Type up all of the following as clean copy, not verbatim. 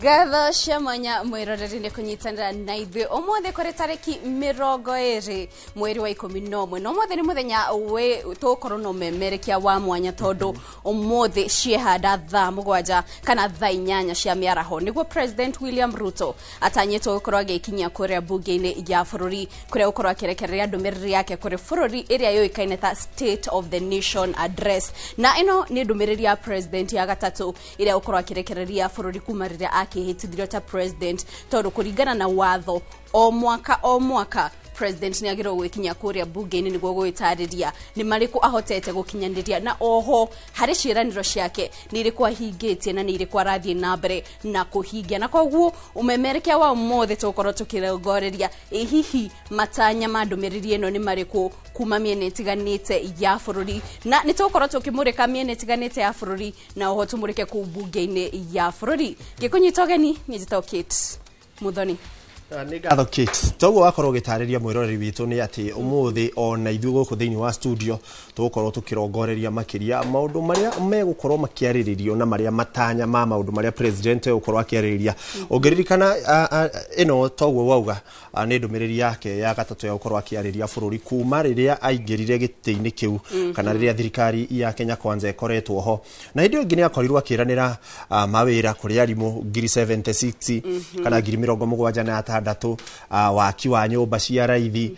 Ngatho cia mwanya mwiroreri nĩ kũnyitanĩra na ithuĩ ũmũthĩ kũrĩ tarĩki 20 mweri wa 11 na ũmũthĩ nĩ mũthenya tũgũkorwo na ũmemerekia wa mwanya tondũ ũmũthĩ ciehanda thaa 7 kana thaa 8 cia mĩaraho nĩguo President William Ruto atanyĩtwo gũkorwo agĩkinyia kũrĩa bunge-inĩ ya bũrũri kũrĩa gũkorwo akĩrekereria ndũmĩrĩri yake kũrĩ bũrũri ĩrĩa yũĩkaine ta State of the Nation Address, na ĩno nĩ ndũmĩrĩri ya President ya gatatũ ĩrĩa gũkorwo akĩrekereria bũrũri kuma rĩrĩa akĩhĩtithirio ta president tondũ kũringana na watho o mwaka president nĩ agĩrĩirwo gwĩkinyia kũrĩa bunge-inĩ nĩguo gwĩtarĩria nĩ marĩkũ ahotete gũkinyanĩria na oho harĩ ciĩranĩro ciake nĩ irĩkũ ahingĩtie na nĩ irĩkũ arathiĩ na mbere na kũhingia. Na koguo ũmemerekia wa ũmũthĩ tũgũkorwo tũkĩrongoreria ĩ hihi matanya ma ndũmĩrĩri ĩno nĩ marĩkũ kuma mĩena ĩtiganĩte ya bũrũri, na nĩ tũgũkorwo tũkĩmũrĩka mĩena ĩtiganĩte ya bũrũri na oho tũmũrĩke kũu bunge-inĩ ya bũrũri. Ngĩkũnyita ũgeni niĩ njĩtagwo Kate Muthoni. Nĩ ngatho Kate. Toguo wakorwo ũgĩtarĩria mwĩroreri witũ nĩ atĩ ũmũthĩ ona ithuĩ gũkũ thĩinĩ wa studio tũgũkorwo tũkĩrongoreria makĩria maũndũ marĩa megũkorwo makĩarĩrĩrio na marĩa matanya ma maũndũ marĩa president egũkorwo akĩarĩrĩria. Ũngĩririkana ĩno toguo wauga nĩ ndũmĩrĩri yake ya gatatũ ya gũkorwo akĩarĩria bũrũri kuma rĩrĩa aingĩrire gĩtĩ-inĩ kĩu kana rĩrĩa thirikari ya Kenya Kwanza ĩkoretwo ho. Na hĩndĩ ĩyo ĩngĩ nĩ akorirwo akĩranĩra mawĩra kũrĩ arimũ 76,000 kana 76,000, waki wa nyũmba cia raithi,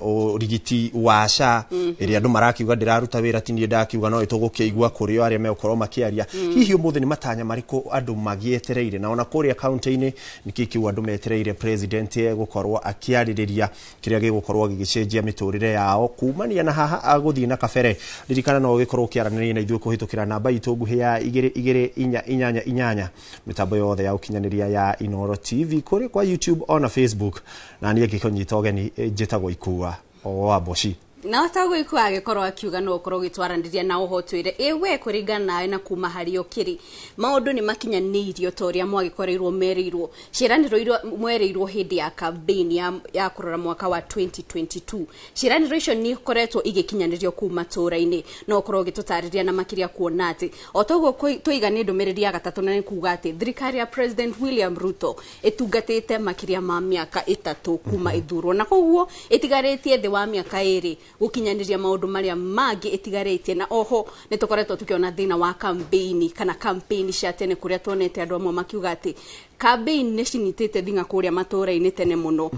ũrigiti wa SHA ĩrĩa andũ marakiuga ndĩraruta wĩra ti niĩ ndakiuga no ĩtũgũkĩigua kũrĩ o arĩa megũkorwo makĩaria. Hihi ũmũthĩ nĩ matanya marĩkũ andũ magĩetereire, na ona kũrĩa kaunti-inĩ nĩkĩ kĩu andũ metereire president egũkorwo akĩarĩrĩria kĩrĩa gĩgũkorwo gĩgĩcenjia mĩtũrĩre yao kumania na haha gũthiĩ na kabere. Ririkana no ũgĩkorwo ũkĩaranĩria na ithuĩ kũhĩtũkĩra namba itũ nguhĩ ya 22488 mĩtambo yothe ya ũkinyanĩria ya Inooro TV kũrĩ kwa YouTube ona Facebook, na niĩ ngĩkũnyita ũgeni njĩtagwo Ikua wa Mboci. Na taguo Ikua agĩkorwo akiuga no ũkorwo ũgĩtwaranĩria na oho twĩre ĩ we kũringana nawe na kuma harĩa ũkĩrĩ maũndũ nĩ makinyanĩirio ta ũrĩa mwagĩkoreirwo merĩirwo ciĩranĩro iria mwerĩirwo hĩndĩ ya campaign ya kũrora mwaka wa 2022. Ciĩranĩro icio nĩ ikoretwo igĩkinyanĩrio kũu matũũra-inĩ, no ũkorwo ũgĩtũtarĩria na makĩria kuona atĩ o toguo tũiga nĩ ndũmĩrĩri ya gatatũ, na nĩ kuga atĩ thirikari ya President William Ruto ĩtungatĩte makĩria ma mĩaka 3 kuma ĩthurwo, na koguo ĩtigarĩtie thĩ wa mĩaka 2 gũkinyanĩria maũndũ marĩa mangĩ ĩtigarĩtie. Na oho nĩ tũkoretwo tũkĩona thĩna wa campaign kana campaign cia tene kũrĩa tuonete andũ amwe makiuga atĩ campaign nĩ cinyitĩte thing'a kũrĩa matũũra-inĩ tene mũno.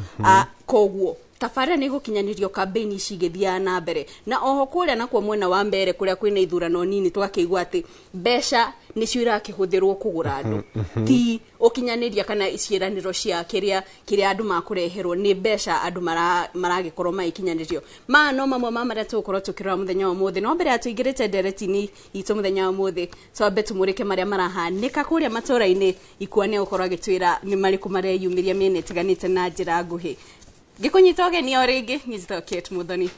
Koguo tabarĩra nĩ gũkinyanĩrio campaign ici igĩthiaga na mbere, na oho kũrĩa nakuo mwena wa mbere kũrĩa kwĩna ithurano nini tũgakĩigua atĩ mbeca nĩcio irakĩhũthĩrwo kũgũra andũ, ti ũkinyanĩria kana ciĩranĩro cia kĩrĩa andũ makũreherwo nĩ mbeca andũ maragĩkorwo magĩkinyanĩrio. Maya no mamwe ma marĩa tũgũkorwo tũkĩrora mũthenya wa ũmũthĩ. No mbere ya tũingĩrĩte ndereti-inĩ itũ mũthenya wa ũmũthĩ, twambe tũmũrĩke marĩa marahanĩka kũrĩa matũũra-inĩ. Ikua nĩ egũkorwo agĩtwĩra nĩ marĩkũ mareyumĩria mĩena ĩtiganĩte na njĩra nguhĩ. Ngĩkũnyita ũgeni o rĩngĩ, niĩ njĩtagwo Kate Muthoni.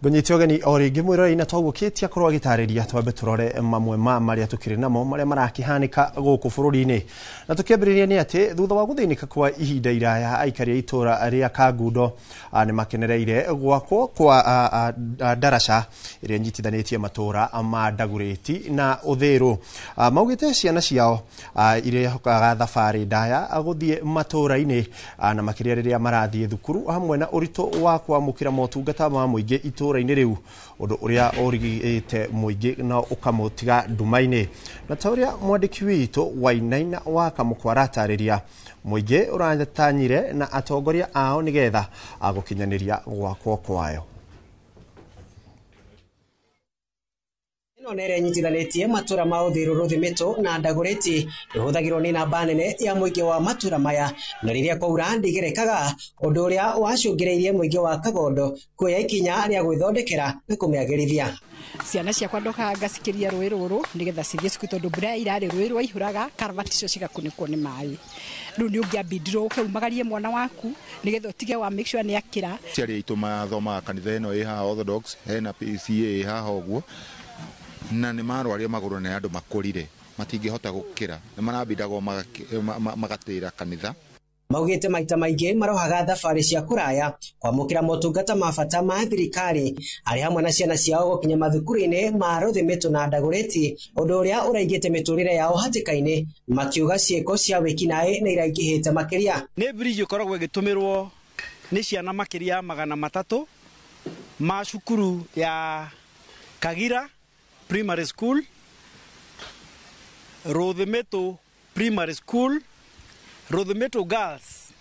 Ngũnyite ũgeni o rĩngĩ mwĩroreri, na toguo Kate akorwo agĩtarĩria twambe tũrore mamwe ma marĩa tũkĩrĩ namo marĩa marakĩhanĩka gũkũ bũrũri-inĩ. Na tũkĩambĩrĩria nĩ atĩ thutha wa gũthĩnĩka kwa ihinda iraya aikari a itũũra rĩa Kangundo nĩ makenereire gwakwo kwa ndaraca ĩrĩa ĩnyitithanĩtie matũũra ma Ndagũrĩti na Ũthĩrũ. Maugĩte ciana ciao irehokaga thabarĩ ndaya gũthiĩ matũũra-inĩ na makĩria rĩrĩa marathiĩ thukuru, hamwe na ũritũ wa kwamũkĩra motungata ma mũingĩ itũũra rĩu, ũndũ ũrĩa ũrigĩte mũingĩ na ũkamũtiga nduma-inĩ. Na ta ũrĩa mwandĩki witũ Wainaina wa Kamũkwa aratarĩria, mũingĩ ũratanyire na atongoria ao nĩgetha gũkinyanĩria gwakwo kwayo. Ĩno nĩ ĩrĩa ĩnyitithanĩtie matũra ma Uthiru, Rũthimĩtũ na Ndagũrĩti, ĩhũthagĩrwo nĩ namba nene ya mũingĩ wa matũra maya, na rĩrĩa kwaura ndĩgerekaga, ũndũ ũrĩa wacũngĩrĩirie mũingĩ wa Kagondo kuoya ikinya rĩa gwĩthondekera na kũmĩagĩrithia. Ciana ciakwa ndokaga ngacikĩria rũĩ rũrũ nĩgetha cithiĩ cukuru, tondũ mbura ĩrarĩ rũĩ rwaihũraga karabati icio cigakunĩkwo nĩ maĩ. Rĩu nĩ ũngĩambindirwo ũke umagarie mwana waku nĩgetha ũtige wa make sure nĩ akĩra. Aciari aitũ mathomaga kanitha ĩno ĩ haha Orthodox, hena PCA ĩ haha ũguo, na nĩ marwaria magũrũ nĩ andũ makũrire matingĩhota gũkĩra, nĩ marambindagwo magatĩra kanitha. Maugĩte maita maingĩ marohaga thabarĩ cia kũraya kwamũkĩra motungata ma bata ma thirikari arĩ hamwe na ciana ciao gũkinya mathukuru-inĩ ma Rũthimĩtũ na Ndagũrĩti, ũndũ ũrĩa ũraigĩte mĩtũrĩre yao hatĩka-inĩ, makiuga ciĩko cia wĩkinaĩ nĩ iraingĩhĩte makĩria. Nĩ bridge ĩkoragwo ĩgĩtũmĩrwo nĩ ciana makĩria 300 ma cukuru ya Kagira Primary School, Rũthimĩtũ Primary School, Rũthimĩtũ Girls,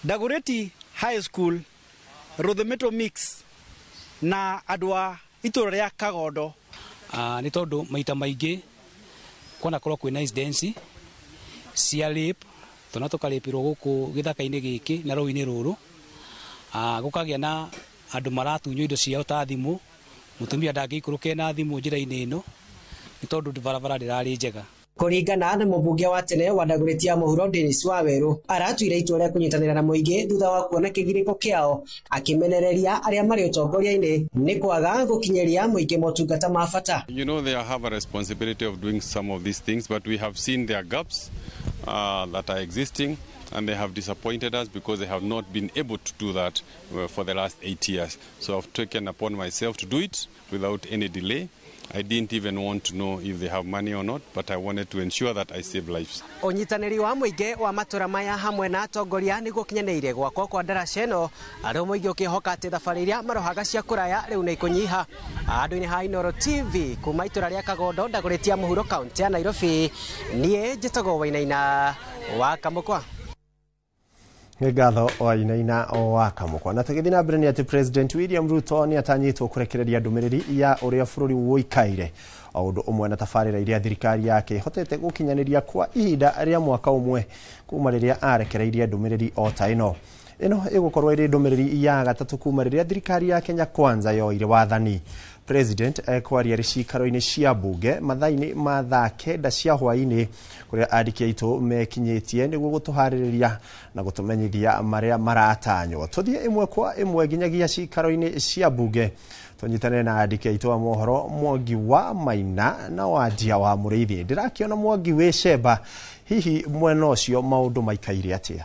Dagoretti High School, Rũthimĩtũ Mix na andũ a itũra rĩa Kagondo. Nĩ tondũ maita maingĩ kwanakorwo kwĩna incidents cia rape, twana tũkarĩpĩrwo gũkũ gĩthaka-inĩ gĩkĩ na rũĩ-inĩ rũrũ, gũkagĩa na andũ maratunywo indo ciao ta thimũ, mũtumia ndangĩikũrũka na thimũ njĩra-inĩ ĩno nĩ tondũ barabara ndĩrarĩ njega. Kũringana na mũmbunge wa tene wa Dagoretti ya mũhuro Dennis Waweru, aratuire itua rĩa kũnyitanĩra na mũingĩ thutha wa kuona kĩgirĩko kĩao, akĩmenereria arĩa marĩ ũtongoria-inĩ nĩ kwaga gũkinyĩria mũingĩ motungata ma bata. You know, they have a responsibility of doing some of these things, but we have seen their gaps that are existing, and they have disappointed us because they have not been able to do that for the last 8 years. So I've taken upon myself to do it without any delay. I didn't even want to know if they have money or not, but I wanted to ensure that I save lives. Ũnyitanĩri wa mũingĩ wa matũra maya hamwe na atongoria nĩguo ũkinyanĩire gwakwo kwa ndaraca ĩno, arĩa mũingĩ ũkĩhoka atĩ thabarĩ iria marohaga cia kũraya rĩu nĩ ikũnyiha. Andũ-inĩ ha Inooro TV kuma itũra rĩa Kagondo, Dagoretti ya mũhuro, kaũntĩ ya Nairobi, niĩ njĩtagwo Wainaina wa Kamũkwa. Nĩ ngatho Wainaina wa Kamũkwa. Na tũgĩthiĩ na mbere nĩ atĩ President William Ruto nĩ atanyĩtwo kũrekereria ndũmĩrĩri ya ũrĩa bũrũri ũikaire, o ũndũ ũmwe na tabarĩra iria thirikari yake ĩhotete gũkinyanĩria kwa ihinda rĩa mwaka ũmwe kuma rĩrĩa arekereirie ndũmĩrĩri o ta ĩno. Ĩno ĩgũkorwo ĩrĩ ndũmĩrĩri ya gatatũ kuma rĩrĩa thirikari ya Kenya Kwanza yoire wathani. President ekwaria cikaro-inĩ cia bunge mathaa-inĩ ma thaa 9 cia hwaĩ-inĩ, kũrĩa andĩki aitũ mekinyĩtie nĩguo gũtũharĩrĩria na gũtũmenyithia marĩa maratanywo. Tũthiĩ ĩmwe kwa ĩmwe nginyagia cikaro-inĩ cia bunge, tũnyitanĩre na andĩki aitũ a mohoro Mwangi wa Maina na Wanjia wa Mũrĩithi. Ndĩrakĩona Mwangi wĩ Cemba, hihi mwena ũcio maũndũ maikaire atĩa?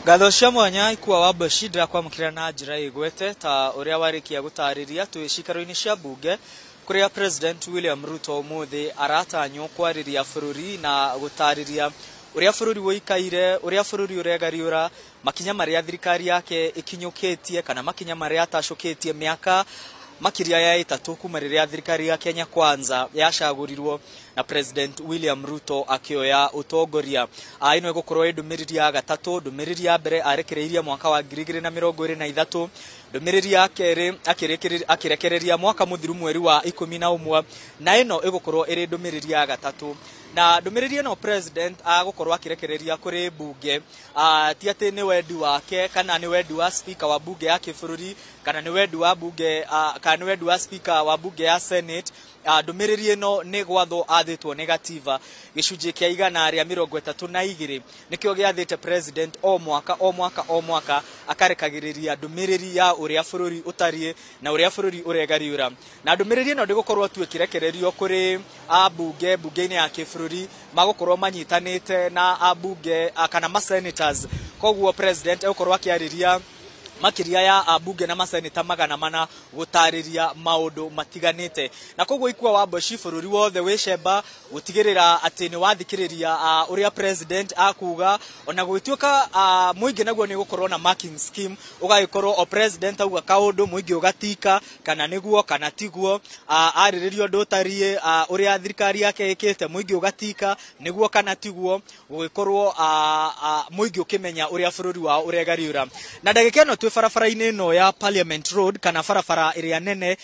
Ngatho cia mwanya ikua wa Mboci ndĩrakwamũkĩra na njĩra ĩgwete ta ũrĩa warĩkia gũtarĩria twĩ cikaro-inĩ cia bunge kũrĩa President William Ruto ũmũthĩ aratanywo kwarĩria bũrũri na gũtarĩria ũrĩa bũrũri ũikaire, ũrĩa bũrũri ũregariũra, makinya marĩa thirikari yake ĩkinyũkĩtie kana makinya marĩa atacũkĩtie mĩaka makĩria ya 3 kuma rĩrĩa thirikari ya Kenya Kwanza yacagũrirwo na President William Ruto akĩoya ũtongoria. Ĩno ĩgũkorwo ĩ ndũmĩrĩri ya gatatũ. Ndũmĩrĩri ya mbere arekereirie mwaka wa 2023, ndũmĩrĩri ya kerĩ akĩrekereria mwaka mũthiru mweri wa 11, na ĩno ĩgũkorwo ĩrĩ ndũmĩrĩri ya gatatũ. Na ndũmĩrĩri ĩno President agũkorwo akĩrekereria kũrĩ bunge, ti atĩ nĩ wendi wake kana nĩ wendi wa speaker wa bunge ya kĩbũrũri kana nĩ wendi wa bunge, kana nĩ wendi wa speaker wa bunge ya Senate. Ndũmĩrĩri ĩno nĩ gwathwo athĩtwo nĩ gatiba gĩcunjĩ kĩa 132 nĩkĩo gĩathĩte President o mwaka o mwaka o mwaka akarekagĩrĩria ndũmĩrĩri ya ũrĩa bũrũri ũtariĩ na ũrĩa bũrũri ũregariũra. Na ndũmĩrĩri ĩno ndĩgũkorwo tu ĩkĩrekererio kũrĩ ambunge bunge-inĩ ya kĩbũrũri, magũkorwo manyitanĩte na ambunge kana ma senators. Koguo President egũkorwo akĩarĩria makĩria ya ambunge na maseneta 400 gũtarĩria maũndũ matiganĩte. Na koguo ikua wa Mboci bũrũri wothe wĩ Cemba gũtigĩrĩra atĩ nĩ wathikĩrĩria ũrĩa President akuga, ona gũgĩtuĩka mũingĩ naguo nĩ gũkorwo na marking scheme, ũgagĩkorwo o President auga kaũndũ mũingĩ ũgatika kana nĩguo kana tiguo, arĩrĩria ũndũ ũtariĩ, ũrĩa thirikari yake ĩkĩte mũingĩ ũgatika nĩguo kana tiguo, gũgĩkorwo mũingĩ ũkĩmenya ũrĩa bũrũri wao ũregariũra. Na ndagĩka ĩno Twĩ barabara-inĩ ĩno ya Parliament Road kana barabara ĩrĩa nene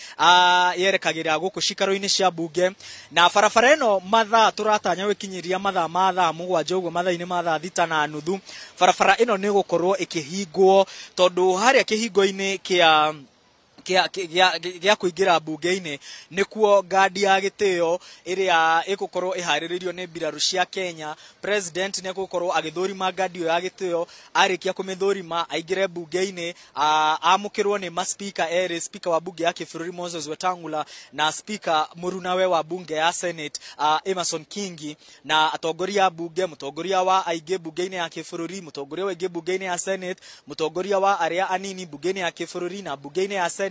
yerekagĩra gũkũ cikaro-inĩ cia bunge, na barabara ĩno mathaa tũratanya gũkinyĩria mathaa ma thaa 7 ũguo, mathaa-inĩ ma thaa 6:30 barabara ĩno nĩ gũkorwo ĩkĩhingwo, tondũ harĩa kĩhingo-inĩ kĩa kũingĩra bunge-inĩ nĩkuo ngandi ya gĩtĩo ĩrĩa ĩgũkorwo ĩharĩrĩirio nĩ mbirarũ cia Kenya. President nĩ egũkorwo agĩthũrima ngandi ĩyo ya gĩtĩo, arĩkia kũmĩthũrima aingĩre bunge-inĩ, amũkĩrwo nĩ maspika erĩ, speaker wa bunge ya kĩbũrũri Moses Wetangula na speaker mũrunawe wa bunge ya Senate Emerson Kingi, na atongoria a bunge, mũtongoria wa aingĩ bunge-inĩ ya kĩbũrũri, mũtongoria wa aingĩ bunge-inĩ ya Senate, mũtongoria wa arĩa anini bunge-inĩ ya kĩbũrũri na bunge-inĩ ya Senate.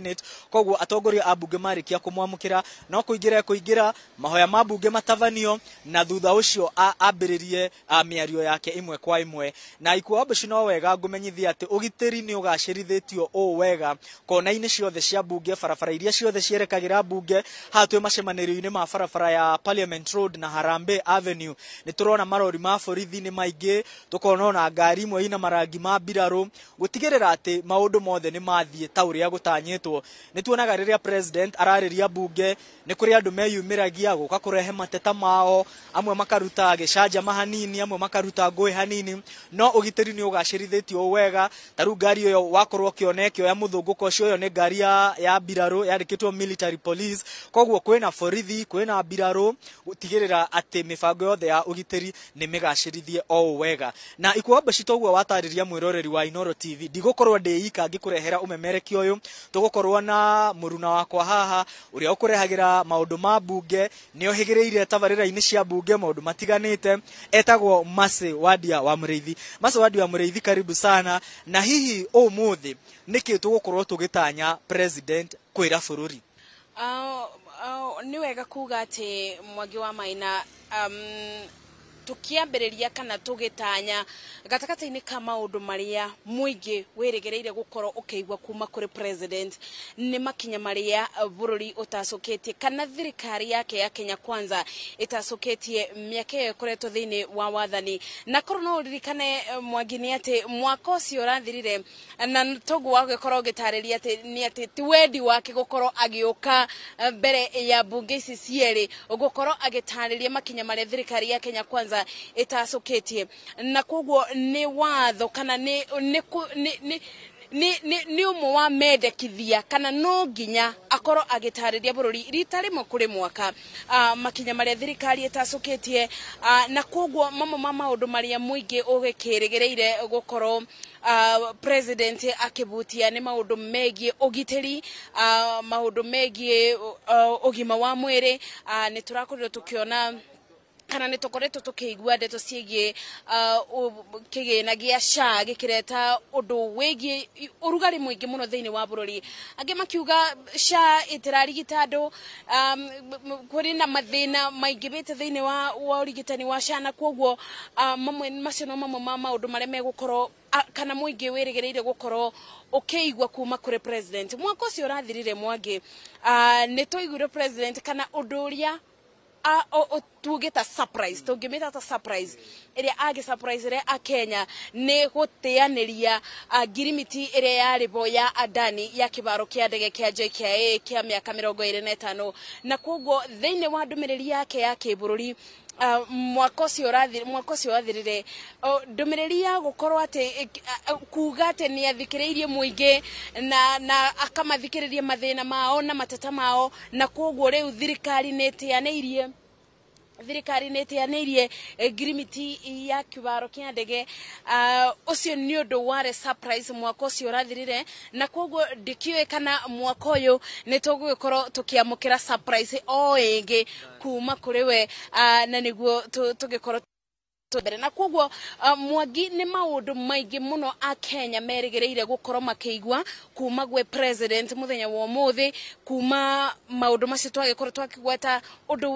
Koguo atongoria a bunge marĩkia kũmwamũkĩra no kũingĩra mahoya ma bunge matabanio, na thutha ũcio ambĩrĩrie mĩario yake ĩmwe kwa ĩmwe. Na Ikua Wambuci, no wega ngũmenyithia atĩ ũgitĩri nĩ ũgacĩrithĩtio ũũ wega kona-inĩ ciothe cia bunge, barabara iria ciothe cierekagĩra bunge. Haha twĩ macemanĩrio-inĩ ma barabara ya Parliament Road na Harambee Avenue, nĩ tũrona marori ma borithi nĩ maingĩ, tũkona ona ngari imwe ina marangi ma mbirarũ, gũtigĩrĩra atĩ maũndũ mothe nĩ mathiĩ ta ũrĩa gũtanyĩtwo. Nĩ tuonaga rĩrĩa president ararĩria bunge nĩ kũrĩ andũ meyumĩragia gũka kũrehe mateta mao, amwe makaruta gĩcanjama hanini, amwe makaruta ngũĩ hanini, no ũgitĩri nĩ ũgacĩrithĩtio wega. Ta rĩu ngari ĩyo wakorwo ũkĩona ĩkĩoya mũthũngũko ũcio, ĩyo nĩ ngari ya mbirarũ yandĩkĩtwo military police. Koguo kwĩna borithi, kwĩna mbirarũ gũtigĩrĩra atĩ mĩbango yothe ya ũgitĩri nĩ mĩgacĩrithie o ũũ wega. Na Ikua Wambuci, toguo watarĩria mwĩroreri wa Inooro TV, ndigũkorwo ndĩ ika ngĩkũrehera ũmemerekia ũyũ, tũgũkorwo na mũruna wakwa haha ũrĩa ũkũrehagĩra maũndũ ma bunge, nĩ ohĩgĩrĩire tabarĩra-inĩ cia bunge maũndũ matiganĩte, etagwo Mercy Wandia wa Mũrĩithi. Mercy Wandia wa Mũrĩithi, karibu sana. Na hihi ũmũthĩ nĩkĩ tũgũkorwo tũgĩtanya president kwĩra bũrũri? Nĩ wega kuga atĩ Mwangi wa Maina, tukiambĩrĩria kana tũgĩtanya gatagatĩ-inĩ ka maũndũ marĩa mũingĩ wĩrĩgĩrĩire gũkorwo ũkĩigua kuma kũrĩ president nĩ makinya marĩa bũrũri ũtacũkĩtie kana thirikari yake ya Kenya Kwanza ĩtacũkĩtie mĩaka ĩyo ĩkoretwo thĩinĩ wa wathani. Na korwo no ũririkane, Mwangi, nĩ atĩ mwaka ũcio ũrathirire, na toguo wagĩkorwo ũgĩtarĩria atĩ nĩ atĩ ti wendi wake gũkorwo agĩũka mbere ya bunge ici cierĩ gũkorwo agĩtarĩria makinya marĩa thirikari ya Kenya Kwanza ĩtacũkĩtie, na koguo nĩ watho kana nĩ ũmwe wa mendekithia kana no nginya akorwo agĩtarĩria bũrũri rita rĩmwe kũrĩ mwaka makinya marĩa thirikari ĩtacũkĩtie. Na koguo mamwe ma maũndũ marĩa mũingĩ ũgĩkĩrĩgĩrĩire gũkorwo president akĩbutia nĩ maũndũ megiĩ ũgitĩri, maũndũ megiĩ ũgima wa mwĩrĩ. Nĩ tũrakorirwo tũkĩona kana nĩ tũkoretwo tũkĩigua ndeto ciĩgiĩ kĩgĩna gĩa SHA gĩkĩreta ũndũ wĩgiĩ ũrugarĩ mũingĩ mũno thĩinĩ wa bũrũri, angĩ makiuga SHA ĩtĩrarigita andũ, kũrĩ na mathĩna maingĩhĩte thĩinĩ wa ũrigitani wa SHA, na koguo mamwe macio no mamwe ma maũndũ marĩa megũkorwo kana mũingĩ wĩrĩgĩrĩire gũkorwo ũkĩigua kuma kũrĩ president. Mwaka ũcio ũrathirire, Mwangi, nĩ twaiguire president kana ũndũ ũrĩa tuge ta surprise, tũngĩmĩta ta surprise ĩrĩa agĩ surprise a Kenya nĩ gũteanĩria ngirimiti ĩrĩa yarĩ bo ya Adani ya kĩbaro kĩa ndege kĩa JKIA kĩa mĩaka 25. Na koguo thĩinĩ wa ndũmĩrĩri yake ya kĩbũrũri mwaka ũcio wathirire, ndũmĩrĩri ya gũkorwo atĩ kuga atĩ nĩ athikĩrĩirie mũingĩ na akamathikĩrĩria mathĩna mao na mateta mao, na koguo rĩu thirikari nĩ ĩteanĩirie ngirimiti ya kĩbaro kĩa ndege, ũcio nĩ ũndũ warĩ surprise mwaka ũcio ũrathirire. Na koguo ndikĩũĩ kana mwaka ũyũ nĩ tũgũgĩkorwo tũkĩamũkĩra surprise o ĩngĩ kuma kũrĩ we, na nĩguo tũgĩkorwo mbere. Na koguo Mwangi, nĩ maũndũ maingĩ mũno a Kenya merĩgĩrĩire gũkorwo makĩigua kuma gwĩ president mũthenya wa ũmũthĩ, kuma maũndũ macio twagĩkorwo twakĩgweta, ũndũ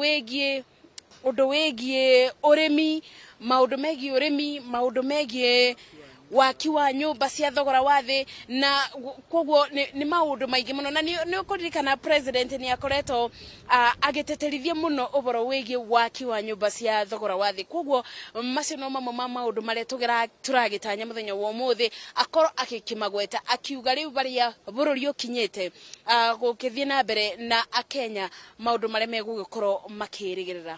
wĩgiĩ ũrĩmi, maũndũ megiĩ ũrĩmi, maũndũ megiĩ Waki wa nyũmba cia thogora wa thĩ, na koguo nĩ maũndũ maingĩ mũno. Na nĩ ũkũririkana president nĩ akoretwo agĩteterithia mũno ũhoro wĩgiĩ waki wa nyũmba cia thogora wa thĩ. Koguo macio no mamwe ma maũndũ marĩa tũragĩtanya mũthenya wa ũmũthĩ akorwo agĩkĩmagweta, akiuga rĩu barĩa bũrũri ũkinyĩte gũkĩthiĩ na mbere na akenya maũndũ marĩa megũgĩkorwo makĩrĩgĩrĩra.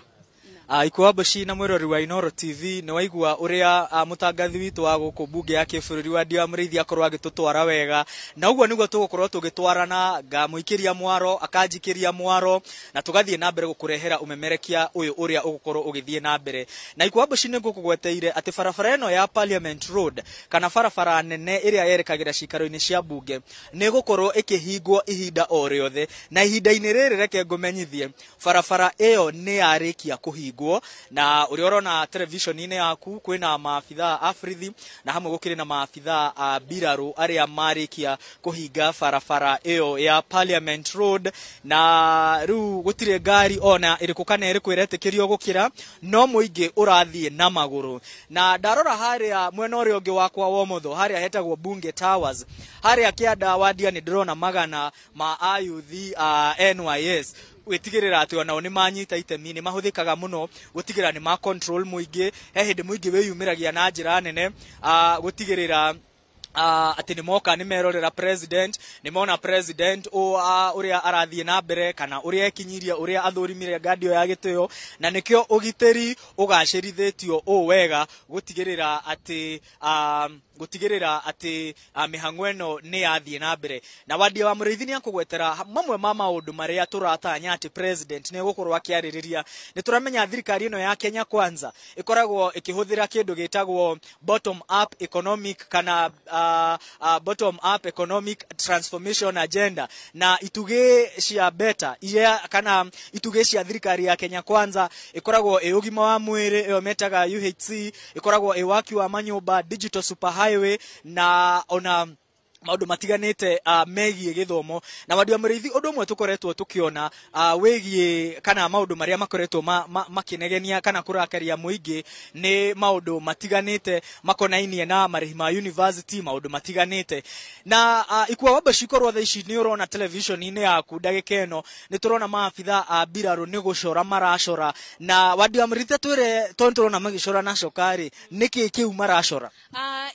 Ikua Mboci na mwirori wa Inoro TV, nĩ waigua ũrĩa mũtangathi witũ wa gũkũ mbunge ya kĩbũrũri wa Ndia Mũrĩithi akorwo agĩtũtwara wega, na ũguo nĩguo tũgũkorwo tũgĩtwarana, ngamũikĩria mwaro, akanjikĩria mwaro, na tũgathiĩ na mbere gũkũrehera ũmemerekia ũyũ ũrĩa ũgũkorwo ũgĩthiĩ na mbere. Na Ikua Mboci nĩ ngũkũgweteire atĩ barabara ĩno ya Parliament Road, kana barabara nene ĩrĩa yerekagĩra cikaro-inĩ cia mbunge, nĩ ĩgũkorwo ĩkĩhingwo ihinda o rĩothe, na ihinda-inĩ rĩrĩ reke ngũmenyithie barabara ĩyo nĩ yarĩkia kũhingwo. Na ũrĩa ũrona television-inĩ yaku kwĩna maabithaa a borithi, na hamwe gũkĩrĩ na maabithaa a mbirarũ arĩa marĩkia kũhinga barabara ĩyo ya Parliament Road, na rĩu gũtirĩ ngari ona ĩrĩkũ kana ĩrĩkũ ĩretĩkĩrio gũkĩra, no mũingĩ ũrathiĩ na magũrũ. Na ndarora harĩa mwena ũrĩa ũngĩ wakwa wa ũmotho, harĩa hetagwo Bunge Towers, harĩa kĩanda wandia, nĩ ndĩrona magana ma ayuthi a NYS gwĩtigĩrĩra atĩ onao nĩ manyita itemi. Nĩ mahũthĩkaga mũno gũtigĩrĩra nĩ ma control mũingĩ. He hĩndĩ mũingĩ wĩyumĩragia na njĩra nene gũtigĩrĩra atĩ nĩ moka, nĩ merorera president, nĩ mona president ũrĩa arathiĩ na mbere kana ũrĩa ekinyirie, ũrĩa athũrimire ngadio ya gĩtĩo, na nĩkĩo ũgitĩri ũgacĩrithĩtio ũũ wega gũtigĩrĩra atĩ mĩhang'o ĩno nĩ yathiĩ na mbere. Na Wandia wa Mũrĩithi nĩ akũgwetera mamwe ma maũndũ marĩa tũratanya atĩ president nĩ egũkorwo akĩarĩrĩria. Nĩ tũramenya thirikari ĩno ya Kenya Kwanza ĩkoragwo ĩkĩhũthĩra kĩndũ gĩtagwo bottom up economic kana bottom up economic transformation agenda, na itugĩ cia beta iria kana itugĩ cia thirikari ya Kenya Kwanza ĩkoragwo ĩ ũgima wa mwĩrĩ, ĩyo metaga UHC, ĩkoragwo ĩ waki wa manyũmba, digital superhighway, na ona maũndũ matiganĩte megiĩ gĩthomo. Na Wandia Mũrĩithi, ũndũ ũmwe tũkoretwo tũkĩona wĩgiĩ kana maũndũ marĩa makoretwo makĩnegenia kana kũrakaria mũingĩ nĩ maũndũ matiganĩte makonainie na marĩhi ma university, maũndũ matiganĩte. Na Ikua Wamba cikorwo thaa ici nĩ ũrona television-inĩ yaku ndagĩka ĩno, nĩ tũrona maabitha a mbirarũ nĩ gũcora maracora. Na Wandia Mũrĩithi, twĩre, tondũ tũrona magĩcora na coka-rĩ, nĩkĩ kĩu maracora?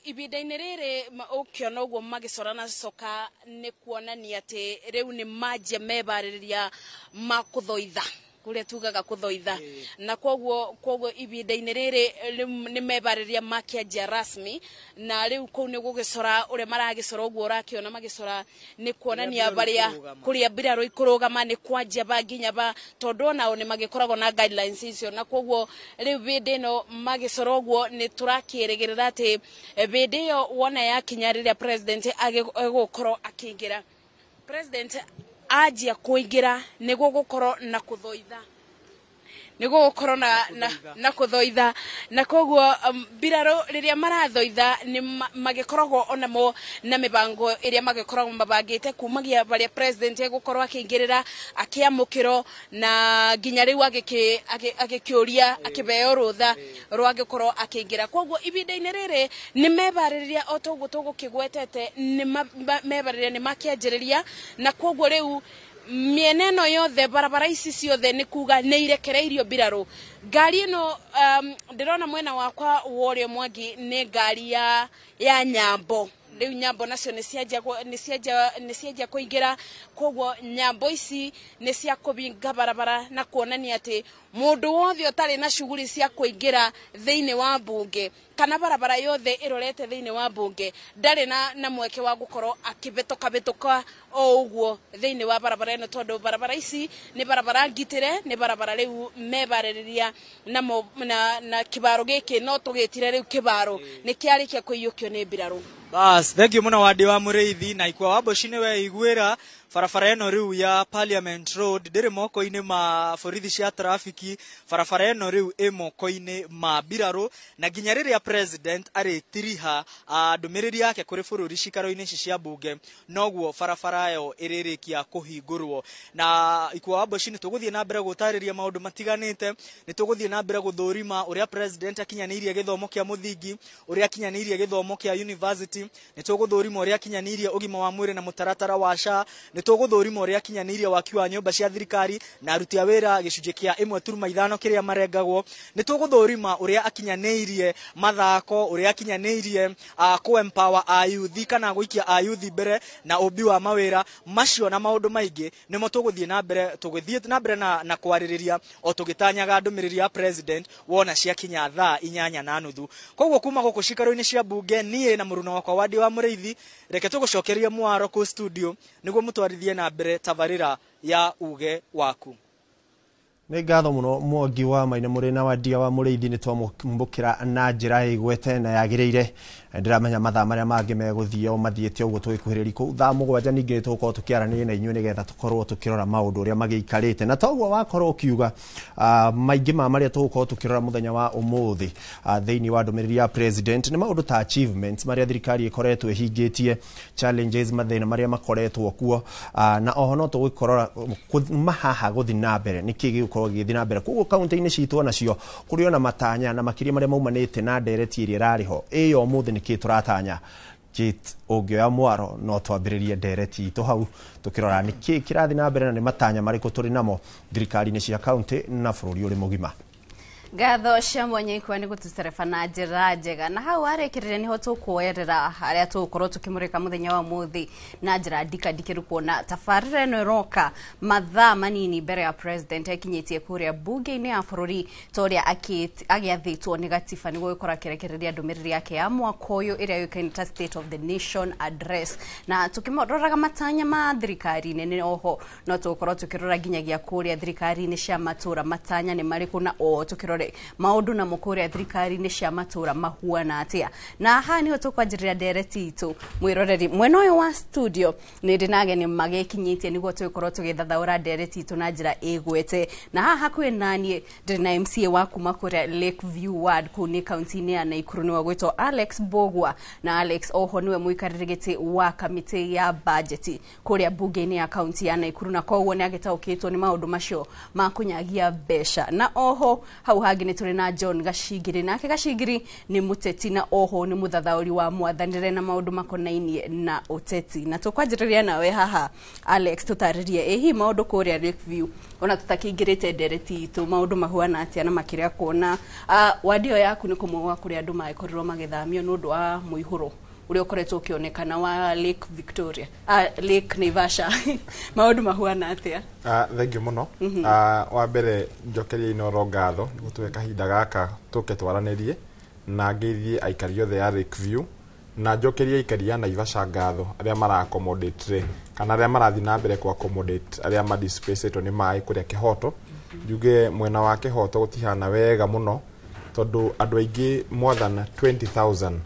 Ihinda-inĩ rĩrĩ ũkĩona ũguo magĩcora na coka nĩ kuonania atĩ rĩu nĩ manjia mebarĩrĩria ma kũthoitha, kũrĩa tugaga kũthoitha. Na koguo ihinda-inĩ rĩrĩ rĩu nĩ mebarĩrĩria makĩanjia rasmi, na rĩu kũu nĩ gũgĩcora ũrĩa maragĩcora. Ũguo ũrakĩona magĩcora nĩ kuonania barĩa kũrĩa mbirarũ ikũrũgama, nĩ kwanjia ba nginya ba, tondũ onao nĩ magĩkoragwo na guidelines icio. Na koguo rĩu hĩndĩ ĩno magĩcora ũguo, nĩ tũrakĩrĩgĩrĩra atĩ hĩndĩ ĩyo wona yakinya, rĩrĩa president egũkorwo akĩingĩra, president anjia kũingĩra, nĩ gũgũkorwo na kũthoitha, nĩ gũgũkorwo na kũthoitha. Na koguo mbirarũ rĩrĩa marathoitha nĩ magĩkoragwo onamo na mĩbango ĩrĩa magĩkoragwo mabangĩte kumagia barĩa president egũkorwo akĩingĩrĩra, akĩamũkĩrwo, na nginya rĩu agĩkĩũria, akĩheo rũtha rwa agĩkorwo akĩingĩra. Koguo ihinda-inĩ rĩrĩ nĩ mebarĩrĩria, o toguo tũgũkĩgwetete, nĩ mebarĩrĩria nĩ makĩanjĩrĩria. Na koguo rĩu mĩena ĩno yothe, barabara ici ciothe, nĩ kuga nĩ irekereirio mbirarũ. Ngari ĩno ndĩrona mwena wakwa wa ũrĩo, Mwangi, nĩ ngari ya nyambo. Rĩu nyambo nacio nĩ cianjia kũingĩra. Koguo nyambo ici nĩ cia kũbinga barabara na kuonania atĩ mũndũ wothe ũtarĩ na shughuli cia kũingĩra thĩinĩ wa mbunge kana barabara yothe ĩrorete thĩinĩ wa mbunge ndarĩ na mweke wa gũkorwo akĩbĩtũka bĩtũka o ũguo thĩinĩ wa barabara ĩno, tondũ barabara ici nĩ barabara ngitĩre, nĩ barabara rĩu mebarĩrĩria namo na kĩbaro gĩkĩ no tũgĩtire rĩu kĩbaro nĩ kĩarĩkia kũiyũkio nĩ mbirarũ. Bas, thank you mũno Wandi wa Mũrĩithi. Na Ikua wa Mboci nĩ weiguĩra Barabara ĩno rĩu ya Parliament Road ndĩrĩ moko-inĩ ma borithi cia trafiki. Barabara ĩno rĩu ĩ moko-inĩ ma mbirarũ, na nginya rĩrĩa president arĩtiriha ndũmĩrĩri yake kũrĩ bũrũri cikaro-inĩ ici cia bunge, noguo barabara ĩyo ĩrĩrĩkia kũhingũrwo. Na Ikua wa Mboci, nĩ tũgũthiĩ na mbere gũtarĩria maũndũ matiganĩte. Nĩ tũgũthiĩ na mbere gũthũrima ũrĩa president akinyanĩirie gĩthomo kĩa mũthingi, ũrĩa akinyanĩirie gĩthomo kĩa university. Nĩ tũgũthũrima ũrĩa akinyanĩirie ũgima wa mwĩrĩ na mũtaratara wa SHA. Nĩ tũgũthũrima ũrĩa akinyanĩirie waki wa nyũmba cia thirikari na aruti a wĩra gĩcunjĩ kĩa 1.5 kĩrĩa marengagwo. Nĩ tũgũthũrima ũrĩa akinyanĩirie mathako, ũrĩa akinyanĩirie kũ empower ayuthi kana gũikia ayuthi mbere na ũmbi wa mawĩra macio, na maũndũ maingĩ nĩmo tũgũthiĩ na mbere, tũgĩthiĩ na mbere na kwarĩrĩria o tũgĩtanyaga ndũmĩrĩri ya president wona ciakinya thaa 8:30. Koguo kuma gũkũ cikaro-inĩ cia bunge, niĩ na mũruna wakwa Wandi wa Mũrĩithi, reke tũgũcokerie mwaro kũ studio nĩguo mũtwarithie na mbere tabarĩra ya Uge Waku. Nĩ ngatho mũno Mwangi wa Maina mũrĩ na Wandia wa Mũrĩithi. Nĩ twamũkĩra na njĩra ĩgwete na yagĩrĩire. Ndĩramenya mathaa marĩa mangĩ megũthiĩ o mathiĩte ũguo tũgĩkuhĩrĩria kũu thaa 7. Ningĩ tũgũkorwo tũkĩaranĩria na inyuĩ nĩgetha tũkorwo tũkĩrora maũndũ ũrĩa magĩikarĩte, na toguo wakorwo ũkiuga maingĩ ma marĩa tũgũkorwo tũkĩrora mũthenya wa ũmũthĩ thĩinĩ wa ndũmĩrĩri ya president nĩ maũndũ ta achievements marĩa thirikari ĩkoretwo ĩhingĩtie, challenges, mathĩna marĩa makoretwo kuo, na oho no tũgũkorora kuma haha gũthiĩ na mbere nĩkĩ gĩgũkorwo gĩgĩthiĩ na mbere. Koguo kaunti-inĩ citũ onacio kũrĩ ona matanya na makĩria marĩa maumanĩte na ndereti ĩrĩa ĩrarĩ ho ĩyo ũmũthĩ, nĩkĩ tũratanya. Kate, ũngĩoya mwaro no twambĩrĩrie ndereti itũ hau tũkĩrora nĩkĩ kĩrathiĩ na mbere na nĩ matanya marĩkũ tũrĩ namo thirikari-inĩ cia kaunti na bũrũri ũrĩ mũgima. Ngatho cia mwanya Ikua nĩ gũtũtereba na njĩra njega, na hau warĩkĩrĩria nĩho tũkuoerera harĩa tũgũkorwo tũkĩmũrĩka mũthenya wa ũmũthĩ na njĩra ndikandikĩru, kuona tabarĩra ĩno ĩroka mathaa manini mbere ya president akinyĩtie kũrĩa bunge-inĩ ya bũrũri ta ũrĩa agĩathĩtwo nĩ gatiba nĩguo gũkorwo akĩrekereria ndũmĩrĩri yake ya mwaka ũyũ ĩrĩa yũĩkaine ta State of the Nation Address. Na tũkĩroraga matanya ma thirikari nene, oho no tũgũkorwo tũkĩrora nginyagia kũrĩa thirikari-inĩ cia matũra matanya nĩ marĩkũ, na o tũkĩrore maũndũ namo kũrĩa thirikari-inĩ cia matũra mahuana atĩa. Na haha nĩho tũkwanjĩrĩria ndereti itũ. Mwĩroreri, mwena ũyũ wa studio nĩ ndĩ na ageni magĩkinyĩtie nĩguo tũgĩkorwo tũgĩthathaũra ndereti itũ na njĩra ĩgwete. Na haha hakuhĩ naniĩ ndĩrĩ na MCA wa kuma kũrĩa Lakeview Ward, kũu nĩ kaunti-inĩ ya Naikuru, nĩwe gwĩtwo Alex Mbogua. Na Alex oho nĩwe mũikarĩri gĩtĩ wa kamĩtĩ ya bajeti kũrĩa bunge-inĩ ya kaunti ya Naikuru, na koguo nĩ agĩtaũkĩtwo nĩ maũndũ macio ma kũnyagia mbeca. Na oho hau hangĩ nĩ tũrĩ na John Gacingiri, nake Gacingiri nĩ mũteti na oho nĩ mũthathaũri wa mwathanĩre na maũndũ makonainie na ũteti. Na tũkwanjĩrĩria nawe haha Alex, tũtarĩrie ĩ hihi maũndũ kũrĩa Lakeview, ona tũtakĩingĩrĩte ndereti itũ, maũndũ mahuana atĩa, na makĩria kuona wadi ĩyo yaku nĩ kũmwe gwa kũrĩa andũ magĩkorirwo magĩthamio nĩ ũndũ wa mũihũro ũrĩa ũkoretwo ũkĩonekana wa Lake Victoria, Lake Naivasha. Maũndũ mahuana atĩa? Thank you mũno. Wa mbere njokerie Inooro ngatho nĩ gũtũhe kahinda gaka tũke twaranĩrie, na ngeithie aikari othe a Lakeview, na njokerie aikari a Naivasha ngatho arĩa mara accommodate kana arĩa marathiĩ na mbere ku accommodate arĩa madisplacetwo nĩ maĩ kũrĩa Kĩhoto. Njuge mwena wa Kĩhoto gũtihana wega mũno, tondũ andũ aingĩ more than 20,000,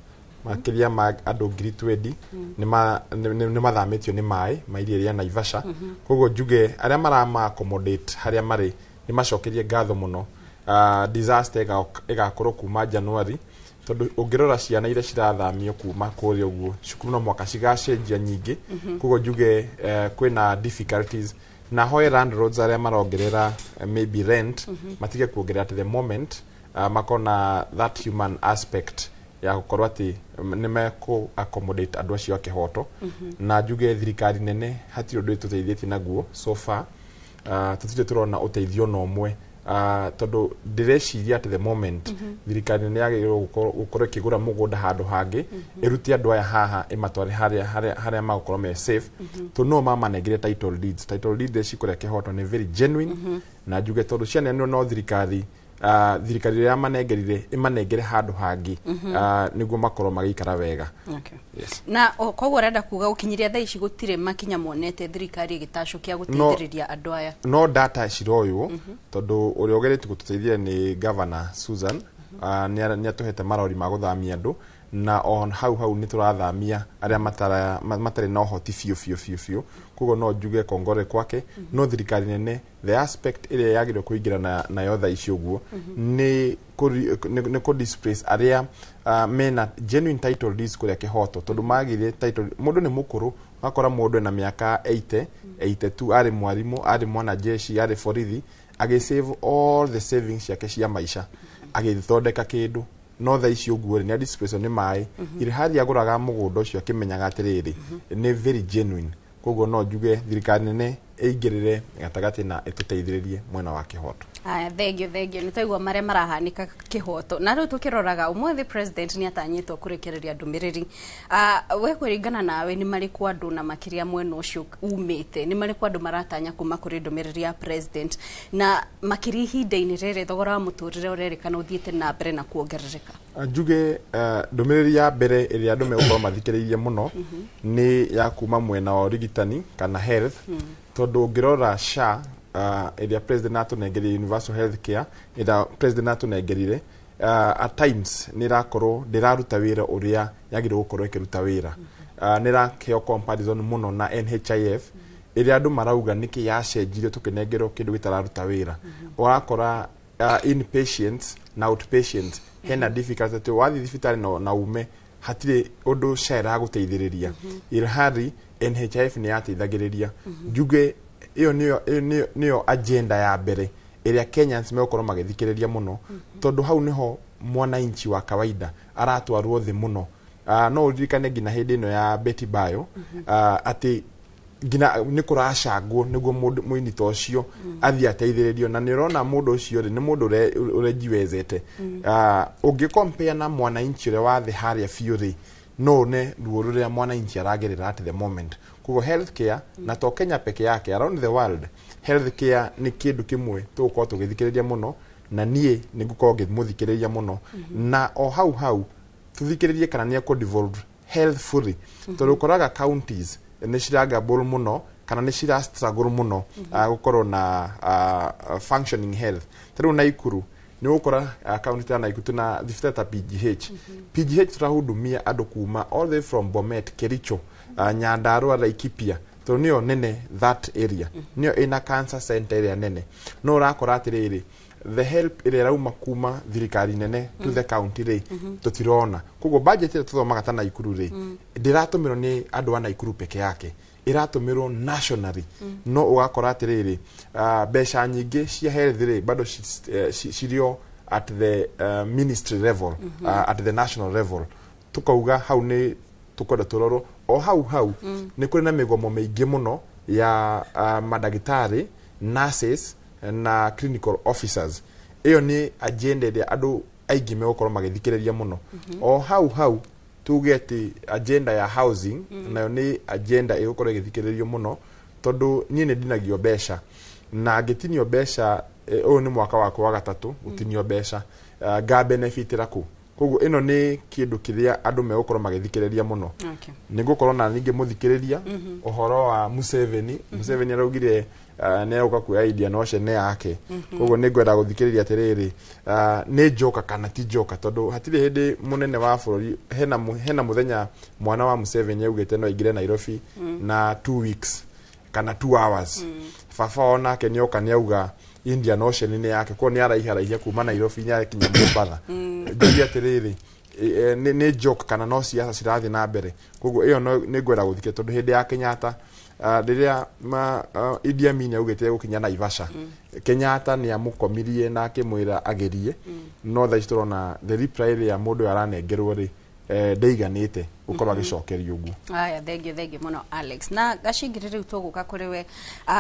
makĩria ma andũ 20,000 nĩ mathamĩtio nĩ maĩ ma iria rĩa Naivasha. Koguo njuge arĩa marama accommodate harĩa marĩ nĩ macokerie ngatho mũno. Disaster ĩgakorwo kuma January, tondũ ũngĩrora ciana iria cirathamio kuma kũrĩa ũguo, cukuru no mwaka cigacenjia nyingĩ. Koguo njuge kwĩna difficulties, na hoe landlords arĩa marongerera maybe rent matige kuongerera at the moment, makona that human aspect ya gũkorwo atĩ nĩ mekũ accommodate andũ acio a Kĩhoto. Na njuge thirikari nene hatirĩ ũndũ ĩtũteithĩtie naguo so far. Tũtirĩ tũrona ũteithio na ũmwe, tondũ ndĩreciria at the moment thirikari nene yagĩrĩirwo gũkorwo ĩkĩgũra mũgũnda handũ hangĩ, ĩrute andũ aya haha, ĩmatware harĩa magũkorwo me safe, tondũ no mamanengere title deeds. Title deeds ici kũrĩa Kĩhoto nĩ very genuine. Na njuge tondũ cianeanwo no thirikari, thirikari ĩrĩa yamanengerire ĩmanengere handũ hangĩ nĩguo makorwo magĩikara wega. Yes. Na koguo ũrenda kuga gũkinyĩria thaa ici gũtirĩ makinya monete thirikari ĩgĩtacũkia gũteithĩrĩria andũ aya? No data ciroywo, tondũ ũrĩa ũgeretie gũtũteithia nĩ Governor Susan, nĩ atũhete marori ma gũthamia andũ. Na on hau hau nĩ tũrathamia arĩa matarĩ na ũhoti biũ biũ biũ biũ. Koguo no njuge kongore kwake, no thirikari nene, the aspect ĩrĩa yagĩrĩirwo kũingĩra nayo thaa ici ũguo nĩ kũ displace arĩa mena genuine title deeds kũrĩa Kĩhoto, tondũ magire title. Mũndũ nĩ mũkũrũ, ũgakora mũndũ ena mĩaka 80, 82, arĩ mwarimũ, arĩ mwanajeshi, arĩ borithi, agĩsave all the savings ciake cia maica, agĩthondeka kĩndũ, no thaa ici ũguo rĩ, nĩ displace nĩ maĩ, irĩ harĩa agũraga mũgũnda ũcio akĩmenyaga atĩrĩrĩ nĩ very genuine. Koguo no njuge thirikari nene ĩingĩrĩre gatagatĩ na ĩtũteithĩrĩrie mwena wa Kĩhoto. Aya, thengio, thengio. Nĩ twaigua marĩa marahanĩka Kĩhoto, na rĩu tũkĩroraga ũmũthĩ president nĩ atanyĩtwo kũrekereria ndũmĩrĩri. We kũringana nawe, nĩ marĩkũ andũ, na makĩria mwena ũcio umĩte, nĩ marĩkũ andũ maratanya kuma kũrĩ ndũmĩrĩri ya president, na makĩria ihinda-inĩ rĩrĩ thogora wa mũtũrĩre ũrerĩkana ũthiĩte na mbere na kuongerereka? Njuge ndũmĩrĩri ya mbere ĩrĩa andũ megũkorwo mathikĩrĩirie mũno nĩ ya kuma mwena wa ũrigitani kana health, tondũ ũngĩrora SHA ĩrĩa president atũnengerire, universal health care ĩrĩa president atũnengerire, at times nĩ ĩrakorwo ndĩraruta wĩra ũrĩa yagĩrĩirwo gũkorwo ĩkĩruta wĩra. Nĩ ĩrakĩo comparison mũno na NHIF ĩrĩa andũ marauga nĩkĩ yacenjirio tũkĩnengerwo kĩndũ gĩtararuta wĩra. Ũrakora inpatients na outpatients hena difficulty, atĩ wathiĩ thibitarĩ na ume hatirĩ ũndũ SHA ĩragũteithĩrĩria, ilhali NHIF nĩ yateithagĩrĩria. Njuge ĩyo nĩyo agenda ya mbere ĩrĩa Kenyans megũkorwo magĩthikĩrĩria mũno, tondũ hau nĩho mwananchi wa kawaida aratwarwo thĩ mũno. No ũririkane nginya hĩndĩ ĩno ya Betty Bayo, atĩ nginya nĩ kũracangwo nĩguo mũndũ mũini ta ũcio athiĩ ateithĩrĩrio, na nĩ ũrona mũndũ ũcio rĩ, nĩ mũndũ ũrejiwezete. Ũngĩ compare na mwananchi ũrĩa wa thĩ harĩa biũ rĩ, no one ruo rũrĩa mwananchi aragerera at the moment. Koguo healthcare, na to Kenya peke yake, around the world healthcare nĩ kĩndũ kĩmwe tũgũkorwo tũgĩthikĩrĩria mũno, na niĩ nĩ ngũkorwo ngĩmũthikĩrĩria mũno. Na o hau hau tũthikĩrĩrie kana nĩ ekũ devolve health fully, tondũ ũkoraga counties nĩ ciragabble mũno kana nĩ cira struggle mũno gũkorwo na functioning health. Ta rĩu Naikuru nĩ ũgũkora county ta Naikuru tuna thibitarĩ ta PGH. PGH tũrahudumia andũ kuma all the way from Bomet, Kericho, Nyandarua, Laikipia, tondũ nĩyo nene that area, nĩyo ĩna cancer center ĩrĩa nene. No ũrakora atĩrĩrĩ, the help ĩrĩa ĩrauma kuma thirikari nene to the county rĩ, tũtirona. Koguo budget ĩrĩa tũthomaga ta Naikuru rĩ, ndĩratũmĩrwo nĩ andũ a Naikuru peke yake, ĩratũmĩrwo nationally. No ũgakora atĩrĩrĩ, mbeca nyingĩ cia health rĩ, bado cirio at the ministry level, at the national level. Tukauga hau nĩ tũkwenda tũrorwo. O hau hau nĩ kũrĩ na mĩgomo mĩingĩ mũno ya mandagĩtarĩ, nurses na clinical officers. Ĩyo nĩ agenda ĩrĩa andũ aingĩ megũkorwo magĩthikĩrĩria mũno. O hau hau tuge atĩ agenda ya housing nayo nĩ agenda ĩgũkorwo ĩgĩthikĩrĩrio mũno, tondũ niĩ nĩ ndinagio mbeca, na ngĩtinio mbeca, ũyũ nĩ mwaka wakwa wa gatatũ gũtinio mbeca, nga benefitĩra kũ? Koguo ĩno nĩ kĩndũ kĩrĩa andũ megũkorwo magĩthikĩrĩria mũno. Nĩ ngũkorwo na ningĩ mũthikĩrĩria ũhoro wa Museveni. Museveni araugire nĩ egũka kuoya Indian Ocean yake. Koguo nĩ ngwenda gũthikĩrĩria atĩrĩrĩ, nĩ njoka kana ti njoka, tondũ hatirĩ hĩndĩ mũnene wa bũrũri hena mũthenya mwana wa Museveni augĩte no aingĩre Nairobi na 2 weeks kana 2 hours. Baba onake nĩ oka nĩ auga Indian Ocean nĩ yake, koguo nĩ araiharaihia kuma Nairobi nĩ akinya Mombatha. Njuge atĩrĩrĩ, nĩ joke kana no siasa cirathiĩ na mbere? Koguo ĩyo nĩ ngwenda gũthikia, tondũ hĩndĩ ya Kenyatta, rĩrĩa Idi Amin augĩte gũkinya Naivasha, Kenyatta nĩ amũkomirie na akĩmwĩra agerie, no thaa ici tũrona the reply ĩrĩa mũndũ ũyũ aranengerwo rĩ, ndĩiganĩte gũkorwo agĩcokerio ũguo. Aya, thengio, thengio mũno, Alex. Na Gacingiri, rĩu tũgũka kũrĩ we.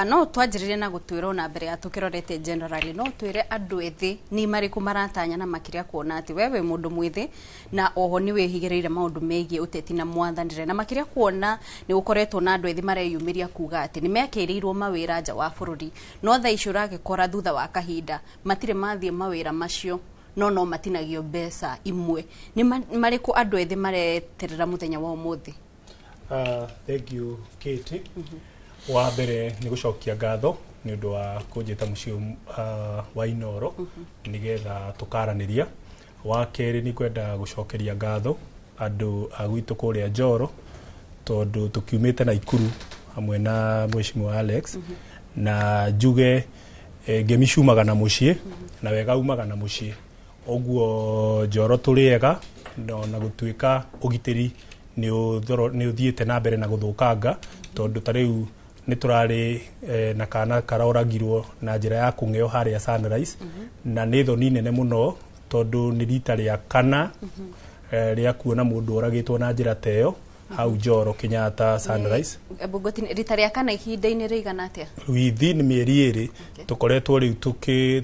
No twanjĩrĩrie na gũtwĩra ona mbere ya tũkĩrorete generally, no twĩre andũ ethĩ nĩ marĩkũ maratanya, na makĩria kuona atĩ we wĩ mũndũ mwĩthĩ na oho nĩ wĩhigĩrĩire maũndũ megiĩ ũteti na mwathanĩre, na makĩria kuona nĩ gũkoretwo na andũ ethĩ mareyumĩria kuga atĩ nĩ mekĩrĩirwo mawĩra nja wa bũrũri, no thaa ici ũragĩkora thutha wa kahinda matirĩ mathiĩ mawĩra macio, no matinagio mbeca imwe. Nĩ marĩkũ andũ ethĩ mareterera mũthenya wa ũmũthĩ? Thank you, Kate. Wa mbere nĩ gũcokia ngatho nĩ ũndũ wa kũnjĩta mũciĩ wa Inoro nĩgetha tũkaranĩria. Wa kerĩ nĩ kwenda gũcokeria ngatho andũ a gwitũ kũrĩa Njoro, tondũ tũkiumĩte Naikuru hamwe na Mheshimiwa Alex. Na njuge ngemi ciumaga na mũciĩ na wega umaga na mũciĩ, ũguo Njoro tũrĩ ega, na gũtuĩka ũgitĩri nĩ ũthiĩte na mbere na gũthũkanga, tondũ ta rĩu nĩ tũrarĩ na kana karoragirwo na njĩra ya kũng'eo harĩa Sunrise. Na nĩ thoni nene mũno, tondũ nĩ rita rĩa kana rĩa kuona mũndũ oragĩtwo na njĩra ta ĩyo hau Njoro Kenyatta Sunrise. Bungoti, rita rĩa kana ihinda-inĩ rĩigana atĩa? Within mĩeri 2 tũkoretwo rĩu tũkĩ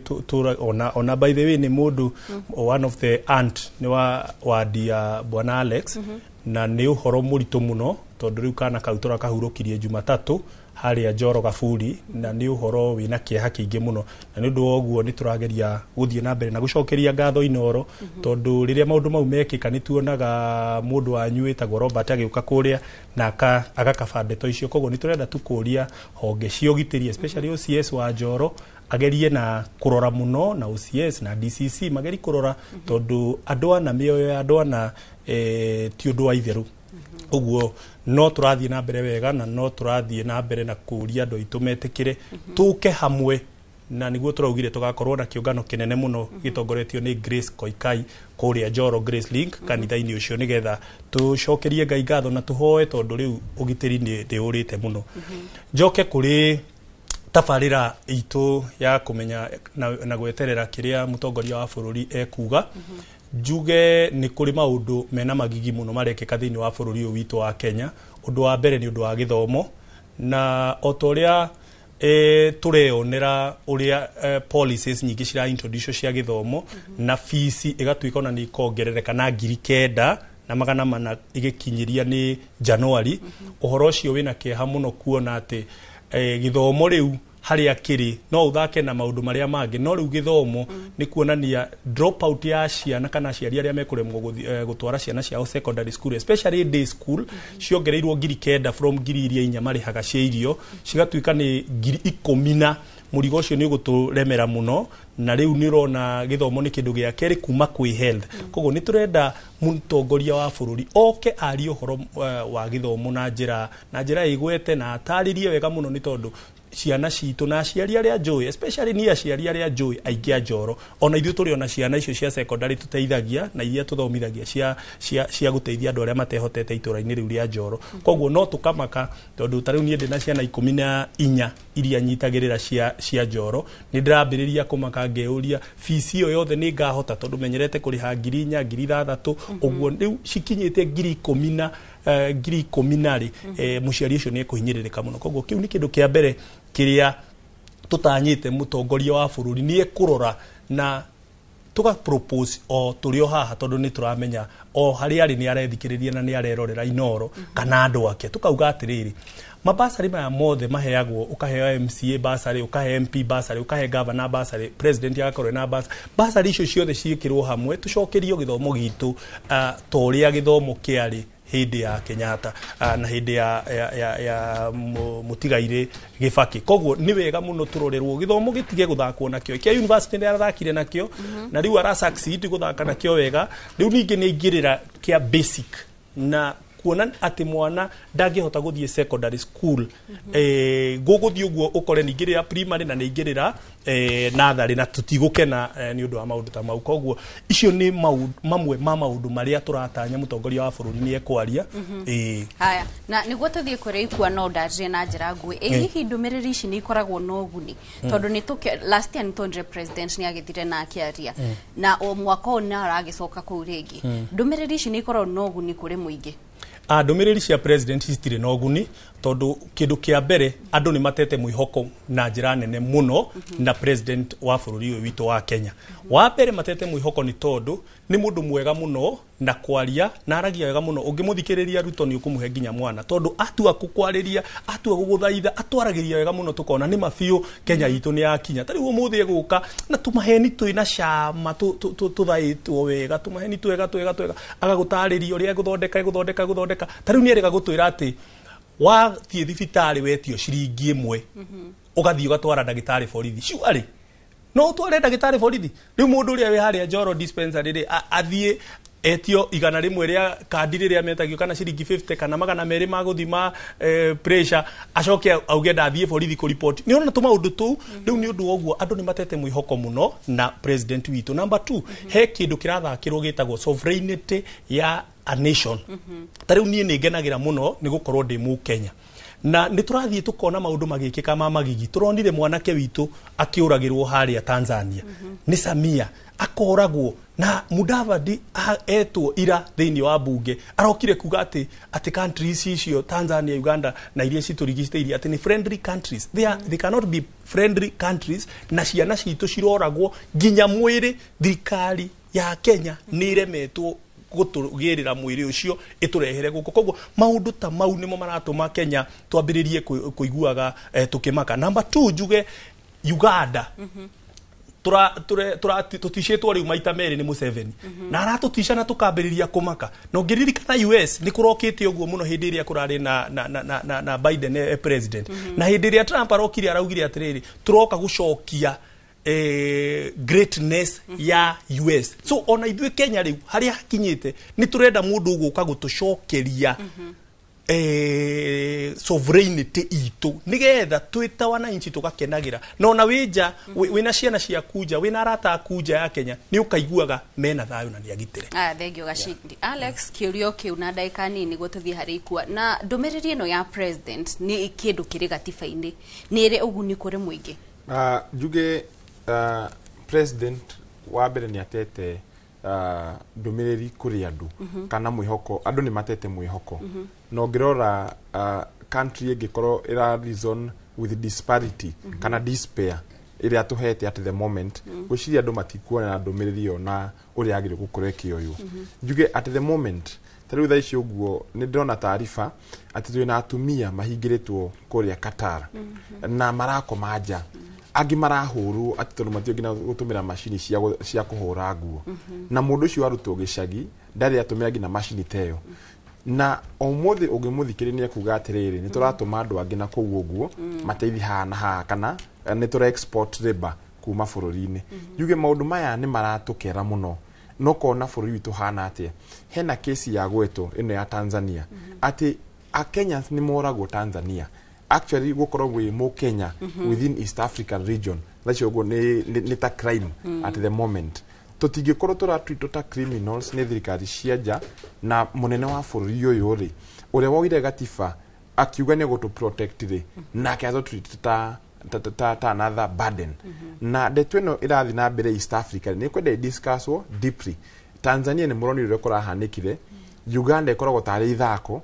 ona by the way nĩ mũndũ one of the aunt nĩ wa wadi ya bwana Alex. Na nĩ ũhoro mũritũ mũno, tondũ rĩu kana kau tũrakahurũkirie Jumatatũ harĩa Njoro Gaburi, na nĩ ũhoro wĩna kĩeha kĩingĩ mũno. Na nĩ ũndũ wa ũguo nĩ tũrageria gũthiĩ na mbere na gũcokeria ngatho Inooro, tondũ rĩrĩa maũndũ mau mekĩka nĩ tuonaga mũndũ wanyu wĩtagwo Robert agĩũka kũrĩa na agakaba ndeto icio. Koguo nĩ tũrenda tũkũria honge cia ũgitĩri, especially OCS wa Njoro agerie na kũrora mũno, na OCS na DCC magerie kũrora, tondũ andũ ana mĩoyo ya andũ ana ti ũndũ wa itherũ. Ũguo no tũrathiĩ na mbere wega, na no tũrathiĩ na mbere na kũria andũ aitũ metĩkĩre tũke hamwe, na nĩguo tũraugire tũgakorwo na kĩũngano kĩnene mũno gĩtongoretio nĩ Grace Koikai kũrĩa Njoro Grace Link kanitha-inĩ ũcio, nĩgetha tũcokerie Ngai ngatho na tũhoe, tondũ rĩu ũgitĩri nĩ ũrĩte mũno. Njoke kũrĩ tabarĩra itũ ya kũmenya na gweterera kĩrĩa mũtongoria wa bũrũri ekuga. Njuge nĩ kũrĩ maũndũ mena magigi mũno marekĩka thĩinĩ wa bũrũri ũyũ witũ wa Kenya. Ũndũ wa mbere nĩ ũndũ wa gĩthomo, na o ta ũrĩa tũreyonera ũrĩa policies nyingĩ cira introduce cia gĩthomo, na fees ĩgatuĩka ona nĩ ikongerereka na 9,400 igĩkinyĩria nĩ Januari. Ũhoro ũcio wĩna kĩeha mũno kuona atĩ gĩthomo rĩu harĩa kĩrĩ no ũthake na maũndũ marĩa mangĩ, no rĩu gĩthomo nĩ kuonania drop out ya ciana kana aciari arĩa mekũremwo gũtwara ciana ciao secondary school, especially day school, ciongereirwo 9,000 from 4,000 marĩhaga cia irio, cigatuĩka nĩ 10,000, na mũrigo ũcio nĩ ũgũtũremera mũno. Na rĩu nĩ ũrona gĩthomo nĩ kĩndũ gĩa kerĩ kuma kwĩ health. Koguo nĩ tũrenda mũtongoria wa bũrũri oke arie ũhoro wa gĩthomo na njĩra ĩgwete na atarĩrie wega mũno, nĩ tondũ ciana citũ na aciari arĩa njũĩ, especially ni aciari arĩa njũĩ aingĩ a Njoro, ona ithuĩ tũrĩ ona ciana icio cia secondary tũteithagia na iria tũthomithagia cia gũteithia andũ arĩa matehotete itũra-inĩ rĩu rĩa Njoro. Koguo no tũkamaka, tondũ ta rĩu niĩ ndĩ na ciana 14 iria nyitagĩrĩra cia Njoro, nĩ ndĩrambĩrĩria kũmaka ngeyũria fees ĩyo yothe nĩ ngahota, tondũ menyerete kũrĩha 4,000 6,000, ũguo rĩu cikinyĩte 10,000 10,000 rĩ, mũciari ũcio nĩ ekũhinyĩrĩrĩka mũno. Koguo kĩu nĩ kĩndũ kĩa mbere kĩrĩa tũtanyĩte mũtongoria wa bũrũri nĩ ekũrora, na tũga propose o tũrĩ o haha, tondũ nĩ tũramenya o harĩa arĩ nĩ arethikĩrĩria na nĩ arerorera Inooro kana andũ ake, tũkauga atĩrĩrĩ, mabasarĩ maya mothe maheagwo, ũkaheo MCA basarĩ, ũkahe MP basarĩ, ũkahe governor basarĩ, president agakorwo na basarĩ, basarĩ icio ciothe ciĩkĩrwo hamwe tũcokerio gĩthomo gitũ ta ũrĩa gĩthomo kĩarĩ hĩndĩ ya Kenyatta na hĩndĩ ya mũtigairĩ Gĩbakĩ. Koguo nĩ wega mũno tũrorerwo gĩthomo gĩtige gũthakwo nakĩo. Kĩa university nĩ arathakire nakĩo, na rĩu ara succeed gũthaka nakĩo wega. Rĩu ningĩ nĩ aingĩrĩra kĩa basic, na kuona atĩ mwana ndangĩhota gũthiĩ secondary school, gũgũthiĩ ũguo ũkore nĩingĩrĩra primary na nĩingĩrĩra natharĩ, na tũtigũkena nĩ ũndũ wa maũndũ ta mau. Koguo icio nĩ mamwe ma maũndũ marĩa tũratanya mũtongoria wa bũrũri nĩ ekwaria. Haya, na nĩguo tũthiĩ kũrĩa Ikua no ndanjie na njĩra nguhĩ, ĩ hihi ndũmĩrĩri ici nĩ ikoragwo na ũguni? Tondũ nĩ last year nĩ tuonire president nĩ agĩthire na akĩaria, na o mwaka ũyũ nĩ aragĩcoka kũu rĩngĩ. Ndũmĩrĩri ici nĩ ikoragwo na ũguni kũrĩ mũingĩ? Ndũmĩrĩri cia president citirĩ na ũguni, tondũ kĩndũ kĩa mbere andũ nĩ matete mwĩhoko na njĩra nene mũno na president wa bũrũri ũyũ witũ wa Kenya. Wa mbere matete mwĩhoko nĩ tondũ nĩ mũndũ mwega mũno na kwaria, na aragia wega mũno. Ũngĩmũthikĩrĩria Ruto nĩ ũkũmũhe nginya mwana, tondũ atua gũkwarĩria, atua gũgũthaitha, atwaragĩria wega mũno, tũkona nĩ mabiũ Kenya itũ nĩ yakinya. Ta rĩu ũmũthĩ egũka na tũmaheni twĩna cama tũthaĩtwo wega, tũmaheni twega twega twega, agagũtarĩria ũrĩa egũthondeka. Ta rĩu nĩ erĩga gũtwĩra atĩ wathiĩ thibitarĩ wetio ciringi 1 ũgathiĩ ũgatwara ndagĩtarĩ borithi. Surely No ũtware ndagĩtarĩ borithi. Rĩu mũndũ ũrĩa wĩ harĩa Njoro dispensary rĩ, athiĩ etio 100 rĩa kandi rĩrĩa metagio, kana ciringi 50 kana 200 ma gũthima pressure, acoke auge ndathiĩ borithi kũripoti. Nĩ ũrona tũmaũndũ tũu. Rĩu nĩ ũndũ wa ũguo andũ nĩ matete mwĩhoko mũno na president witũ. Number 2, he kĩndũ kĩrathakĩrwo gĩtagwo sovereignty ya a nation. Ta rĩu niĩ nĩ ngenagĩra mũno nĩ gũkorwo ndĩ Mũkenya, na nĩ tũrathiĩ tũkona maũndũ magĩkĩka ma magigi. Tũronire mwanake witũ akĩũragĩrwo harĩa Tanzania nĩ Samia, akoragwo na Mudavadi etwo ira thĩinĩ wa bunge, arokire kuga atĩ countries icio, Tanzania, Uganda na iria citũrigicĩirie, atĩ nĩ friendly countries. They cannot be friendly countries na ciana citũ ciroragwo nginya mwĩrĩ. Thirikari ya Kenya nĩ ĩremetwo gũtũgĩrĩra mwĩrĩ ũcio ĩtũrehere gũkũ. Koguo maũndũ ta mau nĩmo maratũma Kenya twambĩrĩrie kũiguaga tũkĩmaka. Number 2, njuge Uganda tũticĩtwo rĩu maita merĩ nĩ Museveni, na aratũtica na tũkambĩrĩria kũmaka. Na ũngĩririkana US nĩ kũrokĩte ũguo mũno hĩndĩ ĩrĩa kũrarĩ na Biden president, na hĩndĩ ĩrĩa Trump arokire araugire atĩrĩrĩ, tũroka gũcokia greatness ya US. So ona ithuĩ Kenya rĩu harĩa hakinyĩte nĩ tũrenda mũndũ ũgũka gũtũcokeria sovereignty itũ, nigetha twĩ ta wananchi tũgakenagira. Na ona wĩ nja, wĩna ciana ciaku nja, wĩna arata aku nja ya Kenya, nĩ ũkaiguaga mena thayũ na nĩ agitĩre. Ah, thengio Gacindi. Alex, kĩũrio kĩu na ndagĩka nini nĩguo tũthiĩ harĩ ikua na ndũmĩrĩri ĩno ya president. Nĩ kĩndũ kĩrĩ gatiba-inĩ, nĩ ĩrĩ ũguni kũrĩ mũingĩ? Njuge president wa mbere nĩ atete ndũmĩrĩri kũrĩ andũ kana mwĩhoko. Andũ nĩ matete mwĩhoko. Na ũngĩrora country ĩngĩkorwo ĩra reason with disparity kana despair ĩrĩa tũhete at the moment, gwĩciria andũ matikuona ndũmĩrĩri ĩyo na ũrĩa yagĩrĩirwo gũkorwo ĩkĩoywo. Njuge at the moment, ta rĩu thaa ici ũguo nĩ ndĩrona taariba atĩ twĩna atumia mahingĩrĩtwo kũrĩa Qatar na marakoma nja, angĩ marahũrwo atĩ tondũ matiũĩ nginya gũtũmĩra macini cia kũhũra nguo. Na mũndũ ũcio warutwo gĩcagi ndarĩ atũmĩra nginya macini ta ĩyo, na ũmũthĩ ũngĩmũthikĩrĩria nĩ ekuga atĩrĩrĩ, nĩ tũratũma andũ angĩ na kũu ũguo mateithie haha na haha, kana nĩ tũra export labor kuma bũrũri-inĩ. Njuge maũndũ maya nĩ maratũkera mũno, no kona bũrũri witũ hana atĩa. Hena kesi ya gwetwo ĩno ya Tanzania, atĩ a Kenyans nĩ moragwo Tanzania. Actually, gũkorwo wĩ mũkenya within East African region thacio ũguo nĩ ta crime at the moment. Tũtingĩkorwo tũratwitwo ta criminals nĩ thirikari cia nja, na mũnene wa bũrũri ũyũ rĩ, ũrĩa woire gatiba akiuga nĩ gũtũ protect rĩ, nake atũtreat ta another burden. Na ndeto ĩno ĩrathiĩ na mbere East Africa nĩ kwenda discusswo deeply. Tanzania nĩ mũronire ũrĩa kũrahanĩkire, Uganda ĩkoragwo tarĩ ithako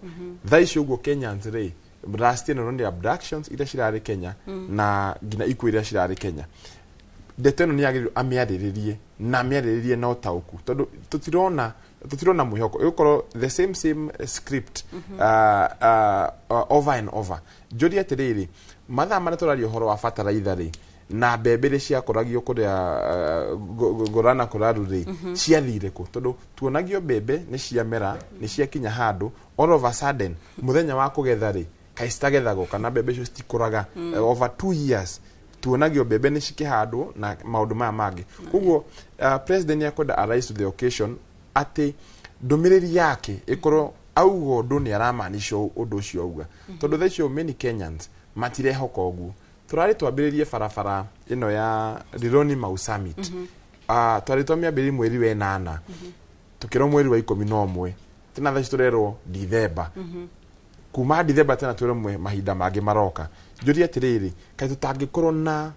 thaa ici ũguo. Kenyans rĩ, last year nĩ abductions iria cirarĩ Kenya na nginya ikuũ iria cirarĩ Kenya. Ndeto ĩno nĩ yagĩrĩirwo amĩarĩrĩrie na amĩarĩrĩrie na ũtaũku, tondũ tũtirona mwĩhoko. Ĩgũkorwo the same script over and over. Njũrie atĩrĩrĩ, mathaa marĩa tũraria ũhoro wa bataraitha rĩ, na mbembe iria ciakũragio kũrĩa Ngorana Kũraru rĩ, ciathire kũ? Tondũ tuonagio mbembe nĩ ciamera, nĩ ciakinya handũ, all of a sudden mũthenya wa kũgetha rĩ, kaĩ citagethagwo kana mbembe icio citikũraga? Over 2 years tuonagio mbembe nĩ cikĩhandwo na maũndũ maya mangĩ. Koguo president nĩ akwenda arise to the occasion, atĩ ndũmĩrĩri yake ĩkorwo auga ũndũ nĩ aramaanisha ũndũ ũcio auga, tondũ thaa icio many Kenyans matirehoka ũguo. Tũrarĩ twambĩrĩrie barabara ĩno ya Rironi Mau Summit, twarĩ twamĩambĩrĩrie mweri wa ĩnana, tukĩrwo mweri wa 11. Tena thaa ici tũrerwo Dithemba. Kuma Dithemba tena twĩrwo mahinda mangĩ maroka. Njũrie atĩrĩrĩ, kaĩ tũtangĩkorwo na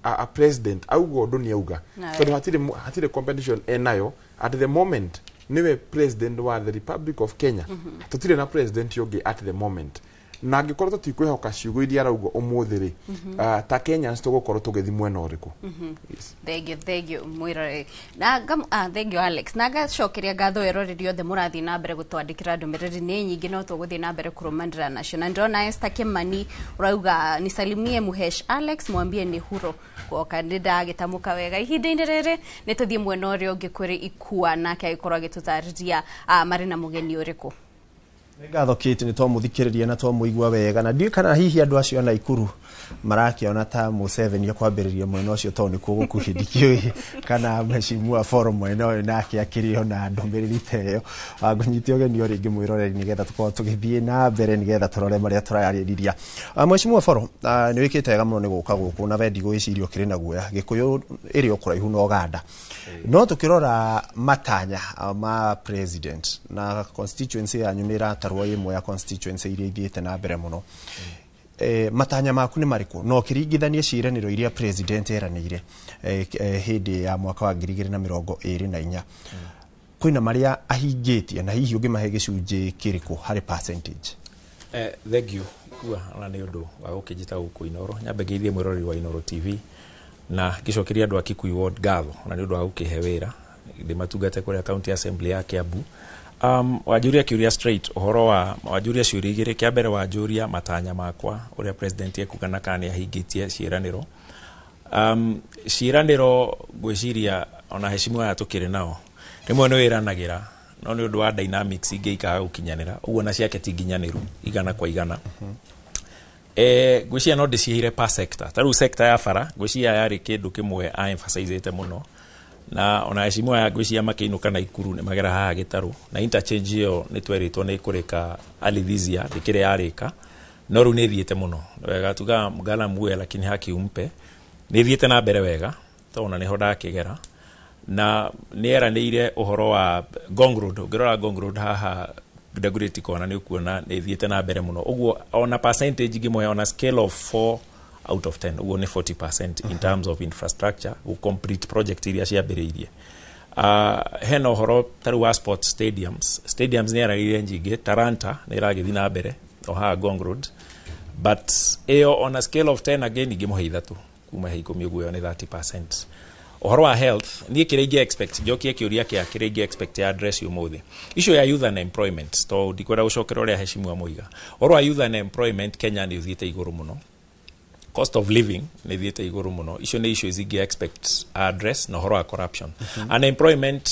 a president auga ũndũ nĩ auga? Tondũ hatirĩ competition enayo at the moment. Niwe president wa the Republic of Kenya, tũtirĩ na president ũngĩ at the moment. Na angĩkorwo tũtikwĩhoka ciugo iria arauga ũmũthĩ rĩ, ta Kenyans tũgũkorwo tũgĩthiĩ mwena ũrĩkũ? Yes. Thengio, thengio mwirore na thengio Alex, na ngacokeria ngatho eroreri othe mũrathiĩ na mbere gũtwandĩkĩra. Ndũmĩrĩri nĩ nyingĩ, no tũgũthiĩ na mbere kũrũmanĩra nacio. Na ndĩrona Esther Kimani ũrauga, "Nisalimie Muhesh Alex, mwambie nĩ huro guoka." Nĩ ndagĩtamũka wega. Ihinda-inĩ rĩrĩ nĩ tũthiĩ mwena ũrĩa ũngĩ kũrĩ Ikua, nake agĩkorwo agĩtũtarĩria marĩ na mũgeni ũrĩkũ. Nĩ ngatho Kate, nĩ twamũthikĩrĩria na twamũigua wega, na ndiũĩ kana hihi andũ acio a Naikuru marakĩona ta Museveni akwambĩrĩria mwena ũcio, tondũ nĩkuo gũkuhĩ. Ndikĩũĩ kana Mheshimiwa Foro mwena ũyũ nake akĩrĩ ona ndũmĩrĩri ta ĩyo. Ngũnyite ũgeni o rĩngĩ mwĩroreri, nĩgetha tũkorwo tũgĩthiĩ na mbere, nĩgetha tũrore marĩa tũrarĩrĩria. Mheshimiwa Foro, nĩ wĩkĩte wega mũno nĩ gũka gũkũ, na we ndigwĩciria ũkĩrĩ na guoya. Gĩkũyũ ĩrĩ o kũraihu na Ũganda, no tũkĩrora matanya ma president na constituency yanyu nĩ ĩratarwo ĩmwe ya constituency iria ithiĩte na mbere mũno. Matanya maku nĩ marĩkũ, na ũkĩringithania ciĩranĩro iria president eranĩire hĩndĩ ya mwaka wa 2024, kwĩna marĩa ahingĩtie, na hihi ũngĩmahe gĩcunjĩ kĩrĩkũ harĩ percentage? Thank you kua ona nĩ ũndũ wa gũkĩnjĩta gũkũ Inoro. Nyambe ngeithie mwĩroreri wa Inoro TV na ngĩcokeria andũ a Kikuyu Ward ngatho ona nĩ ũndũ wa gũkĩhe wĩra ndĩmatungate kũrĩa County Assembly ya Kiambu. Wanjũria kĩũria straight ũhoro wa wanjũria ciũria igĩrĩ. Kĩa mbere wanjũria matanya makwa, ũrĩa president ekuga na kana nĩ ahingĩtie ciĩranĩro. Ciĩranĩro ngwĩciria ona heshima aya tũkĩrĩ nao, rĩmwe nĩ wĩranagĩra, no nĩ ũndũ wa dynamics ingĩ ikaga gũkinyanĩra ũguo, na ciake ti nginyanĩru 100%. Ngwĩciria no ndĩciheire per sector. Ta rĩu sector ya bara, ngwĩciria yarĩ kĩndũ kĩmwe a emphasizĩte mũno, na ona heshima aya ngwĩciria makĩinũka na Ikuru nĩ magera haha gĩtarũ na interchange ĩyo nĩ twerĩtwo nĩ ĩkũrĩka early this year, ndĩkĩrĩ yarĩka, no rĩu nĩ ĩthiĩte mũno wega. Tuga mgala muwe lakini haki umpe, nĩ ĩthiĩte na mbere wega tondũ nĩho ndakĩgera. Na nĩ eranĩire ũhoro wa Ngong Road. Ũngĩrora Ngong Road haha Dagoretti Corner, nĩ ũkuona nĩ ĩthiĩte na mbere mũno. Ũguo ona percentage ngĩmũhe on a scale of 4 out of 10, ũguo nĩ 40% in terms of infrastructure, gũ complete project iria ciambĩrĩirie. Hena ũhoro ta rĩu wa sports stadiums nĩ eranĩire nyingĩ. Talanta nĩ ĩragĩthiĩ na mbere o haha Ngong Road, but ĩyo on a scale of 10 again ingĩmũhe 3 kuma he 10, ũguo ĩyo nĩ 30%. Ũhoro wa health, niĩ kĩrĩa ingĩ expect, njokie kĩũria kĩa kĩrĩa ingĩ expect ya address ũmũthĩ, issue ya youth unemployment, to ndikwenda gũcokera ũrĩa heshima moiga. Ũhoro wa youth unemployment Kenya nĩ ũthiĩte igũrũ mũno, cost of living nĩ thiĩte igũrũ mũno. Icio nĩ issues ingĩ expect address, na ũhoro wa corruption. Unemployment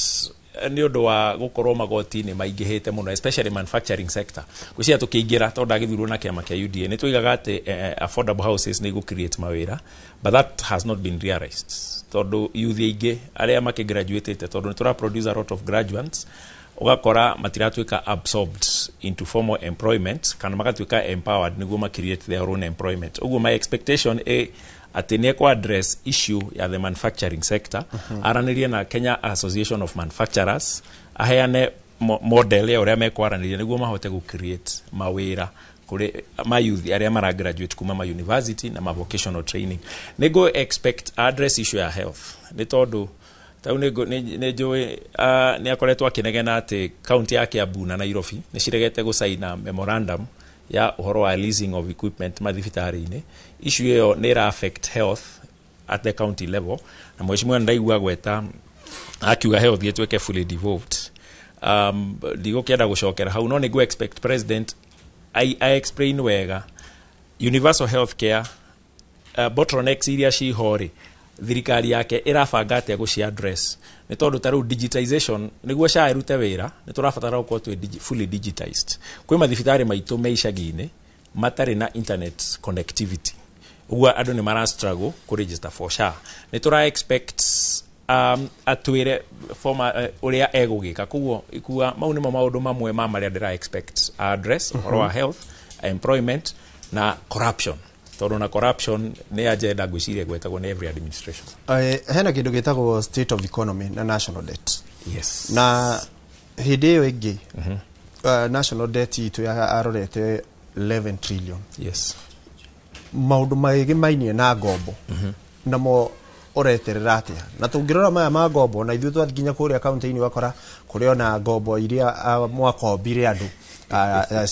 nĩ ũndũ wa gũkorwo magoti nĩ maingĩhĩte mũno, especially manufacturing sector. Gwĩciria tũkĩingĩra, tondũ ndagĩthurwo na kĩama kĩa UDA, nĩ tũigaga atĩ affordable houses nĩ igũ create mawĩra, but that has not been realized, tondũ youth aingĩ arĩa makĩgraduatĩte, tondũ nĩ tũra produce a lot of graduates, ũgakora matiratuĩka absorbed into formal employment kana magatuĩka empowered nĩguo ma create their own employment. Ũguo my expectation atĩ nĩ ekũ address issue ya the manufacturing sector, aranĩrie na Kenya Association of Manufacturers, aheane model ya ũrĩa mekwaranĩria nĩguo mahote gũ create mawĩra kũrĩ ma youth arĩa mara graduate kuma ma university na ma vocational training. Nĩngũ expect address issue ya health, nĩ tondũ tau nĩ njũĩ nĩ akoretwo akĩnegena atĩ kaunti ya Kiambu na Nairobi nĩ ciregete gũcaina memorandum ya ũhoro wa leasing of equipment mathibitarĩ-inĩ. Issue ĩyo nĩ ĩra affect health at the county level, na mheshimiwa ndaigua gweta akiuga health ĩtuĩke fully devolved. Ndigũkĩenda gũcokera hau, no nĩngũ expect president I explain wega universal health care, bottlenecks iria ciho rĩ, thirikari yake ĩrabanga atĩa gũci address, nĩ tondũ ta rĩu digitization, nĩguo SHA ĩrute wĩra, nĩ tũrabatara gũkorwo twĩ fully digitized. Kwĩ mathibitarĩ maitũ me icagi-inĩ matarĩ na internet connectivity, ũguo andũ nĩ mara struggle kũ register for SHA. Nĩ tũra expect atwĩre former ũrĩa egũgĩka. Koguo ikua mau nĩmo maũndũ mamwe ma marĩa ndĩra expect address, ũhoro wa health, employment na corruption, tondũ na corruption nĩ agenda ngwĩciria gwetagwo nĩ every administration. Hena kĩndũ gĩtagwo state of economy na national debt. Yes. Na hĩndĩ ĩyo ĩngĩ national debt itũ ya arorete 11 trillion. Maũndũ maĩgĩmainie na ngombo namo ũreterera atĩa? Na tũngĩrora maya ma ngombo, na ithuĩ twathiĩ nginya kũrĩa kaunti-inĩ, ũgakora kũrĩ ona ngombo iria mwakombire andũ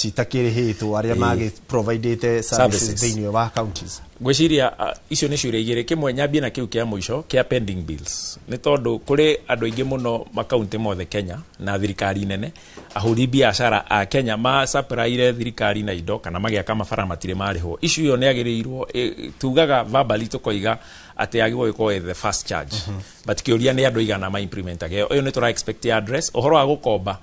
citakĩrĩhĩtwo, arĩa magĩ providĩte services Services. thĩinĩ wa counties. Ngwĩciria icio nĩ ciũria igĩrĩ. Kĩmwe nyambie na kĩu kĩa mũico kĩa pending bills, nĩ tondũ kũrĩ andũ aingĩ mũno makaunti mothe Kenya na thirikari nene, ahũri biacara a Kenya macapraire thirikari na indo kana magĩaka mabara matirĩ marĩhwo. Issue ĩyo nĩ yagĩrĩirwo, tugaga verbally, tũkoiga atĩ yagĩrĩirwo gũkorwo ĩ the first charge, but kĩũria nĩ andũ igana ma implementaga ĩyo. Ĩyo nĩ tũra expect ya address. Ũhoro wa gũkomba,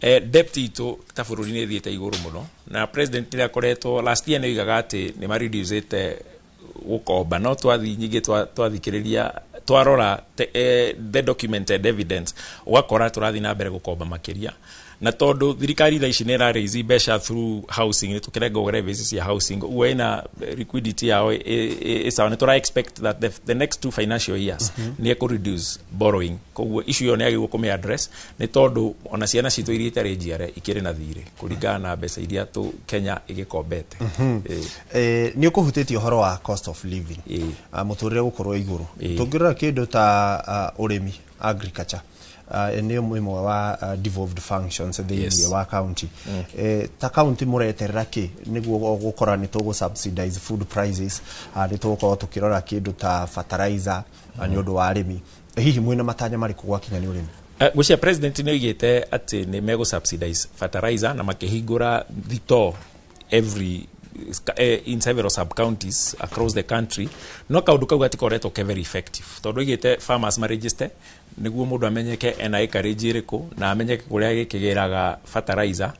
Debt itũ ta bũrũri nĩ ĩthiĩte igũrũ mũno, na president nĩ akoretwo last year nĩ oigaga atĩ nĩ mareducĩte gũkomba, no twathi nyingĩ twathikĩrĩria twarora the documented evidence, ũgakora tũrathiĩ na mbere gũkomba makĩria. Na tondũ thirikari thaa ici nĩ ĩra raise mbeca through housing, nĩ tũkĩrenga levies cia housing, ũguo ĩna liquidity yao ĩ sawa. Nĩ tũra expect that the next 2 financial years nĩ ĩkũ reduce borrowing. Koguo issue ĩyo nĩ yagĩrĩirwo kũmĩ address, nĩ tondũ ona ciana citũ iria itarĩ njiare ikĩrĩ na thirĩ kũringana na mbeca iria tũ Kenya ĩgĩkombete. Nĩ ũkũhutĩtie ũhoro wa cost of living, mũtũrĩre gũkorwo igũrũ. Tũngĩrora kĩndũ ta ũrĩmi, agriculture, nĩ ĩmwe wa devolved functions thĩinĩ wa county. Ta county mũreterera kĩ nĩguo gũkora nĩ tũgũ subsidize food prices, nĩ tũgũkorwo tũkĩrora kĩndũ ta fertilizer nĩ ũndũ wa arĩmi? Hihi mwĩna matanya marĩkũ gwakinya nĩ ũrĩmi? Ngwĩciria president nĩ oigĩte atĩ nĩ megũ subsidize fertilizer na makĩhingũra thitoo every in several sub counties across the country, no kaũndũ kau gatikoretwo ke very effective, tondũ oigĩte farmers maregister nĩguo mũndũ amenyeke ena acreage ĩrĩkũ na amenyeke kũrĩa gĩkĩgĩraga fertilizer,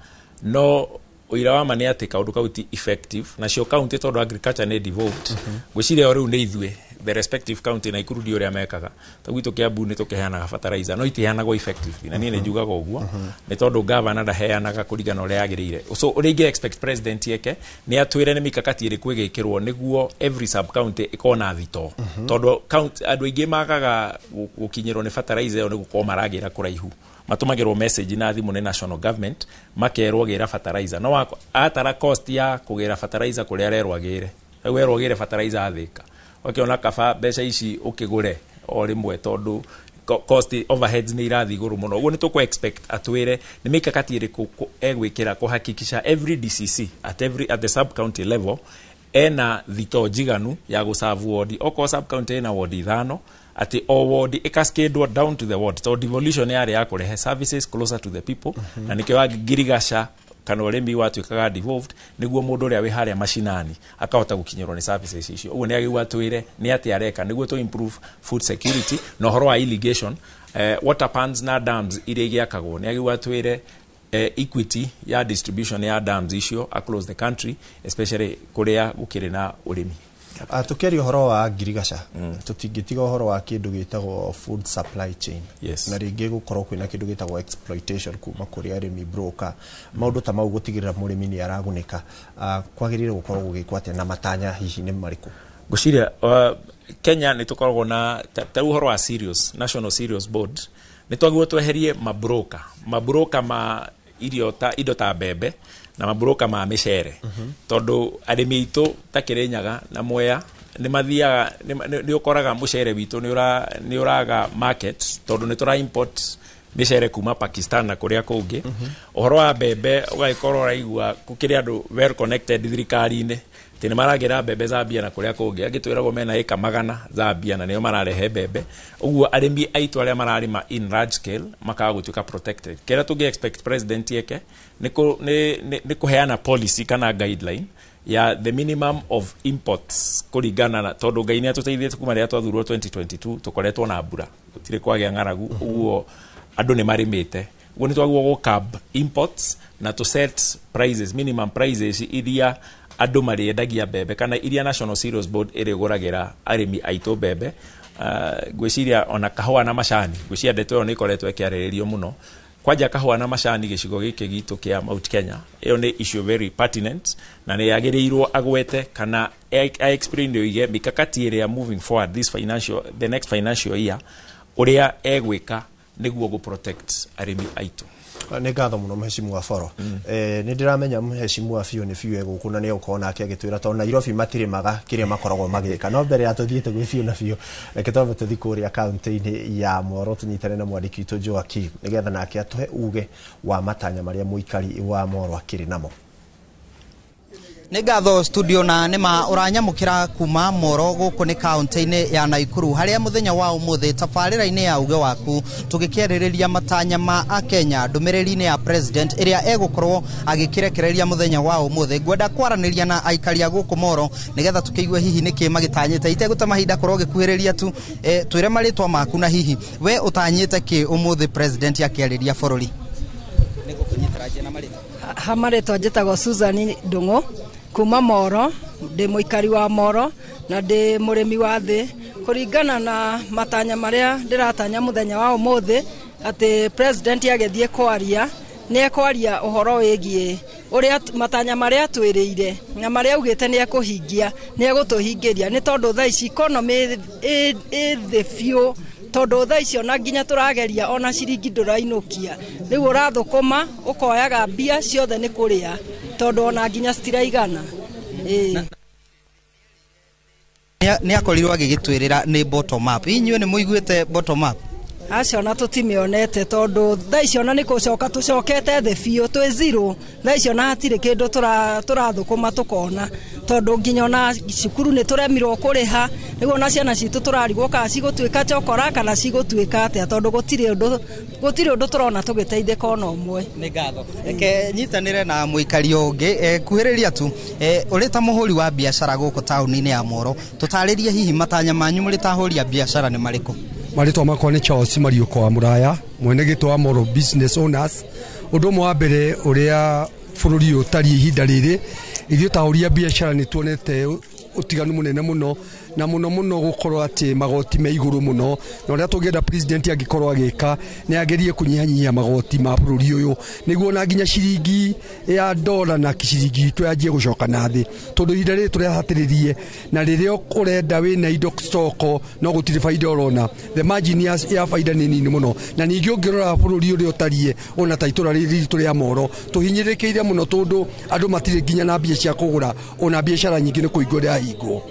no ũira wa ma nĩ atĩ kaũndũ kau ti effective. Nacio county, tondũ agriculture nĩ devolved, ngwĩciria o rĩu nĩ ithuĩ the respective county Naikuru ndi ũrĩa mekaga. Ta gwitũ Kiambu nĩ tũkĩheanaga fertilizer, no itiheanagwo effectively, na niĩ nĩ njugaga ũguo nĩ tondũ governor ndaheanaga kũringana na ũrĩa yagĩrĩire. So ũrĩa ingĩ expect president eke nĩ atwĩre nĩ mikakati ĩrĩkũ ĩgĩkĩrwo nĩguo every sub county ĩkorwo na thitoo, tondũ andũ aingĩ magaga gũkinyĩrwo nĩ fertilizer ĩyo nĩ gũkorwo maragĩra kũraihu. Matũmagĩrwo message na thimũ nĩ national government, makerwo gĩra fertilizer, no atara cost ya kũgĩra fertilizer kũrĩa arerwo agĩre. Rĩu werwo ũgĩre fertilizer Thĩka, ũkĩona kaba mbeca ici ũkĩgũre o rĩmwe, tondũ cost overheads nĩ irathiĩ igũrũ mũno. Ũguo nĩ tũkũ expect atwĩre nĩ mikakati ĩrĩkũ egwĩkĩra kũhakikisha every DCC at the sub county level ena thitoo njiganu ya gũserve ward. Okorwo sub county ĩna ward 5, atĩ o ward ĩcascadwo down to the ward, tondũ devolution yarĩ ya kũrehe services closer to the people, na nĩkĩo wa ngirigaca kana ũrĩmi watuĩkaga devolved nĩguo mũndũ ũrĩa wĩ harĩa macinani akahota gũkinyĩrwo nĩ services icio. Ũguo nĩ agĩrĩirwo atwĩre nĩ atĩ areka nĩguo to improve food security. Na ũhoro wa irrigation, water pans na dams iria igĩakagwo, nĩ agĩrĩirwo atwĩre equity ya distribution ya dams icio across the country, especially kũrĩa gũkĩrĩ na ũrĩmi. Tukiaria ũhoro wa ngirigaca, tũtingĩtiga ũhoro wa kĩndũ gĩtagwo food supply chain, na rĩngĩ gũkorwo kwĩna kĩndũ gĩtagwo exploitation kuma kũrĩ arĩmi, broker, maũndũ ta mau, gũtigĩrĩra mũrĩmi nĩ aragunĩka. Kwagĩrĩire gũkorwo gũgĩkwo atĩa, na matanya hihi nĩ marĩkũ? Ngwĩciria Kenya nĩ tũkoragwo na ta rĩu ũhoro wa cereals, National Cereals Board, nĩ twagĩrĩirwo tweherie mabroker ma irio ta indo ta mbembe na mabroker ma mĩcere, tondũ arĩmi aitũ ta Kĩrĩnyaga na Mwea nĩ mathiaga, nĩ ũkoraga mũcere witũ nĩ ũraga market tondũ nĩ tũra import mĩcere kuma Pakistan na kũrĩa kũngĩ. Ũhoro wa mbembe, ũgagĩkorwo ũraigua gũkĩrĩ andũ well connected thirikari-inĩ atĩ nĩ maragĩra mbembe Zambia na kũrĩa kũngĩ. Angĩ twĩragwo mena ĩka 100 Zambia na nĩo mararehe mbembe. Ũguo arĩmi aitũ arĩa mararĩma in large scale makaga gũtuĩka protected. Kĩrĩa tũngĩ expect president eke nĩ kũheana policy kana guideline ya the minimum of imports, kũringana na tondũ Ngai nĩ atũteithĩtie, kuma rĩrĩa twathurwo 2022 tũkoretwo na mbura, gũtirĩ kwagĩa ng'aragu, ũguo andũ nĩ marĩmĩte. Ũguo nĩ twagĩrĩirwo gũ curb imports na to set prices, minimum prices iria andũ marĩendagia mbembe kana iria National Cereals Board ĩrĩgũragĩra arĩmi aitũ mbembe. Ngwĩciria ona kahũa na macani, ngwĩciria ndeto ĩyo nĩ ĩkoretwo ĩkĩarĩrĩrio mũno, kwanja kahũa na macani gĩcigo gĩkĩ gitũ kĩa Mount Kenya. Ĩyo nĩ issue very pertinent na nĩ yagĩrĩirwo agwete kana a explain oige mikakati ĩrĩa moving forward this financial the next financial year ũrĩa egwĩka nĩguo gũ protect arĩmi aitũ. Nĩ ngatho mũno, mheshimiwa Boro. Nĩ ndĩramenya mheshimiwa biũ nĩ biũ egũkũ na nĩ egũkorwo nake agĩtwĩra tondũ Nairobi matirĩmaga kĩrĩa makoragwo magĩka. No mbere ya tũthiĩte gwĩ biũ na biũ, reke twambe tũthiĩ kũrĩa kaunti-inĩ ya Moro tũnyitane na mwandĩki witũ Joakim nĩgetha nake atũhe uge wa matanya marĩa mũikari wa Moro akĩrĩ namo. Nĩ ngatho studio, na nĩma ũranyamũkĩra kuma Moro gũkũ nĩ kaunti-inĩ ya Naikuru, harĩa mũthenya wa ũmũthĩ tabarĩra-inĩ ya uge waku tũgĩkĩarĩrĩria matanya ma akenya ndũmĩrĩri-inĩ ya president ĩrĩa egũkorwo agĩkĩrekereria mũthenya wa ũmũthĩ. Ngwenda kwaranĩria na aikari a gũkũ Moro nĩgetha tũkĩigue hihi nĩkĩ magĩtanyĩte. Itegũte mahinda korwo gĩkuhĩrĩria tu, twĩre marĩtwa maku na hihi we ũtanyĩte kĩ ũmũthĩ president akĩarĩria bũrũri. Anjia na marĩtwa. Ha marĩtwa njĩtagwo Susan Ndung'u kuma Moro, ndĩ mũikari wa Moro na ndĩ mũrĩmi wa thĩ. Kũringana na matanya marĩa ndĩratanya mũthenya wa ũmũthĩ, atĩ president agĩthiĩ kwaria nĩ ekwaria ũhoro wĩgiĩ ũrĩa matanya marĩa atwĩrĩire na marĩa augĩte nĩ ekũhingia, nĩ egũtũhingĩria, nĩ tondũ thaa ici economy ĩ thĩ biũ, tondũ thaa ici ona nginya tũrageria ona ciringi ndũrainũkia, rĩu ũrathũkũma ũkoyaga mbia ciothe nĩ kũrĩa, tondũ ona nginya citiraigana. Nĩ akorirwo agĩgĩtwĩrĩra nĩ bottom up. Inyuĩ nĩ mũiguĩte bottom up? Aca ona tũtimĩonete, tondũ thaa ici ona nĩ gũcoka tũcokete thĩ biũ, twĩ zero. Thaa ici ona hatirĩ kĩndũ tũrathũkũma tũkona, tondũ nginya ona cukuru nĩ tũremirwo kũrĩha, nĩguo ona ciana citũ tũrarigwo kana cigũtuĩka chokora kana cigũtuĩka atĩa, tondũ gũtirĩ ũndũ tũrona tũgĩteithĩka ona ũmwe. Nĩ ngatho. Reke nyitanĩre na mũikari ũngĩ, kuhĩrĩria tu, ũrĩ ta mũhũri wa biacara gũkũ taũni-inĩ ya Moro, tũtarĩrie hihi matanya manyu mũrĩ ta ahũri a biacara nĩ marĩkũ? Marĩtwa makwa nĩ Charles Mariũko wa Mũraya, mwene gĩtũ wa Moro Business Owners. Ũndũ ũmwe wa mbere ũrĩa bũrũri ũyũ ũtariĩ ihinda rĩrĩ, ithuĩ ta ahũri a biacara nĩ tuonete ũtiganu mũnene mũno, na mũno mũno gũkorwo atĩ magoti me igũrũ mũno, na ũrĩa tũngĩenda president angĩkorwo agĩka nĩ agerie kũnyihanyihia magoti ma bũrũri ũyũ, nĩguo na nginya ciringi ya dola na ciringi itũ yanjie gũcoka na thĩ, tondũ ihinda rĩrĩ tũrehatĩrĩrie na rĩrĩa ũrenda wĩna indo stoko no gũtirĩ baida ũrona, the margin ya baida nĩ nini mũno. Na ningĩ ũngĩrora bũrũri ũrĩa ũtariĩ ona ta itũra rĩrĩ ritũ rĩa Moro tũhinyĩrĩkĩire mũno, tondũ andũ matirĩ nginya na mbia cia kũgũra, ona biacara nyingĩ nĩ kũhingwo ĩrahingwo.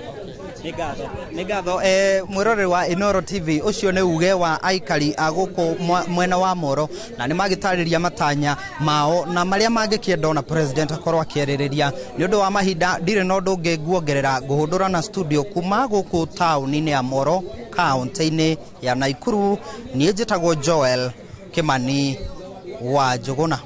Nĩ ngatho. Mwĩroreri wa Inooro TV, ũcio nĩ uge wa aikari a gũkũ mwena wa Moro, na nĩ magĩtarĩria matanya mao na marĩa mangĩkĩenda ona president akorwo akĩarĩrĩria. Nĩ ũndũ wa mahinda ndirĩ na ũndũ ũngĩ nguongerera, ngũhũndũra na studio kuma gũkũ taũni-inĩ ya Moro, kaũntĩ-inĩ ya Naikuru. Niĩ njĩtagwo Joel Kimani wa Njũgũna.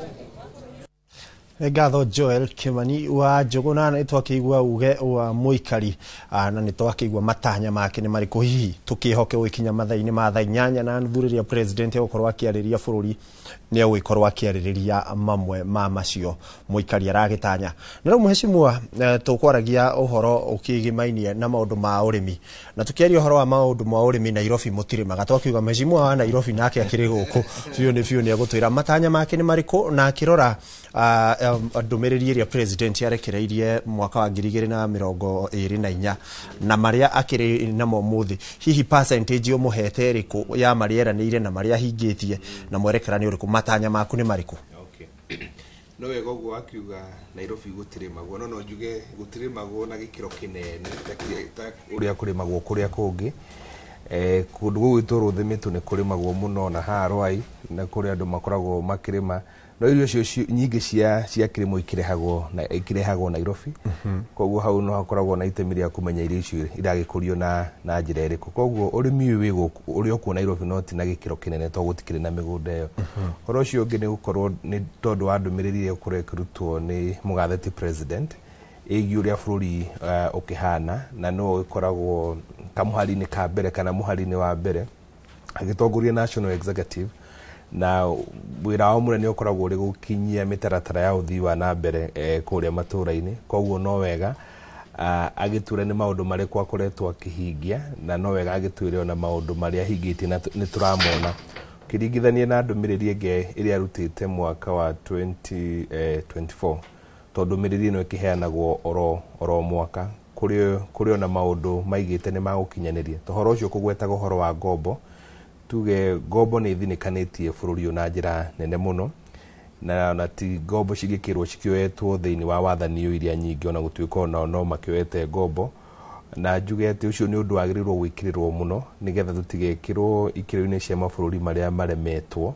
Ngatho Joel Kimani wa Njũgũna. Nĩ twakĩigua uge wa mũikari na nĩ twakĩigua matanya make nĩ marĩkũ, hihi tũkĩhoke gũgĩkinya mathaa-inĩ ma thaa 8:30 rĩrĩa president egũkorwo akĩarĩria bũrũri nĩ egũgĩkorwo akĩarĩrĩria mamwe ma macio mũikari aragĩtanya. Na rĩu mheshimiwa, tũkwaragia ũhoro ũkĩgĩmainie na maũndũ ma ũrĩmi, na tũkĩaria ũhoro wa maũndũ ma ũrĩmi Nairobi mũtirĩmaga, twakiuga mheshimiwa wa Nairobi nake akĩrĩ gũkũ biũ nĩ biũ nĩ egũtwĩra matanya make nĩ marĩkũ, na akĩrora ndũmĩrĩri ĩrĩa president arekereirie mwaka wa 2024 na marĩa akĩrĩ namo mũthĩ, hihi percentage ũmũhete ĩrĩkũ ya marĩa eranĩire na marĩa ahingĩtie, na mwerekera nĩ ũrĩkũ, matanya maku nĩ marĩkũ? No wega ũguo wakiuga Nairobi gũtirĩmagwo, no njuge gũtirĩmagwo na gĩkĩro kĩnene ta ũrĩa kũrĩmagwo kũrĩa kũngĩ. Kũndũ gũgũ gwitũ Rũthĩmĩtũ nĩ kũrĩmagwo mũno, na haha Rwai na kũrĩa andũ makoragwo makĩrĩma, no irio icio nyingĩ cia kĩrĩmo ikĩrehagwo Nairobi. Koguo hau no hakoragwo na itemi rĩa kũmenya irio icio iragĩkũrio na njĩra ĩrĩkũ. Koguo ũrĩmi ũyũ wĩ gũkũ ũrĩa ũkuo Nairobi no ti na gĩkĩro kĩnene, tondũ gũtikĩrĩ na mĩgũnda ĩyo. Ũhoro ũcio ũngĩ nĩ gũkorwo nĩ tondũ wa ndũmĩrĩri ĩrĩa ĩgũkorwo ĩkĩrutwo nĩ mũgathĩti president ĩgiĩ ũrĩa bũrũri ũkĩhana, na no ũgĩkoragwo kamũhari-inĩ ka mbere kana mũhari-inĩ wa mbere agĩtongoria National Executive, na wĩra wao mũnene ũkoragwo ũrĩ gũkinyia mĩtaratara ya ũthii wa na mbere kũrĩa matũũra-inĩ. Koguo no wega agĩtwĩre nĩ maũndũ marĩkũ akoretwo akĩhingia, na no wega agĩtwĩre ona maũndũ marĩa ahingĩtie na nĩ tũramona ũkĩringithania na ndũmĩrĩri ĩngĩ ĩrĩa arutĩte mwaka wa 2024, tondũ ndũmĩrĩri ĩno ĩkĩheanagwo oro mwaka, kũrĩ ona maũndũ maigĩte nĩ magũkinyanĩria. Ũhoro ũcio kũgwetaga ũhoro wa ngombo, tuge ngombo nĩ ithinĩkanĩtie bũrũri ũyũ na njĩra nene mũno, na ti ngombo cingĩkĩrwo cikĩoetwo thĩinĩ wa wathani ũyũ iria nyingĩ, ona gũtuĩka onao no makĩoete ngombo, na njuge atĩ ũcio nĩ ũndũ wagĩrĩirwo gwĩkĩrĩrwo mũno nĩgetha tũtigekĩrwo ikĩro-inĩ cia mabũrũri marĩa maremetwo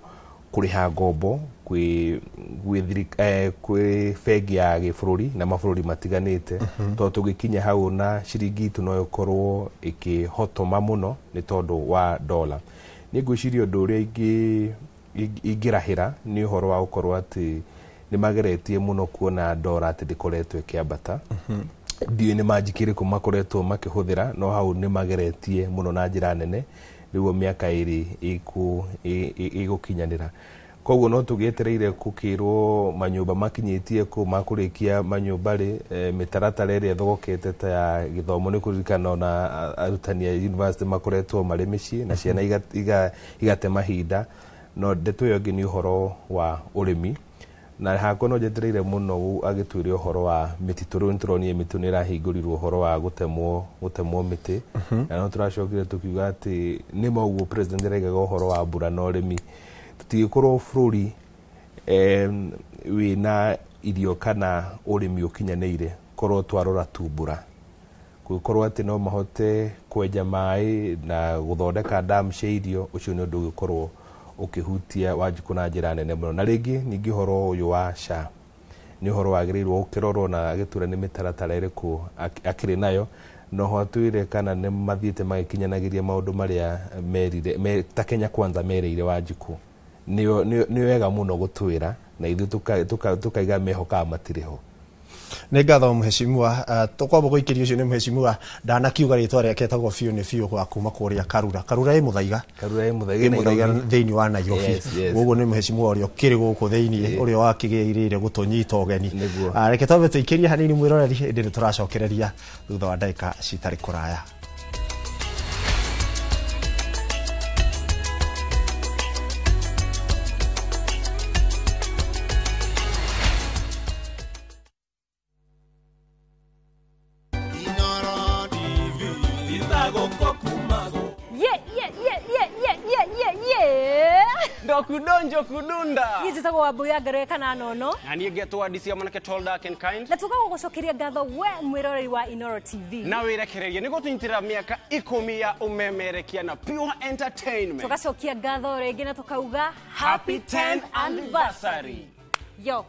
kũrĩha ngombo kwĩ bengi ya gĩbũrũri na mabũrũri matiganĩte, tondũ tũgĩkinya hau na ciringi itũ no ĩkorwo ĩkĩhotoma mũno nĩ tondũ wa dola. Niĩ ngwĩciria ũndũ ũrĩa ingĩrahĩra nĩ ũhoro wa gũkorwo atĩ nĩ mageretie mũno kuona dola atĩ ndĩkoretwo ĩkĩambata. Ndiũĩ nĩ manjiki ĩrĩkũ makoretwo makĩhũthĩra, no hau nĩ mageretie mũno na njĩra nene, nĩguo mĩaka ĩrĩ ĩgũkinyanĩra. Koguo no tũgĩetereire gũkĩrwo manyũmba makinyĩtie kũ makũrĩkia manyũmba rĩ, mĩtaratara ĩrĩa ĩthogokete ta ya gĩthomo nĩ kũririkana ona arutani a university makoretwo marĩ mĩciĩ na ciana igate mahinda. No ndeto ĩyo ĩngĩ nĩ ũhoro wa ũrĩmi, na hakwa no njetereire mũno agĩtwĩre ũhoro wa mĩtitũ. Rĩu nĩtũronire mĩtitũ nĩ ĩrahingũrirwo ũhoro wa gũtemwo mĩtĩ, na no tũracokire tũkiuga atĩ nĩ ma ũguo president araigaga ũhoro wa mbura na ũrĩmi, tũtigĩkorwo bũrũri wĩna irio kana ũrĩmi ũkinyanĩire korwo twarora tu mbura, gũgĩkorwo atĩ no mahote kwenja maĩ na gũthondeka dam cia irio. Ũcio nĩ ũndũ ũgĩkorwo ũkĩhutia Wanjikũ na njĩra nene mũno. Na rĩngĩ ningĩ ũhoro ũyũ wa SHA nĩ ũhoro wagĩrĩirwo gũkĩrorwo na agĩtwĩra nĩ mĩtaratara ĩrĩkũ akĩrĩ nayo, no ho atwĩre kana nĩ mathiĩte magĩkinyanagĩria maũndũ marĩa merire ta Kenya Kwanza merĩire Wanjikũ. Nĩ wega mũno gũtwĩra na ithuĩ tũkaiga mehokaga matirĩ ho. Nĩ ngatho mheshimiwa. Tũkwamba gũikĩria ũcio nĩ mheshimiwa ndanakiuga rĩtwa rĩake etagwo biũ nĩ biũ wa kuma kũrĩa Karura. Karura ĩ Mũthaiga, Karura ĩ Mũthaiga, Mũthaiga thĩinĩ wa Nairobi. Koguo nĩ mheshimiwa ũrĩa ũkĩrĩ gũkũ thĩinĩ ũrĩa wakĩgĩrĩire gũtũnyita ũgeni. Reke twambe tũikĩrie hanini mwĩroreri, hĩndĩ nĩ tũracokereria thutha wa ndagĩka citarĩ kũraya. Kudonjo kudunda. Niĩ njĩtagwo Wambui ya Ngerwe kana Nono. Na niĩ ngetwo DC mwanake tall dark and kind. Na tukaga gũgũcokeria ngatho we mwĩroreri wa Inooro TV. Na wĩrekererie nĩ gũtũnyitĩrĩra mĩaka 10 ya ũmemerekia na Pure Entertainment. Tũgacokia ngatho rĩngĩ na tũkauga happy 10th anniversary. Yo.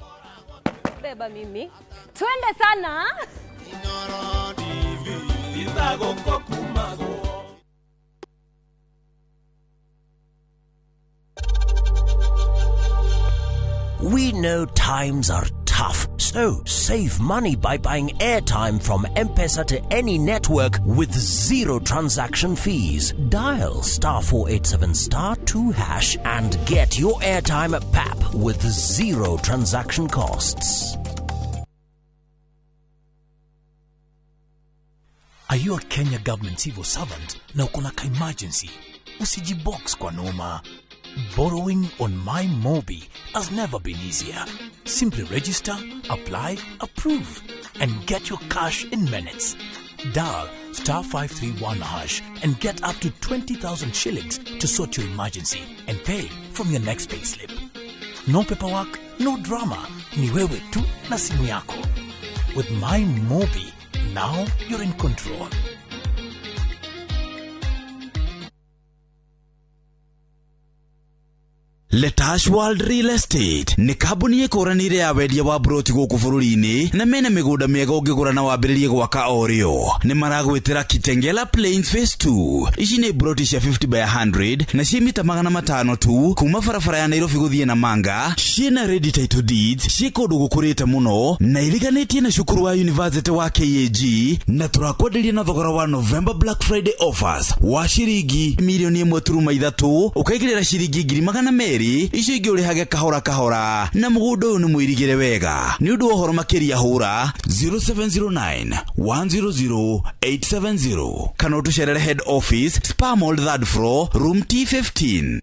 Beba mimi. Twende sana. Inooro TV. We know times are tough, so save money by buying airtime from M-Pesa to any network with zero transaction fees. Dial *487*2# and get your airtime at PAP with zero transaction costs. Are you a Kenya government civil servant na uko na ka-emergency? Usijibox kwa noma. Borrowing on My Mobi has never been easier. Simply register, apply, approve, and get your cash in minutes. Dial *531# and get up to 20,000 shillings to sort your emergency and pay from your next payslip. No paperwork, no drama. Ni wewe tu na simu yako. With My Mobi, now you're in control. Letash World Real Estate nĩ kambuni ĩkũranĩire ya wendia wa broti gũkũ bũrũri-inĩ na mena mĩgũnda mĩega ũngĩgũra na wambĩrĩrie gwaka o rĩo. Nĩ maragwĩtĩra Kitengela Plains Phase 2. Ici nĩ broti cia 50 by 100 na ciĩ mita 500 tu kuma barabara ya Nairobi gũthiĩ Namanga. Ciĩna ready title deeds, ciĩ kũndũ gũkũrĩte mũno na iriganĩtie na cukuru wa University wa KAG, na tũrakwenderia na thogora wa November Black Friday offers wa ciringi milioni 1.3 ũkaigĩrĩra ciringi 200,000 icio ingĩ ũrĩhage kahora kahora, na mũgũnda ũyũ nĩ mũirigĩre wega. Nĩ ũndũ wa ũhoro makĩria hũra 0709 100 870 kana ũtũcerere head office Spa Mall 3rd floor room T15.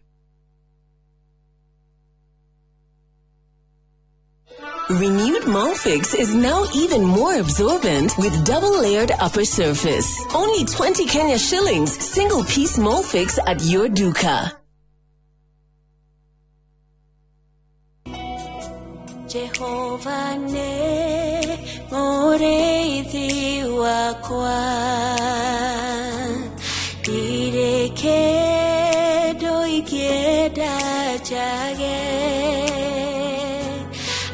Renewed Molfix is now even more absorbent with double-layered upper surface. Only 20 Kenya shillings, single-piece Molfix at your duka. Jehovah ne mureithi wakwa, ndirĩ kĩndũ ingĩenda njage,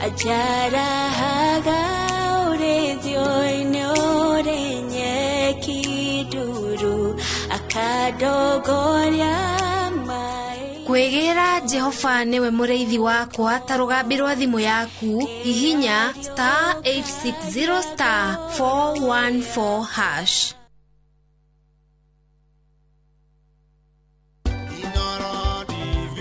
anjarahaga ũrĩithio-inĩ ũrĩ nyeki nduru, akandongoria. Kwĩgĩra Jehova nĩwe mũrĩithi wakwa ta rũgambi rwa thimũ yaku, hihinya *860*414#. Inooro TV.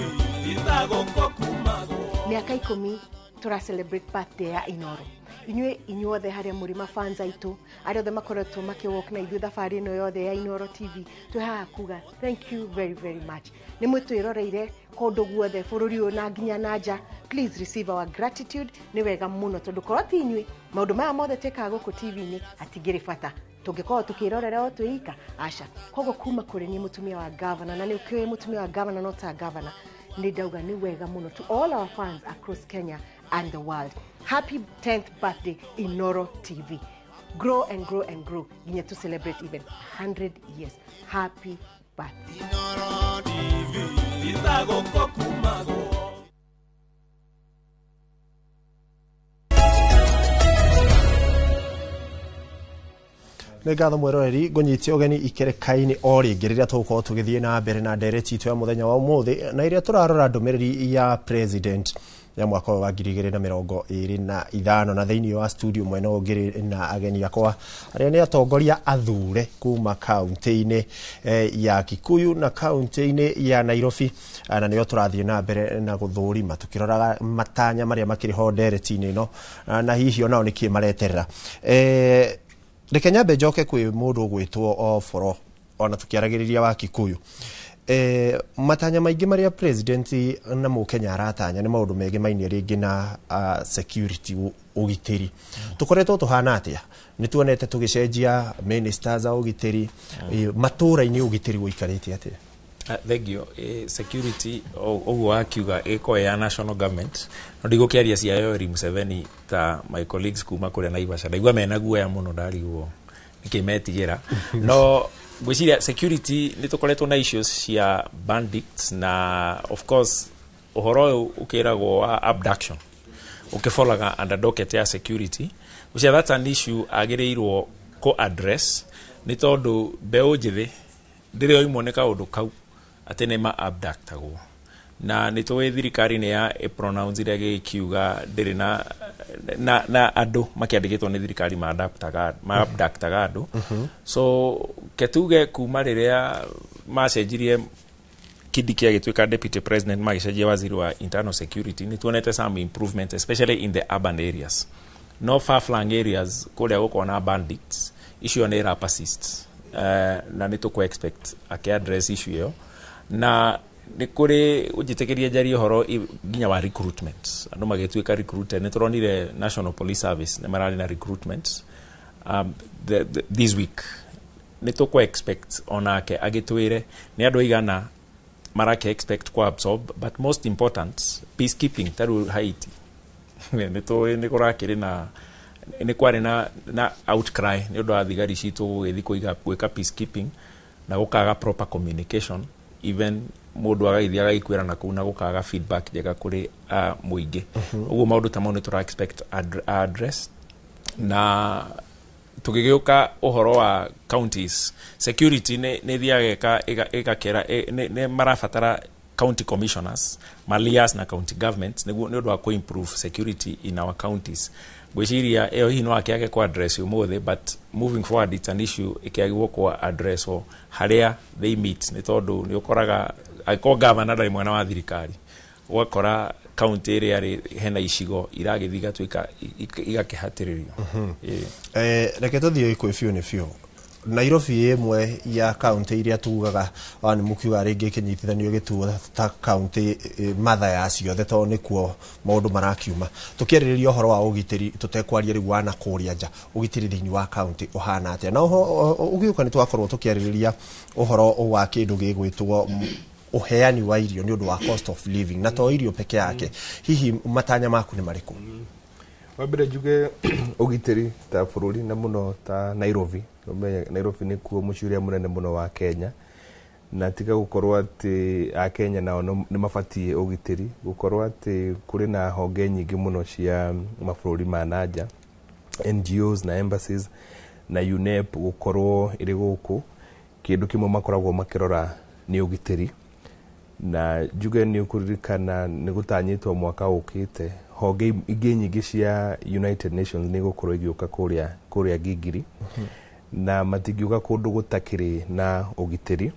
Mĩaka 10 tũra celebrate birthday ya Inoro. Inyuĩ inyuothe harĩa mũrĩ mafans aitũ, arĩa othe makoretwo makĩwalk na ithuĩ thabarĩ ĩno yothe ya Inoro TV, twĩ haha kuga thank you very very much. Nĩ mwĩtwĩroreire kũndũ guothe bũrũri ũyũ na nginya na nja. Please receive our gratitude. Nĩ wega mũno tondũ korwo ti inyuĩ maũndũ maya mothe twĩkaga gũkũ TV-inĩ hatingĩrĩ bata, tũngĩkorwo tũkĩrorera o twĩika aca. Koguo kuma kũrĩ niĩ mũtumia wa gavana, na nĩ ũkĩũĩ mũtumia wa gavana no ta gavana, nĩ ndauga nĩ wega mũno to all our fans across Kenya and the world. Happy 10th birthday Inoro TV. Grow and grow and grow nginya to celebrate even 100 years. Happy birthday. Inoro TV. Nĩ ngatho mwĩroreri, ngũnyitie ũgeni ikereka-inĩ o rĩngĩ rĩrĩa tũgũkorwo tũgĩthiĩ na mbere na ndereti itũ ya mũthenya wa ũmũthĩ, na ĩrĩa tũrarora ndũmĩrĩri ya president ya mwaka ũyũ wa 2025. Na thĩinĩ wa studio mwena ũngĩ na ageni akwa arĩa nĩ atongoria athure kuma kaunti-inĩ ya Kikuyu na kaunti-inĩ ya Nairobi, na nĩo tũrathiĩ na mbere na gũthũrima tũkĩroraga matanya marĩa makĩrĩ ho ndereti-inĩ ĩno, na hihi onao nĩkĩ mareterera. Reke nyambe njoke kwĩ mũndũ ũgwĩtwo o Boro, ona tũkĩaragĩrĩria wa Kikuyu. Matanya maingĩ marĩa president na mũkenya aratanya nĩ maũndũ megemainie rĩngĩ na security, ũgitĩri. Tũkoretwo tũhana atĩa? Nĩ tuonete tũgĩcenjia ministers a ũgitĩri, matũũra-inĩ ũgitĩri ũikarĩte atĩa? Thank you. Security ũguo wakiuga ĩkorwo ya national government, no ndigũkĩaria cia Yoweri Museveni ta my colleagues kuma kũrĩa Naivasha, ndaigua mena guoya mũno, ndarigwo nĩkĩ metigĩra. No ngwĩciria security nĩ tũkoretwo na issues cia bandits, na of course ũhoro ũyũ ũkĩragwo wa abduction ũkĩbolaga under docket ya security. Ngwĩciria that's an issue agĩrĩirwo kũ address, nĩ tondũ mbeũ njĩthĩ ndĩrĩ yoimwo nĩ kaũndũ kau atĩ nĩ ma abductagwo, na nĩ tũĩ thirikari nĩ ya ĩpronouncire gĩkiuga ndĩrĩ na andũ makĩandĩkĩtwo nĩ thirikari ma abductaga andũ. So ketuge kuma rĩrĩa macenjirie Kindiki agĩtuĩka deputy president, magĩcenjia waziri wa internal security, nĩ tuonete some improvement especially in the urban areas. No far flung areas kũrĩa gũkorwo na bandits, icio nĩ ira persist, na nĩ tũkũ expect akĩ address issue ĩyo. Na nĩ kũrĩ ũnjĩtĩkĩrie njarie ũhoro nginya wa recruitment, andũ magĩtuĩka recruited. Nĩ tũronire National Police Service nĩ mararĩ na recruitment this week. Nĩ tũkũ expect onake agĩtwĩre nĩ andũ aigana marake expect ku absorb, but most important peacekeeping ta rĩu Haiti nĩ tũĩ nĩ kũrakĩrĩ na nĩ kwarĩ na outcry nĩ ũndũ wa thigari citũ gũgĩthiĩ gwĩka peacekeeping na gũkaga proper communication, even mũndũ agagĩthiĩ agagĩkuĩra na kũu na gũkaga feedback njega kũrĩ mũingĩ. Ũguo maũndũ ta mau nĩ tũra expect address. Na tũgĩgĩũka ũhoro wa counties security nĩ thiaga ĩgakera nĩ marabatara county commissioners malias na county governments nĩguo nĩ ũndũ wa kũ improve security in our counties. Ngwĩciria ĩyo hihi no akĩage kũ address ũmũthĩ, but moving forward it's an issue ĩkĩagĩrwo kũ address o harĩa they meet, nĩ tondũ nĩ ũkoraga angĩkorwo governor ndarĩ mwena wa thirikari, ũgakora county ĩrĩa rĩ hena icigo iragĩthiĩ igatuĩka igakĩhatĩrĩrio. Reke tũthiĩ kwĩ biũ nĩ biũ. Nairobi ĩmwe ya kaunti iria tugaga nĩ mũkiuga rĩngĩ ĩkĩnyitithanio gĩtuo ta kaunti matha ya ciothe tondũ nĩkuo maũndũ marakiuma. Tũkĩarĩrĩria ũhoro wa ũgitĩri tũtekwaria rĩu wa na kũrĩa nja, ũgitĩri thĩinĩ wa kaunti ũhana atĩa? Na ũgĩũka nĩ twakorwo tũkĩarĩrĩria ũhoro wa kĩndũ gĩgwĩtwo ũheani wa irio nĩ ũndũ wa cost of living, na to irio peke yake. Hihi matanya maku nĩ marĩkũ? Wa mbere njuge ũgitĩri ta bũrũri na mũno ta Nairobi. Nairobi nĩkuo mũciĩ ũrĩa mũnene mũno wa Kenya, na tiga gũkorwo atĩ Akenya nao nĩ mabatiĩ ũgitĩri, gũkorwo atĩ kũrĩ na honge nyingĩ mũno cia mabũrũri ma nanja, NGOs na embassies na UNEP gũkorwo ĩrĩ gũkũ, kĩndũ kĩmwe makoragwo makĩrora nĩ ũgitĩri. Na njuge nĩ ũkũririkana nĩ gũtanyĩtwo mwaka ũkĩte honge ingĩ nyingĩ cia United Nations nĩ gũkorwo igĩũka kũrĩa Gigiri, na matingiuga kũndũ gũtakĩrĩ na ũgitĩri.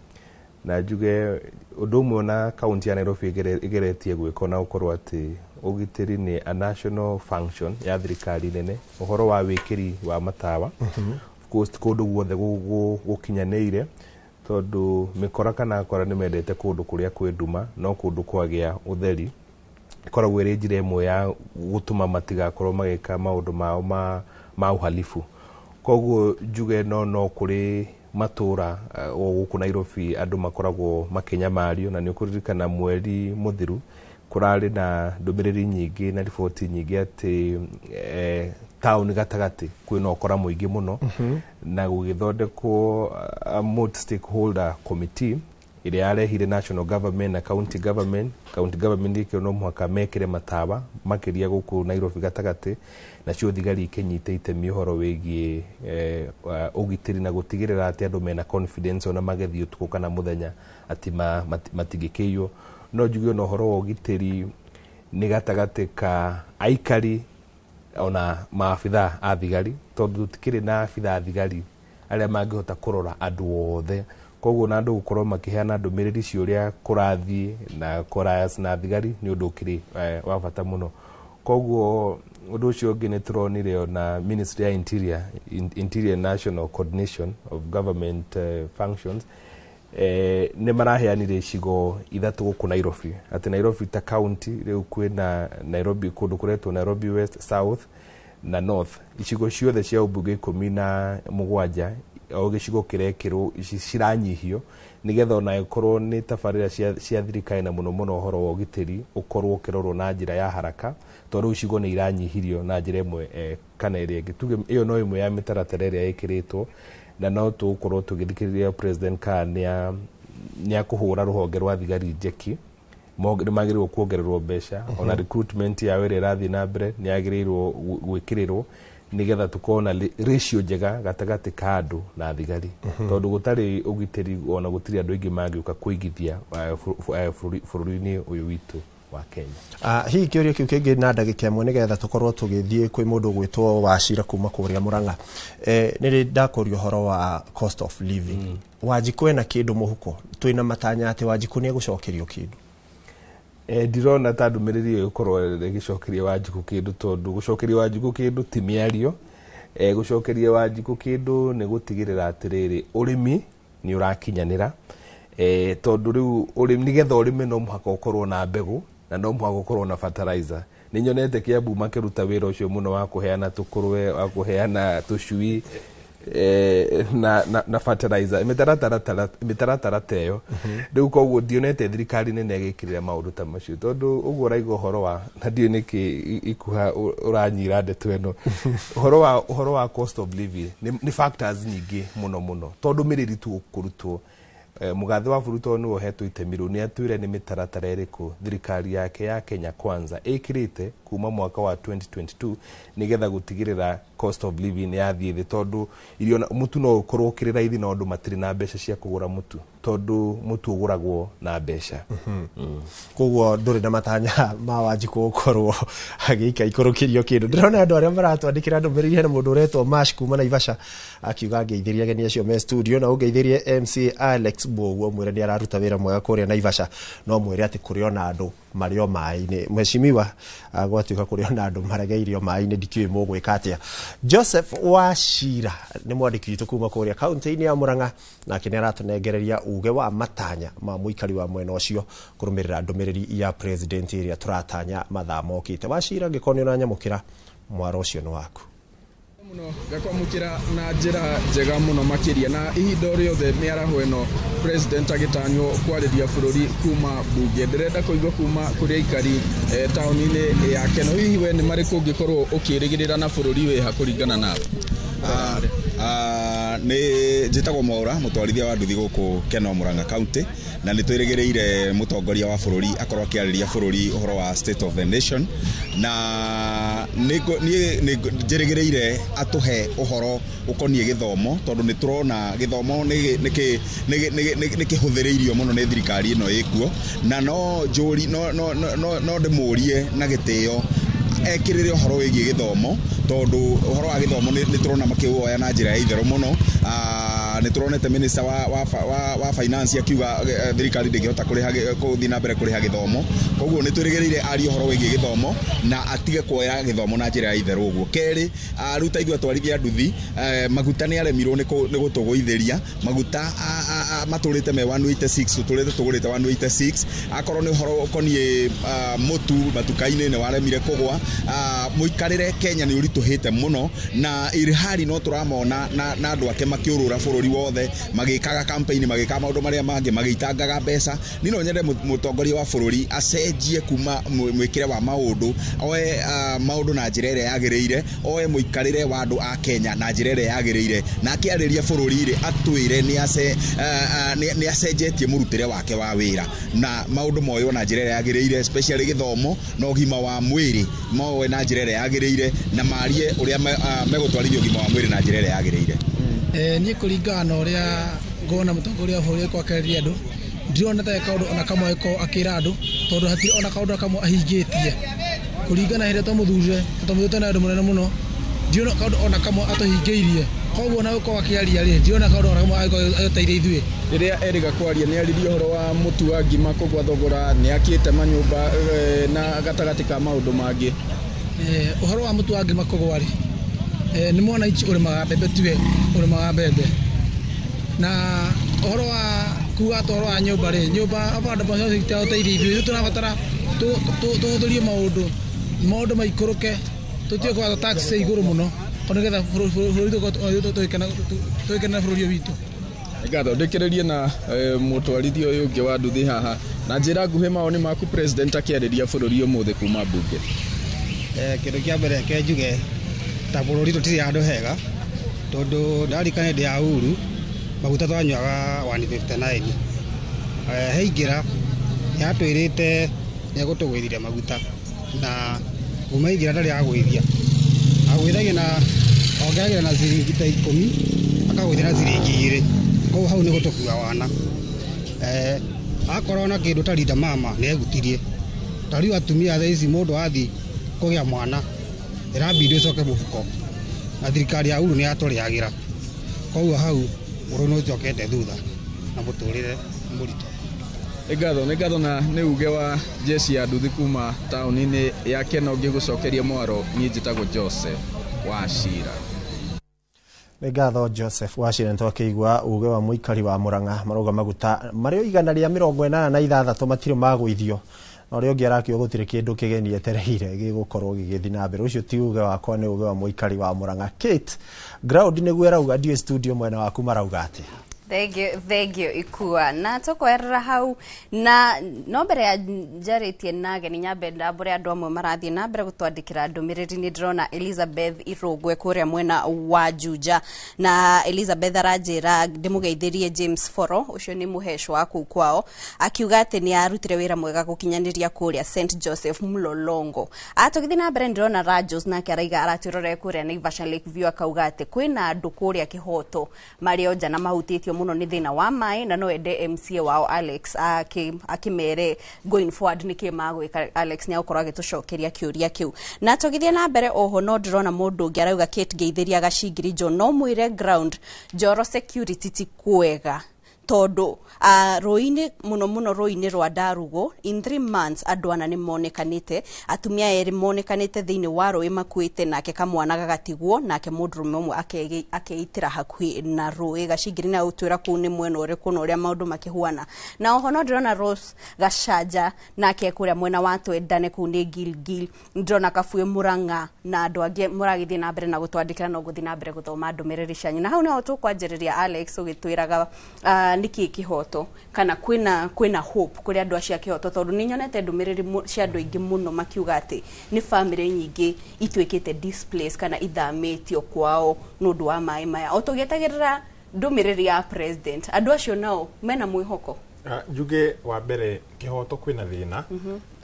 Na njuge ũndũ ũmwe na kaunti ya Nairobi ĩgeretie gwĩka na ũkorwo atĩ ũgitĩri nĩ a national function ya thirikari nene, ũhoro wa wĩkĩri wa matawa. Of course ti kũndũ guothe gũkinyanĩire, tondũ mĩkora kana akora nĩ mendete kũndũ kũrĩa kwĩ nduma, no kũndũ kwagĩa ũtheri ĩkoragwo ĩrĩ njĩra ĩmwe ya gũtũma matigakorwo magĩka maũndũ mao ma uhalifu. Koguo njuge no kũrĩ matũra o gũkũ Nairobi andũ makoragwo makĩnyamario, na nĩ ũkũririkana mweri mũthiru kũrarĩ na ndũmĩrĩri nyingĩ na riboti nyingĩ atĩ taũni gatagatĩ kwĩna ũkora mũingĩ mũno, na gũgĩthondekwo a multi stakeholder committee ĩrĩa yarehire national government na county government. County government ĩkĩo no mũhaka mekĩre matawa makĩria gũkũ Nairobi gatagatĩ, nacio thigari ikĩnyita itemi ũhoro wĩgiĩ ũgitĩri na gũtigĩrĩra atĩ andũ mena confidence ona magĩthiĩ ũtukũ kana mũthenya atĩ matingĩkĩiywo. No njuge ona ũhoro wa ũgitĩri nĩ gatagatĩ ka aikari ona maabithaa a thigari, tondũ tũtikĩrĩ na abithaa a thigari arĩa mangĩhota kũrora andũ othe. Koguo na andũ gũkorwo makĩheana ndũmĩrĩri cia ũrĩa kũrathiĩ na kũrayas na thigari nĩ ũndũ ũkĩrĩ wa bata mũno. Koguo ũndũ ũcio ũngĩ nĩ tũronire ona Ministry ya Interior, Interior National Coordination of Government Functions, nĩ maraheanire icigo 3 gũkũ Nairobi, atĩ Nairobi ta county rĩu kwĩna Nairobi kũndũ kũretwo Nairobi West, South na North. Icigo ciothe cia ũmbunge 17 o gĩcigo kĩrekĩrwo ciranyihio nĩgetha ona ĩkorwo nĩ tabarĩra cia thirikari na mũno mũno ũhoro wa ũgitĩri ũkorwo ũkĩrorwo na njĩra ya haraka, tondũ rĩu icigo nĩ iranyihirio na njĩra ĩmwe kana ĩrĩa ĩngĩ. Tuge ĩyo no ĩmwe ya mĩtaratara ĩrĩa ĩkĩrĩtwo, na no tũgũkorwo tũgĩthikĩrĩria president kana nĩ akũhũra rũhonge rwa thigari njeki, nĩ magĩrĩirwo kuongererwo mbeca, ona recruitment yao ĩrĩa ĩrathiĩ na mbere nĩ yagĩrĩirwo gwĩkĩrĩrwo nĩgetha tũkorwo na ratio njega gatagatĩ ka andũ na thigari, tondũ gũtarĩ ũgitĩri ona gũtirĩ andũ aingĩ mangĩũka kũigithia bũrũri-inĩ ũyũ witũ wa Kenya. Hihi kĩũria kĩu kĩngĩ na ndagĩka ĩmwe nĩgetha tũkorwo tũgĩthiĩ kwĩ mũndũ ũgwĩtwo Wachira kuma kũrĩa Murang'a. Nĩrĩ ndakũria ũhoro wa cost of living. Wanjikũ ena kĩndũ mũhuko, twĩna matanya atĩ Wanjikũ nĩ egũcokerio kĩndũ? Ndirona ta ndũmĩrĩri ĩyo ĩgũkorwo ĩgĩcokeria Wanjikũ kĩndũ, tondũ gũcokeria Wanjikũ kĩndũ ti mĩario. Gũcokeria Wanjikũ kĩndũ nĩ gũtigĩrĩra atĩrĩrĩ ũrĩmi nĩ ũrakinyanĩra, tondũ rĩu ũrĩmi nĩgetha ũrĩme no mũhaka ũkorwo na mbegũ na no mũhaka ũkorwo na fertilizer. Nĩ nyonete Kiambu makĩruta wĩra ũcio mũno wa kũheana tũkũrwe, wa kũheana tũcui na fertilizer, mĩtaratara ta ĩyo. Rĩu koguo ndionete thirikari nene ĩgĩkĩrĩra maũndũ ta macio, tondũ ũguo ũraiga ũhoro wa na ndiũĩ nĩkĩ ikuha ũranyira ndeto ĩno, ũhoro wa cost of living nĩ factors nyingĩ mũno mũno, tondũ mĩrĩri tu kũrutwo. Mũgathe wa bũrũri tondũ nĩwe ũhetwo itemi rĩu nĩ atwĩre nĩ mĩtaratara ĩrĩkũ thirikari yake ya Kenya Kwanza ĩkĩrĩte kuma mwaka wa 2022 nĩgetha gũtigĩrĩra cost of living yathiĩ thĩ, tondũ irio mũtu no ũkorwo ũkĩrĩ raithi no andũ matirĩ na mbeca cia kũgũra mũtu, tondũ mũtu ũgũragwo na mbeca. Koguo ndũrĩ na matanya ma Wanjikũ gũkorwo agĩika ikũrũkĩrio kĩndũ. Ndĩrona andũ arĩa maratwandĩkĩra ndũmĩrĩri, hena mũndũ ũretwo Mash kuma Naivasha akiuga ngeithĩrie ageni acio me studio, na ũngeithĩrie MC Alex Mboguo mwĩre nĩ araruta wĩra mwega kũrĩa Naivasha, no mwĩre atĩ kũrĩ ona andũ marĩ o maĩ-inĩ. Mheshimiwa, gwatuĩka kũrĩ ona andũ maregeirio maĩ-inĩ, ndikĩũĩ mũgwĩka atĩa. Joseph Wachira nĩ mwandĩki witũ kuma kũrĩa kaunti-inĩ ya Murang'a, nake nĩ aratũnengereria uge wa matanya ma mũikari wa mwena ũcio kũrũmĩrĩra ndũmĩrĩri ya president ĩrĩa tũratanya mathaa mokĩte. Wachira, angĩkorwo nĩ ũranyamũkĩra, mwaro ũcio nĩ waku. Ngakwamũkĩra na njĩra njega mũno makĩria, na ihinda o rĩothe mĩaraho ĩno president agĩtanywo kwarĩria bũrũri kuma bunge. Ndĩrenda kũigua kuma kũrĩ aikari taũni-inĩ ya Keno, hihi we nĩ marĩkũ ũngĩkorwo ũkĩrĩgĩrĩra na bũrũri wĩha kũringana nawe? Nĩ njĩtagwo Mwaura, mũtwarithia wa nduthi gũkũ Keno Murang'a County, na nĩ twĩrĩgĩrĩire mũtongoria wa bũrũri akorwo akĩarĩria bũrũri ũhoro wa state of the nation, na niĩ njĩrĩgĩrĩire atũhe ũhoro ũkoniĩ gĩthomo, tondũ nĩ tũrona gĩthomo nĩ kĩhũthĩrĩirio mũno nĩ thirikari ĩno ĩkuo, na no njũri no ndĩmũrie na gĩtĩo ekĩrĩre ũhoro wĩgiĩ gĩthomo, tondũ ũhoro wa gĩthomo nĩ tũrona makĩwoya na njĩra ya itherũ mũno. Nĩ tũronete minister wa finance akiuga thirikari ndĩngĩhota kũrĩha gũthiĩ na mbere kũrĩha gĩthomo. Koguo nĩ twĩrĩgĩrĩire arie ũhoro wĩgiĩ gĩthomo na atige kuoya gĩthomo na njĩra ya itherũ ũguo. Kerĩ, aruta ithuĩ atwarithia nduthi, maguta nĩ aremirwo nĩ gũtũgũithĩria maguta matũrĩte me 186, tũtũrĩte tũgũrĩte 186. Akorwo nĩ ũhoro ũkoniĩ mũtu matuka-inĩ nĩ waremire kũgwa. Mũikarĩre Kenya nĩ ũritũhĩte mũno, na irihari no tũramona na andũ ake makĩũrũra bũrũri wothe magĩkaga campaign, magĩkaga maũndũ marĩa mangĩ, magĩitangaga mbeca. Niĩ no nyende mũtongoria wa bũrũri acenjie kuma mwĩkĩre wa maũndũ, oe maũndũ na njĩra ĩrĩa yagĩrĩire, oe mũikarĩre wa andũ a Kenya na njĩra ĩrĩa yagĩrĩire, na akĩarĩria bũrũri rĩ atwĩre nĩ acenjetie mũrutĩre wake wa wĩra na maũndũ moywo na njĩra ĩrĩa yagĩrĩire, especially gĩthomo na ũgima wa mwĩrĩ moe na njĩra ĩrĩa yagĩrĩire, na marie ũrĩa megũtwarithia ũgima wa mwĩrĩ na njĩra ĩrĩa yagĩrĩire. Niĩ kũringana na ũrĩa ngona mũtongoria wa bũrũri kwakĩrĩria andũ, ndirona ta kaũndũ ona kamwe ko akĩra andũ, tondũ hatirĩ ona kaũndũ kamwe ahingĩtie. Kũringana hĩrĩa twamũthurire, twamũthurĩte na andũ mũnene mũno, ndirona kaũndũ ona kamwe atũhingĩirie. Koguo ona gũkorwo akĩaria rĩ, ndirona kaũndũ ona kamwe angĩkorwo agĩteithia ithuĩ. Rĩrĩa erĩga kwaria nĩ aririe ũhoro wa mũtu wa ngima kũgwa thogora, nĩ akĩte manyũmba na gatagatĩ ka maũndũ mangĩ. Ũhoro wa mũtu wa ngima kũgwa rĩ, nĩ mwananchi ũrĩmaga mbembe, tiwe ũrĩmaga mbembe. Na ũhoro wa kuga atĩ ũhoro wa nyũmba rĩ, nyũmba affordable housing ĩtagũteithia ithuĩ, ithuĩ tũrabatara tũhũthĩrie maũndũ, maũndũ maikũrũke, tũtige kũgatwo tax cia igũrũ mũno, tondũ nĩgetha bũrũri tũgĩkenera bũrũri ũyũ witũ. Ngatho ndĩkĩrĩrie na mũtwarithia ũyũ ũngĩ wa nduthi haha na njĩra nguhĩ mawoni maku president akĩarĩria bũrũri ũmũthĩ kuma mbunge. Kĩndũ kĩa mbere ke njuge ta bũrũri tũtirĩ handũ hega, tondũ ndarikana hĩndĩ ya Uhuru maguta twanyuaga 159. Heingĩra nĩatwĩrĩte nĩegũtũgũithĩria maguta, na kuma aingĩra ndarĩ agũithia, agũithagia na ongagĩra na ciringi ta 10, akagũithia na ciringi 2, koguo hau nĩ gũtũkua wana. Akorwo na kĩndũ ta Linda Mama nĩegutirie, ta rĩu atumia thaa ici mũndũ athiĩ kũgĩa mwana ĩrambindi ũcoke mũhuko, na thirikari ya Uhuru nĩyatũrĩagĩra, koguo hau bũrũri nĩ ũcokete thutha na mũtũrĩre mũritũ. Nĩ ngatho na nĩ uge wa jeshi ya nduthi kuma taũni-inĩ ya Keno ngĩgũcokeria mwaro. Niĩ njĩtagwo Joseph Wachira. Nĩ ngatho Joseph Wachira, nĩ twakĩigua uge wa mũikari wa Murang'a marauga maguta marĩ 186 matirĩ magũithio, na ũrĩa ũngĩ arakiuga gũtirĩ kĩndũ kĩgeni etereire gĩgũkorwo gĩgĩthiĩ na mbere. Ũcio ti uge wakwa, nĩ uge wa mũikari wa Murang'a. Kate ground nĩguo arauga, ndiũĩ studio mwena waku marauga atĩa? Thank you Ikua. Na tũkwerera hau na no mbere ya njarĩtie na ageni nyambe ndambũre andũ amwe marathiĩ na mbere gũtwandĩkĩra ndũmĩrĩri. Nĩ ndĩrona Elizabeth Irũngwe kũrĩa mwena wa Juja, na Elizabeth aranjĩra ndĩmũgeithĩrie James Foro, ũcio nĩ mũhecwo wa kũu kwao, akiuga atĩ nĩ arutire wĩra mwega gũkinyanĩria kũrĩa St Joseph Mlolongo. Tũgĩthiĩ na mbere ndĩrona Rajos nake araiga aratwĩrorere kũrĩa Naivasha Lake View, akauga atĩ kwĩna andũ kũrĩa Kĩhoto marĩ onja na mahutĩtio mũno nĩ thĩna wa maĩ, na no ende MCA wao Alex akĩmere going forward nĩkĩ magwĩka. Alex nĩ agũkorwo agĩtũcokeria kĩũria kĩu. Na tũgĩthiĩ na mbere oho no ndĩrona mũndũ ũngĩ arauga Kate ngeithĩria Gacingiri John, no mwĩre ground Njoro security ti kwega, tondũ rũĩ-inĩ mũno mũno rũĩ-inĩ rwa Ndarugo in 3 months andũ ana nĩ monekanĩte, atumia erĩ monekanĩte thĩinĩ wa rũĩ makuĩte, nake kamwana gagatigwo, nake mũndũrũme ũmwe akeitĩra hakuhĩ na rũĩ. Gacingiri na ũtwĩra kũu nĩ mwena ũrĩkũ na ũrĩa maũndũ makĩhuana. Na oho no ndĩrona Rose Gacanja nake kũrĩa mwena wa Twendane kũu nĩ Gilgil, ndĩrona Kabuĩ Murang'a na andũ angĩ mũragĩthiĩ na mbere na gũtwandĩkĩra, no gũthiĩ na mbere gũthoma ndũmĩrĩri cianyu. Na hau nĩho tũkwanjĩrĩria Alex ũgĩtwĩraga nĩkĩ kĩhoto kana kwĩna hope kũrĩ andũ acio a kĩhoto, tondũ nĩ nyonete ndũmĩrĩri cia andũ aingĩ mũno makiuga atĩ nĩ famĩlĩ nyingĩ ituĩkĩte displaced kana ithamĩtio kwao nĩ ũndũ wa maĩ maya. O tũgĩetagĩrĩra ndũmĩrĩri ya president, andũ acio nao mena mwĩhoko? Njuge wa mbere kĩhoto kwĩna thĩna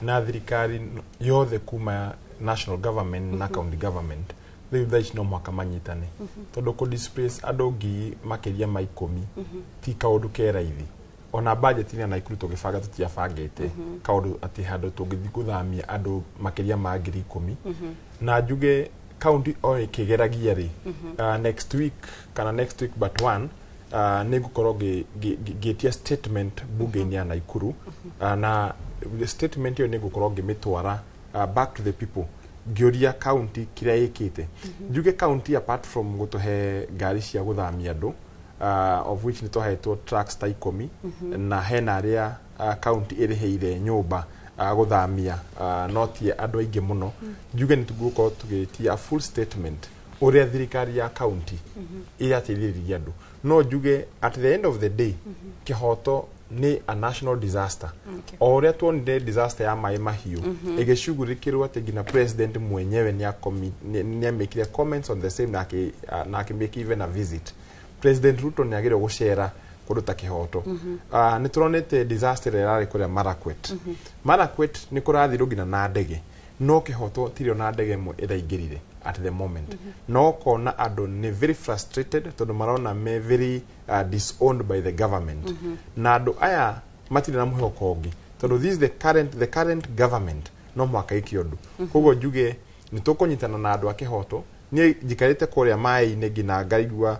na thirikari yothe kuma national government na county government rĩu thaa ici no mũhaka manyitane, tondũ kũ displace andũ ngiri makĩria ma 10 ti kaũndũ ke raithi. Ona budget ya Naikuru tũgĩbanga tũtiabangĩte kaũndũ atĩ handũ tũngĩthiĩ gũthamia andũ makĩria ma 10,000. Na njuge county o ĩkĩgeragia rĩ, next week kana next week but one Nĩ ngũkorwo ngĩtia statement bunge-inĩ ya Naikuru, na statement ĩyo nĩ ngũkorwo ngĩmĩtwara back to the people, ngĩũria county kĩrĩa ĩkĩte. Njuge county, apart from gũtũhe ngari cia gũthamia andũ, of which nĩ twahetwo trucks ta 10, na hena arĩa county ĩrĩhĩire nyũmba gũthamia, no ti andũ aingĩ mũno. Njuge nĩ tũgũkorwo tũgĩtia full statement ũrĩa thirikari ya county ĩrateithĩrĩria andũ. No njuge at the end of the day, Kĩhoto nĩ a national disaster. O ũrĩa tuonire disaster ya maĩ mahiũ ĩgĩcugurĩkĩrwo atĩ nginya president mwenyewe nĩ amĩkire comments on the same na akĩmake even a visit. President Ruto nĩ agĩrĩirwo gũcera kũndũ ta Kĩhoto. Nĩ tũronete disaster ĩrĩa ĩrarĩ kũrĩa Marakwet. Marakwet nĩ kũrathirwo nginya na ndege, no Kĩhoto tirĩ ona ndege ĩmwe ĩraingĩrire at the moment. No ũkona andũ nĩ very frustrated tondũ marona me very disowned by the government. Na andũ aya matirĩ na mwĩhoko ũngĩ tondũ this is the current government no mũhaka ĩke ũndũ. Koguo njuge nĩ tũkũnyitana na andũ a Kĩhoto. Niĩ njikarĩte kũrĩa maĩ-inĩ nginya ngaigua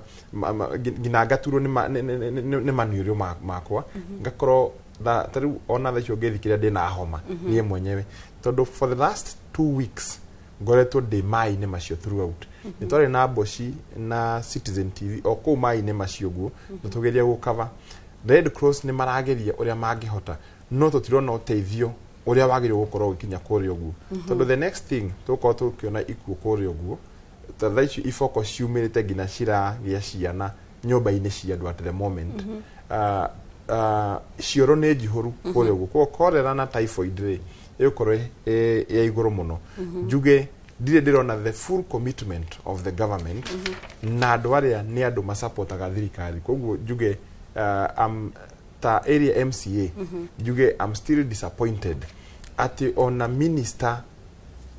nginya ngaturwo nĩ maniũrũ makwa, ngakorwo ta rĩu ona thaa icio ngĩthikĩrĩria ndĩna homa niĩ mwenyewe, tondũ for the last 2 weeks ngoretwo ndĩ maĩ-inĩ macio throughout. Nĩ twarĩ na Mboci na Citizen TV o kũu maĩ-inĩ macio guo na tũgeria gũcover. Red Cross nĩ marageria ũrĩa mangĩhota, no tũtirona ũteithio ũrĩa wagĩrĩirwo gũkorwo ũgĩkinya kũrĩa ũguo, tondũ the next thing tũgũkorwo tũkĩona ikuũ kũrĩa ũguo. Ta thaa ici iboko ciumĩrĩte nginya ciragĩa ciana nyũmba-inĩ cia andũ at the moment. Cioro nĩ njihũru kũrĩa ũguo, koguo cholera na typhoid rĩ ĩgũkorwo ĩ ya igũrũ mũno. Njuge ndirĩ ndĩrona the full commitment of the government, na andũ arĩa nĩ andũ masapotaga thirikari. Koguo njuge ta area MCA, njuge I'm still disappointed atĩ ona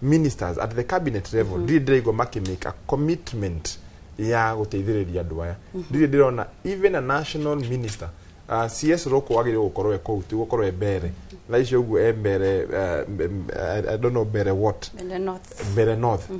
ministers at the cabinet level ndirĩ ndĩraigua makĩmake a commitment ya gũteithĩrĩria andũ aya. Ndirĩ ndĩrona even a national minister, CS Roko wagĩrĩirwo gũkorwo e kũu, ti gũkorwo e mbere thaa icio ũguo e mbere, I don't know mbere what. Mbere North. Mbere North.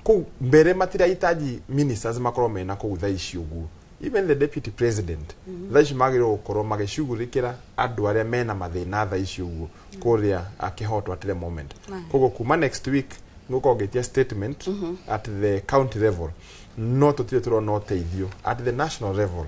Kũu mbere matirahitaji ministers makorwo mena kũu thaa ici ũguo. Even the deputy president thaa ici magĩrĩirwo gũkorwo magĩcugurĩkĩra andũ arĩa mena mathĩna thaa ici ũguo kũrĩa Kĩhoto at the moment. Koguo kuma next week ngũkorwo ngĩtia statement at the county level, no tũtirĩ tũrona ũteithio at the national level.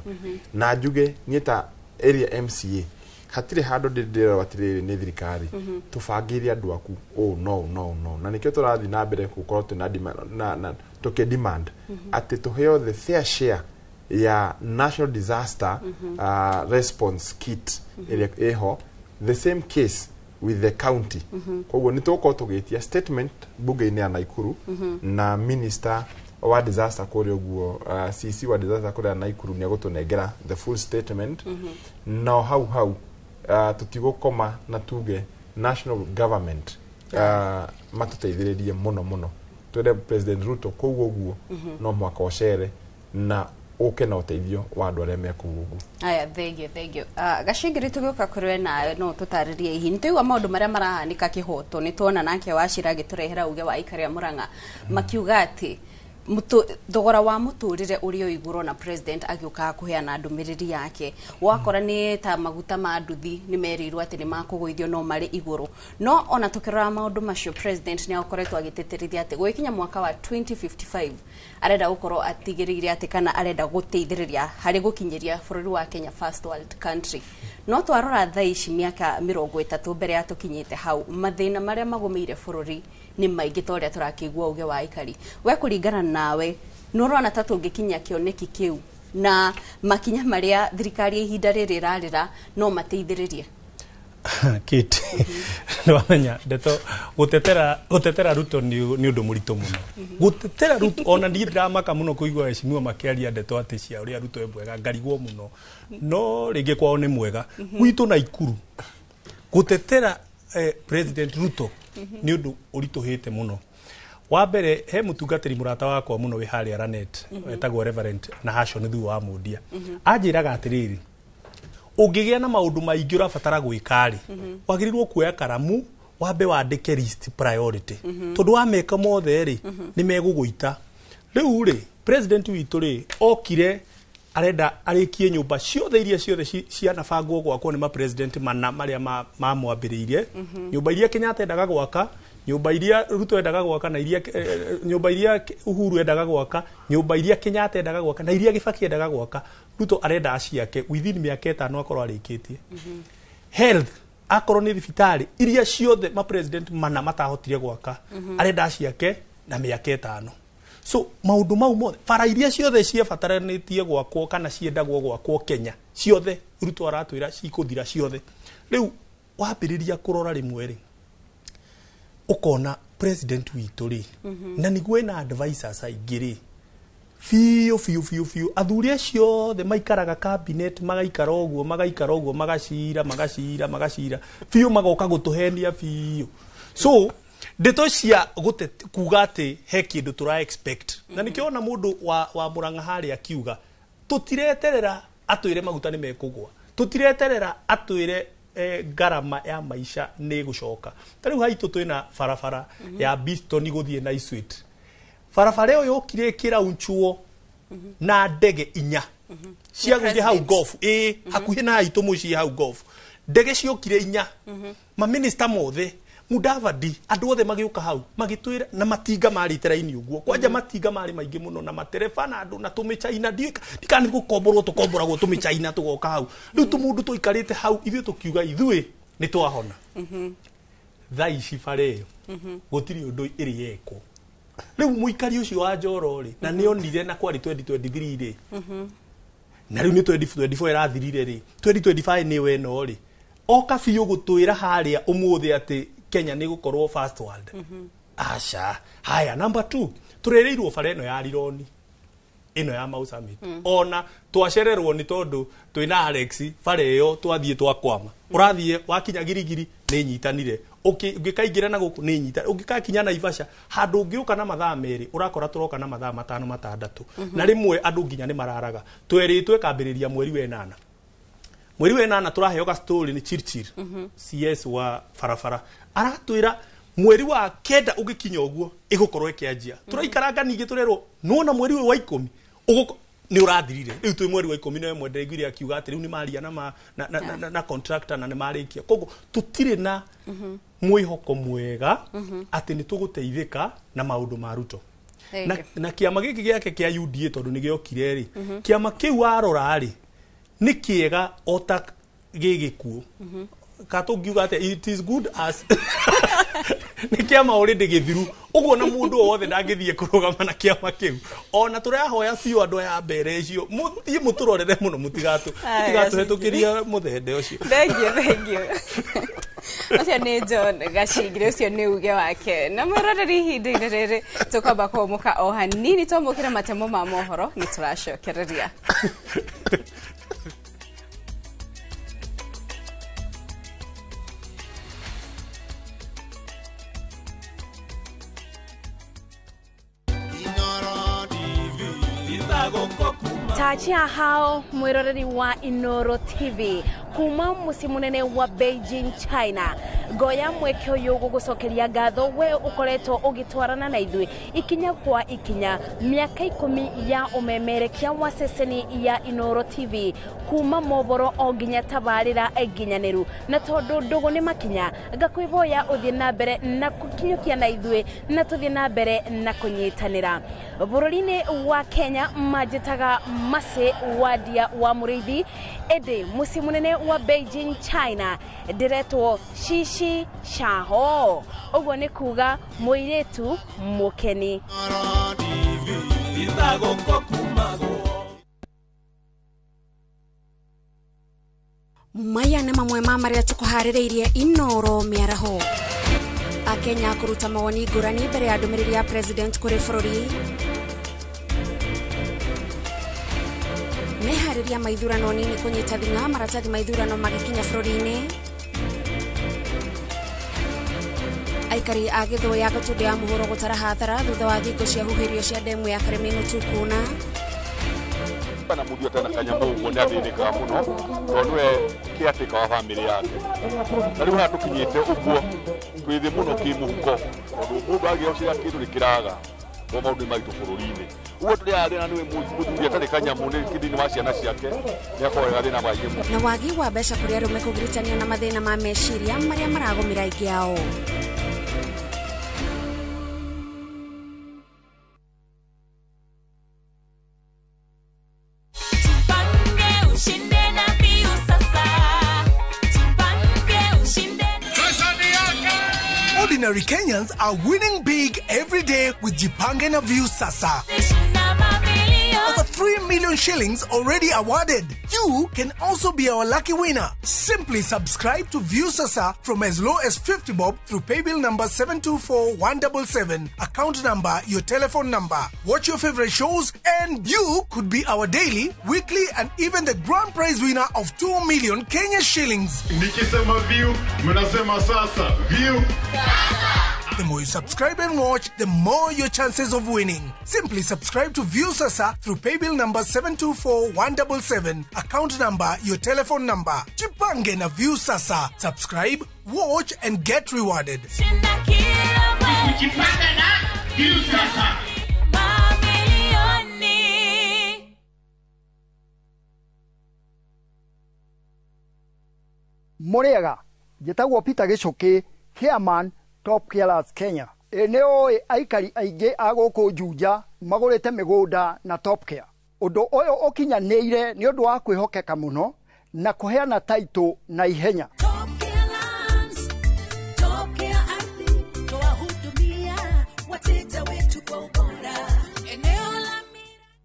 Na njuge niĩ ta area MCA hatirĩ handũ ndĩrerwo atĩrĩrĩ nĩ thirikari tũbangĩire andũ aku ũũ no no no, na nĩkĩo tũrathiĩ na mbere gũkorwo twĩna na tũkĩ demand atĩ tũheo the fair share ya national disaster response kit ĩrĩa ĩho. The same case with the county. Koguo nĩ tũgũkorwo tũgĩtia statement bunge-inĩ ya Naikuru, na minister wa disaster kũrĩa ũguo, CC wa disaster kũrĩa Naikuru nĩ egũtũnengera the full statement. No hau hau tũtigũkoma na tuge national government matũteithĩrĩrie mũno mũno. Twende President Ruto kũu ũguo no mũhaka ũcere na ũke na ũteithio wa andũ arĩa me kũu ũguo. Aya, thank you, thank you. Gacingiri, tũgĩũka kũrĩ we nawe no tũtarĩrie hihi nĩ tũigua maũndũ marĩa marahanĩka Kĩhoto. Nĩ tuona nake Wacira agĩtũrehera uge wa aikari a Mũrang'a makiuga atĩ thogora wa mũtũrĩre ũrĩ o igũrũ, na president agĩũkaga kũheana ndũmĩrĩri yake wakora nĩ ta maguta ma nduthi nĩ merirwo atĩ nĩ makũgũithio no marĩ igũrũ. No ona tũkĩrora maũndũ macio, president nĩ akoretwo agĩtĩtĩrithia atĩ gũgĩkinya mwaka wa 2055 arenda gũkorwo atigĩrĩire atĩ kana arenda gũteithĩrĩria harĩ gũkinyĩria bũrũri wa Kenya first world country. No twarora thaa ici mĩaka 30 mbere ya tũkinyĩte hau, mathĩna marĩa magũmĩire bũrũri nĩ maingĩ ta ũrĩa tũrakĩigua uge wa aikari. We kũringana nawe, nĩ ũrona ta tũngĩkinya kĩoneki kĩu, na makinya marĩa thirikari ya ihinda rĩrĩ ĩrarĩra no mateithĩrĩrie? Kate, nĩwamenya ndeto gũtetera Ruto nĩ ũndũ mũritũ mũno gũtetera Ruto. Ona niĩ ndĩramaka mũno kũigua heshimiwa makĩaria ndeto atĩ cia ũrĩa Ruto e mwega, ngarigwo mũno. No rĩngĩ kwao nĩ mwega, gwitũ Naikuru gũtetera President Ruto nĩ ũndũ ũritũhĩte mũno. Wa mbere, he mũtungatĩri mũrata wakwa mũno wĩ harĩa Lanet etagwo Reverend Nahashon Thuo wa Mundia. Anjĩraga atĩrĩrĩ, ũngĩgĩa na maũndũ maingĩ ũrabatara gwĩka rĩ, wagĩrĩirwo kuoya karamu wambe wandĩke list priority, tondũ wameka mothe rĩ, nĩ megũgũita. Rĩu rĩ, president witũ rĩ okire Arenda arĩkie nyũmba ciothe iria ciothe cianabangwo gwakwo nĩ ma-president mana marĩa mamwambĩrĩirie. Nyũmba iria Kenyatta endaga gwaka, nyũmba iria Ruto endaga gwaka, na iria nyũmba iria Uhuru endaga gwaka, nyũmba iria Kenyatta endaga gwaka, na iria Kibaki endaga gwaka, Ruto arenda aciake within mĩaka 5 akorwo arĩkĩtie. Health, akorwo nĩ thibitarĩ iria ciothe ma-president mana matahotire gwaka, arenda aciake na mĩaka 5. So maundu mau mothe, bara iria ciothe ciabataranĩtie gwakwo kana ciendagwo gwakwo Kenya ciothe, Ruto aratwĩra cikũthira ciothe. Rĩu wambĩrĩria kũrora rĩmwe rĩ, ũkona president witũ rĩ, na nĩguo ena advisors aingĩ rĩ, biũ biũ biũ biũ, athuri acio othe maikaraga cabinet, magaikara ũguo, magaikara ũguo, magacira magacira magacira biũ, magoka gũtũhenia biũ. So ndeto cia kuga atĩ he kĩndũ tũra expect, na nĩkĩo ona mũndũ wa Murang'a harĩa akiuga tũtireterera atwĩre maguta nĩ mekũgũa, tũtireterera atwĩre ngarama ya maisha nĩ gũcoka. Ta rĩu haitũ twĩna barabara ya Biston gũthiĩ na Iswit, barabara ĩyo yokire ĩkĩraunchwo na ndege 4 cia gũthiĩ hau golf, ĩ hakuhĩ na haitũ mũciĩ hau golf, ndege ciokire 4, maminista mothe, Mudavadi, andũ othe magĩũka hau magĩtwĩra, na matinga marĩte raini ũguo kwanja, matinga marĩ maingĩ mũno, na matereba na andũ na tũmĩchaina, ndikana nĩ gũkomborwo tũkomboragwo tũmĩchaina tũgoka hau. Rĩu tũmũndũ tũikarĩte hau ithuĩ tũkiuga ithuĩ nĩ twahona. Thaa ici bara ĩyo gũtirĩ ũndũ ĩrĩ yekwo. Rĩu mũikari ũcio wa Njoro rĩ, na nĩonire na kwarĩ 2023 rĩ, na rĩu nĩ 2024 ĩrathirire rĩ, 2025 nĩyo ĩno rĩ, oka biũ gũtwĩra harĩa ũmũthĩ atĩ Kenya nĩ gũkorwo first world. Aca. Haya, number 2, tũrereirwo bara ĩno ya Rironi, ĩno ya Mau Summit. Ona twacererwo nĩ tondũ twĩna Alex, bara ĩyo twathiĩ twakwama. Ũrathiĩ wakinya Girigiri nĩ nyitanire, ũngĩkaingĩra na gũkũ nĩ nyita, ũngĩkakinya Naivasha handũ ũngĩũka na mathaa 2 ũrakora tũroka na mathaa 5 6. Na rĩmwe andũ nginya nĩ mararaga. Twerĩtwo ĩkambĩrĩria mweri wa 8. Mweri wa 8 tũraheo ga story nĩ Chirchir, CS wa barabara, aratwĩra mweri wa 9 ũgĩkinya ũguo ĩgũkorwo ĩkĩanjia. Tũraikaranga ningĩ tũrerwo nĩwona mweri ũyũ wa 10 ũgũko nĩ ũrathirire. Rĩu twĩ mweri wa 11 ndĩraiguire akiuga atĩ rĩu nĩ maria na contractor na nĩ marĩkia. Koguo tũtirĩ na mwĩhoko mwega atĩ nĩ tũgũteithĩka na maũndũ ma Ruto. Na kĩama gĩkĩ gĩake kĩa UDA tondũ nĩ gĩokire rĩ, kĩama kĩu warora rĩ nĩ kĩega o ta gĩgĩkuũ. Ka tũngiuga atĩ it is good as nĩ kĩama already gĩthiru ũguo, na mũndũ o wothe ndangĩthiĩ kũrũgama na kĩama kĩu. Ona tũrahoya biũ andũ aya mbere icio mũthiĩ mũtũrorere mũno, mũtigatũhetũkĩria mũthende ũcio. Thank you, thank you. Ũcio nĩ John Gacingire, ũcio nĩ uge wake. Na mwĩroreri, ihinda-inĩ rĩrĩ tũkwamba kũmũka o hanini, twamũkĩra matemo ma mohoro nĩ tũracokereria. Tachia hao mwiroreri wa Inoro TV kuma muciĩ munene wa Beijing, China. Ngoya mweke ũyũ gũgũcokeria ngatho we ũkoretwo ũgĩtwarana na ithuĩ ikinya kwa ikinya mĩaka 10 ya ũmemerekia wa ceceni ya Inoro TV kuma mohoro o nginya tabarĩra nginyanĩru. Na tondũ ndũgũ nĩ makinya, ngakwĩhoya ũthiĩ na mbere na gũkinyũkia na ithuĩ na tũthiĩ na mbere na kũnyitanĩra. Bũrũri-inĩ wa Kenya manjĩtaga Mercy Wadia wa Mũrĩithi, ĩndĩ mũciĩ mũnene wa Beijing, China ndĩretwo Shishi Shaho, ũguo nĩ kuga mũirĩtu mũkeni. Maya nĩ mamwe ma marĩa tũkũharĩrĩirie Inoro mĩaraho. Akenya kũruta mawoni ngũrani mbere ya ndũmĩrĩri ya president kũrĩ bũrũri. Meharĩria ma ithurano nini kũnyita thing'a maratathi ma ithurano magĩkinya bũrũri-inĩ. Aikari a Gĩthũya Gatũndũ ya mũhuro gũtara hathara thutha wa thingo cia huhĩrio cia ndemu ya Karemenu kuna. Na mũndũ atana kanyamũ ũguo nĩ athĩnĩkaga mũno tondũ nĩwe caretaker wa bamĩrĩ yake. Na rĩu haha tũkinyĩte ũguo twĩ thĩ mũno kĩmũhuko tondũ mũndũ agĩa kĩndũ nĩ kĩraga tondũ maũndũ nĩ maritũ bũrũri-inĩ. Ũguo tũrĩ thĩna nĩ mũthuri atarĩ kanyamũ nĩ thĩinĩ wa ciana ciake nĩ akoragwo gathĩna maingĩ mũno. Na wagi wa mbeca kũrĩ arũme kũgiritanio na mathĩna ma meciria marĩa maragũmĩra aingĩ ao. Ordinary Kenyans are winning big every day with Jipange na Viusasa. Over 3 million shillings already awarded. You can also be our lucky winner. Simply subscribe to Viusasa from as low as 50 bob through paybill number 724177, account number, your telephone number. Watch your favorite shows and you could be our daily, weekly and even the grand prize winner of 2 million Kenya shillings. Nikisema view, mnasema sasa. View. The more you subscribe and watch, the more your chances of winning. Simply subscribe to Viusasa through paybill number 724177, account number, your telephone number. Jipange na Viusasa. Subscribe, watch and get rewarded. Jipange na Viusasa. Muriaga, njĩtagwo Peter Gĩcũkĩ, chairman Top Carers Kenya. Ĩ nĩ ũĩ aikari aingĩ a gũkũ Juja magũrĩte mĩgũnda na Top Care. Ũndũ ũyũ ũkinyanĩire nĩ ũndũ wa kwĩhokeka mũno na kũheana taitũ na ihenya.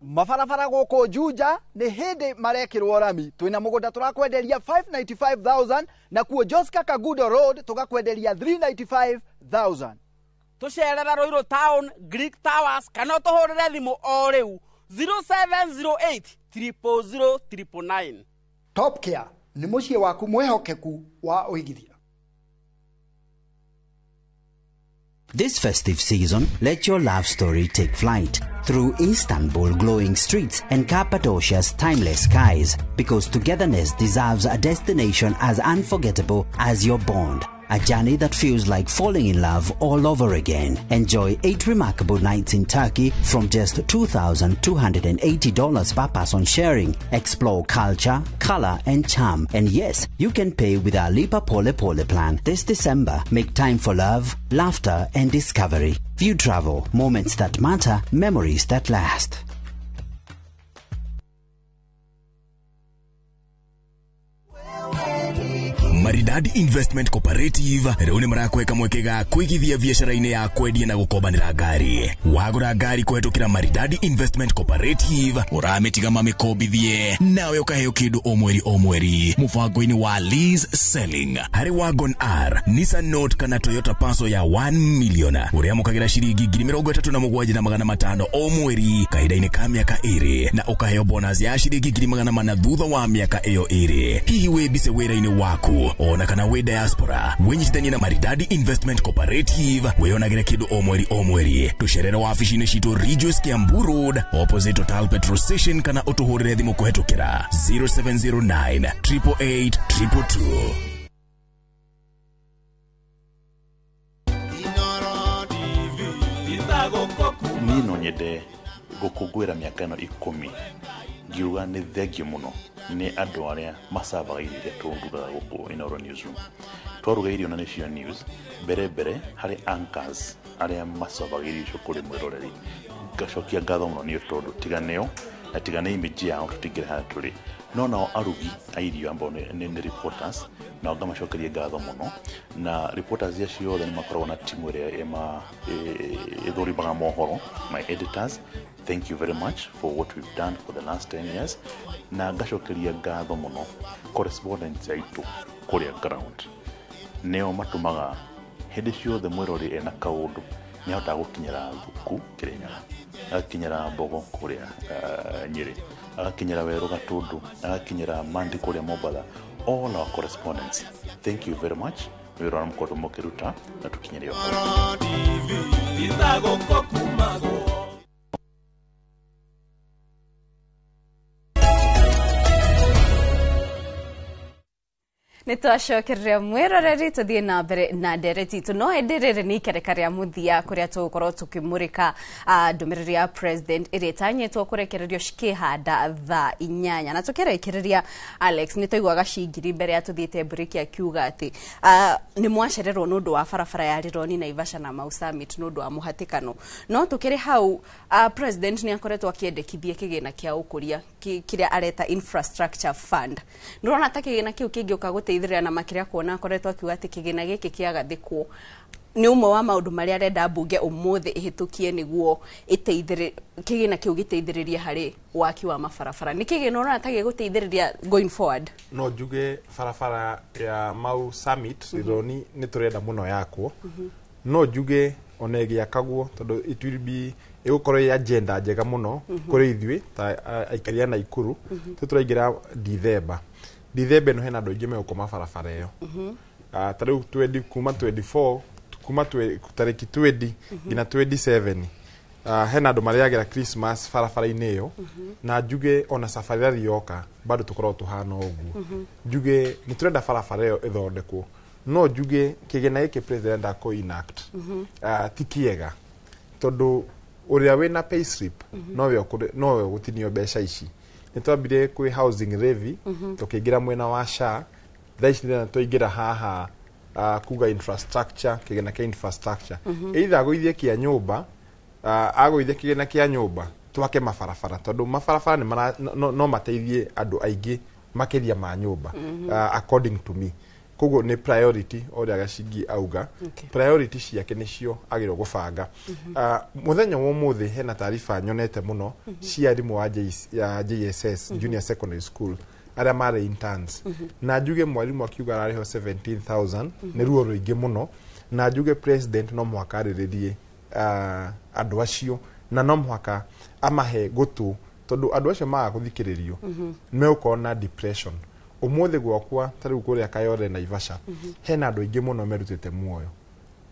Mabarabara gũkũ Juja nĩ hĩndĩ marekĩrwo rami. Twĩna mũgũnda tũrakwenderia 595,000 na kuo Joska Kagudo Road tũgakwenderia 395,000. Tũcerere Ruiru Town, Greek Towers kana ũtũhũrĩre thimũ o rĩu 0708 000 999. Top Care nĩ mũciĩ waku mwĩhokeku wa ũigithia. This festive season, let your love story take flight through Istanbul glowing streets and Cappadocia's timeless skies, because togetherness deserves a destination as unforgettable as your bond. A journey that feels like falling in love all over again. Enjoy 8 remarkable nights in Turkey from just $2,280 per person sharing. Explore culture, color and charm. And yes, you can pay with our Lipa Pole Pole plan. This December, make time for love, laughter and discovery. View Travel, moments that matter, memories that last. Maridadi Investment Cooperative rĩu nĩ marakweka mweke ga kũigithia biacara-inĩ ya kwendia na gũkombanĩra ngari. Wagũra ngari kũhetũkĩra Maridadi Investment Cooperative ũramĩtiga mamĩkombithie nawe ũkaheo kĩndũ o mweri o mweri mũbango-inĩ wa lease selling. Harĩ Wagon R, Nissan Note kana Toyota Passo ya 1 million ũrĩamũkagĩra ciringi 37,500 o mweri kahinda-inĩ ka mĩaka 2 na ũkaheo bonus ya ciringi 400 thutha wa mĩaka ĩyo 2. Hihi wĩ bice wĩra-inĩ waku ona kana wĩ diaspora, wĩnyitithanie na Maridadi Investment Cooperative wĩyonagĩre kĩndũ o mweri o mweri. Tũcerere wabici-inĩ citũ Ridgeways Kiambu Road opposite Total Petrol Station kana ũtũhũrĩre thimũ kũhetũkĩra 0709 888 222. Niĩ no nyende gũkũngũĩra mĩaka ĩno 10 ngiuga nĩ thengiũ mũno nĩ andũ arĩa macavaga irio iria tũrugaga gũkũ Inooro Newsroom. Twaruga irio na nĩcio news mbere mbere harĩ anchors arĩa macavaga irio icio kũrĩ mwĩroreri. Ngacokia ngatho mũno nĩ tondũ tiga nĩo na tiga nĩ image yao tũtingĩrĩ harĩa tũrĩ. No nao arugi a irio ambao nĩ reporters nao ngamacokeria ngatho mũno, na reporters acio othe nĩ makoragwo na timu ĩrĩa ĩthũrimaga mohoro, my editors. Thank you very much for what we've done for the last 10 years. Na ngacokeria ngatho mũno correspondents aitũ kũrĩa ground, nĩo matũmaga hĩndĩ ciothe mwĩrori ena kaũndũ nĩahotaga gũkinyĩra Thuku Kĩrĩnyaga, agakinyĩra Mbogo kũrĩa Nyĩrĩ, agakinyĩra Werũ Gatũndũ, agakinyĩra Mandi kũrĩa Mombatha. All our correspondents, thank you very much nĩ wĩra ũrĩa mũkoretwo mũkĩruta na tũkinyĩre Nä twacokerera mwäroreri tå thiä na mbere na ndereti itå no ĩndĩ rĩrĩ nĩ ikereka rĩa mũthia kũrĩa tũgũkorwo tũkĩmũrĩka ndũmĩrĩri ya president ĩrĩa ĩtanyĩtwo kũrekererio cikĩhanda thaa 8 na tũkĩrekereria Alex nĩ twaiguaga Cingiri mbere ya tũthiĩte mburĩki akiuga atĩ nĩ mwacererwo nĩ ũndũ wa barabara ya Rironi Naivasha na Mau Summit nĩ ũndũ wa mũhatĩkano no tũkĩrĩ hau president nĩ akoretwo akĩendekithia kĩgĩna kĩa ũkũria kĩrĩa areta infrastructure fund. Nĩũrona ta kĩgĩna kĩu kĩngĩũka gũteithĩrĩria na makĩria kuona akoretwo akiuga atĩ kĩgĩna gĩkĩ kĩagathĩkwo nĩ ũmwe wa maũndũ marĩa arenda mbunge ũmũthĩ ĩhĩtũkie nĩguo ĩteithĩrĩ kĩgĩna kĩu gĩteithĩrĩrie harĩ waki wa mabarabara. Nĩ kĩgĩna ũrona ta gĩgũteithĩrĩria going forward? No njuge barabara ya Mau Summit Rironi nĩ tũrenda mũno yakwo. No njuge ona ĩgĩakagwo tondũ it will be ĩgũkorwo ĩ agenda njega mũno kũrĩ ithuĩ ta aikari a Naikuru. Tũraingĩra Dithemba. Dithemba ĩno hena andũ aingĩ megũkoma barabara ĩyo. Ta rĩu 20 kuma 24 kuma tarĩki 20 nginya 27 hena andũ marĩagĩra Christmas barabara-inĩ ĩyo. Na njuge ona safari yoka bado tũkoragwo tũhana ũguo. Njuge nĩ tũrenda barabara ĩyo ĩthondekwo no njuge kĩgĩna gĩkĩ president akũ enact ti kĩega tondũ ũrĩa wĩna pay slip nowe ũgũtinio mbeca ici. Nĩ twambire kwĩ housing levy tũkĩingĩra mwena wa SHA thaa ici ndĩrona twaingĩra haha kuga infrastructure kĩgĩna kĩa infrastructure either agũithie kĩa nyũmba agũithie kĩgĩna kĩa nyũmba twake mabarabara tondũ mabarabara no mateithie andũ aingĩ makĩria ma nyũmba according to me. Koguo nĩ priority ũrĩa Gacingi auga. Priority ciake nĩcio agĩrĩirwo gũbanga. Mũthenya wa ũmũthĩ hena taariba nyonete mũno cia arimũ ya JSS Junior Secondary School arĩa marĩ interns. Na njuge mwarimũ akiuga ararĩhwo 17,000 nĩ ruo rũingĩ mũno. Na njuge president no mũhaka arĩrĩrie andũ acio na no mũhaka amahe gũtũ tondũ andũ acio maga gũthikĩrĩrio megũkorwo na depression. Ũmũthĩ gwakwa ta rĩu kũrĩa Kayole Naivasha hena andũ aingĩ mũno merutĩte muoyo.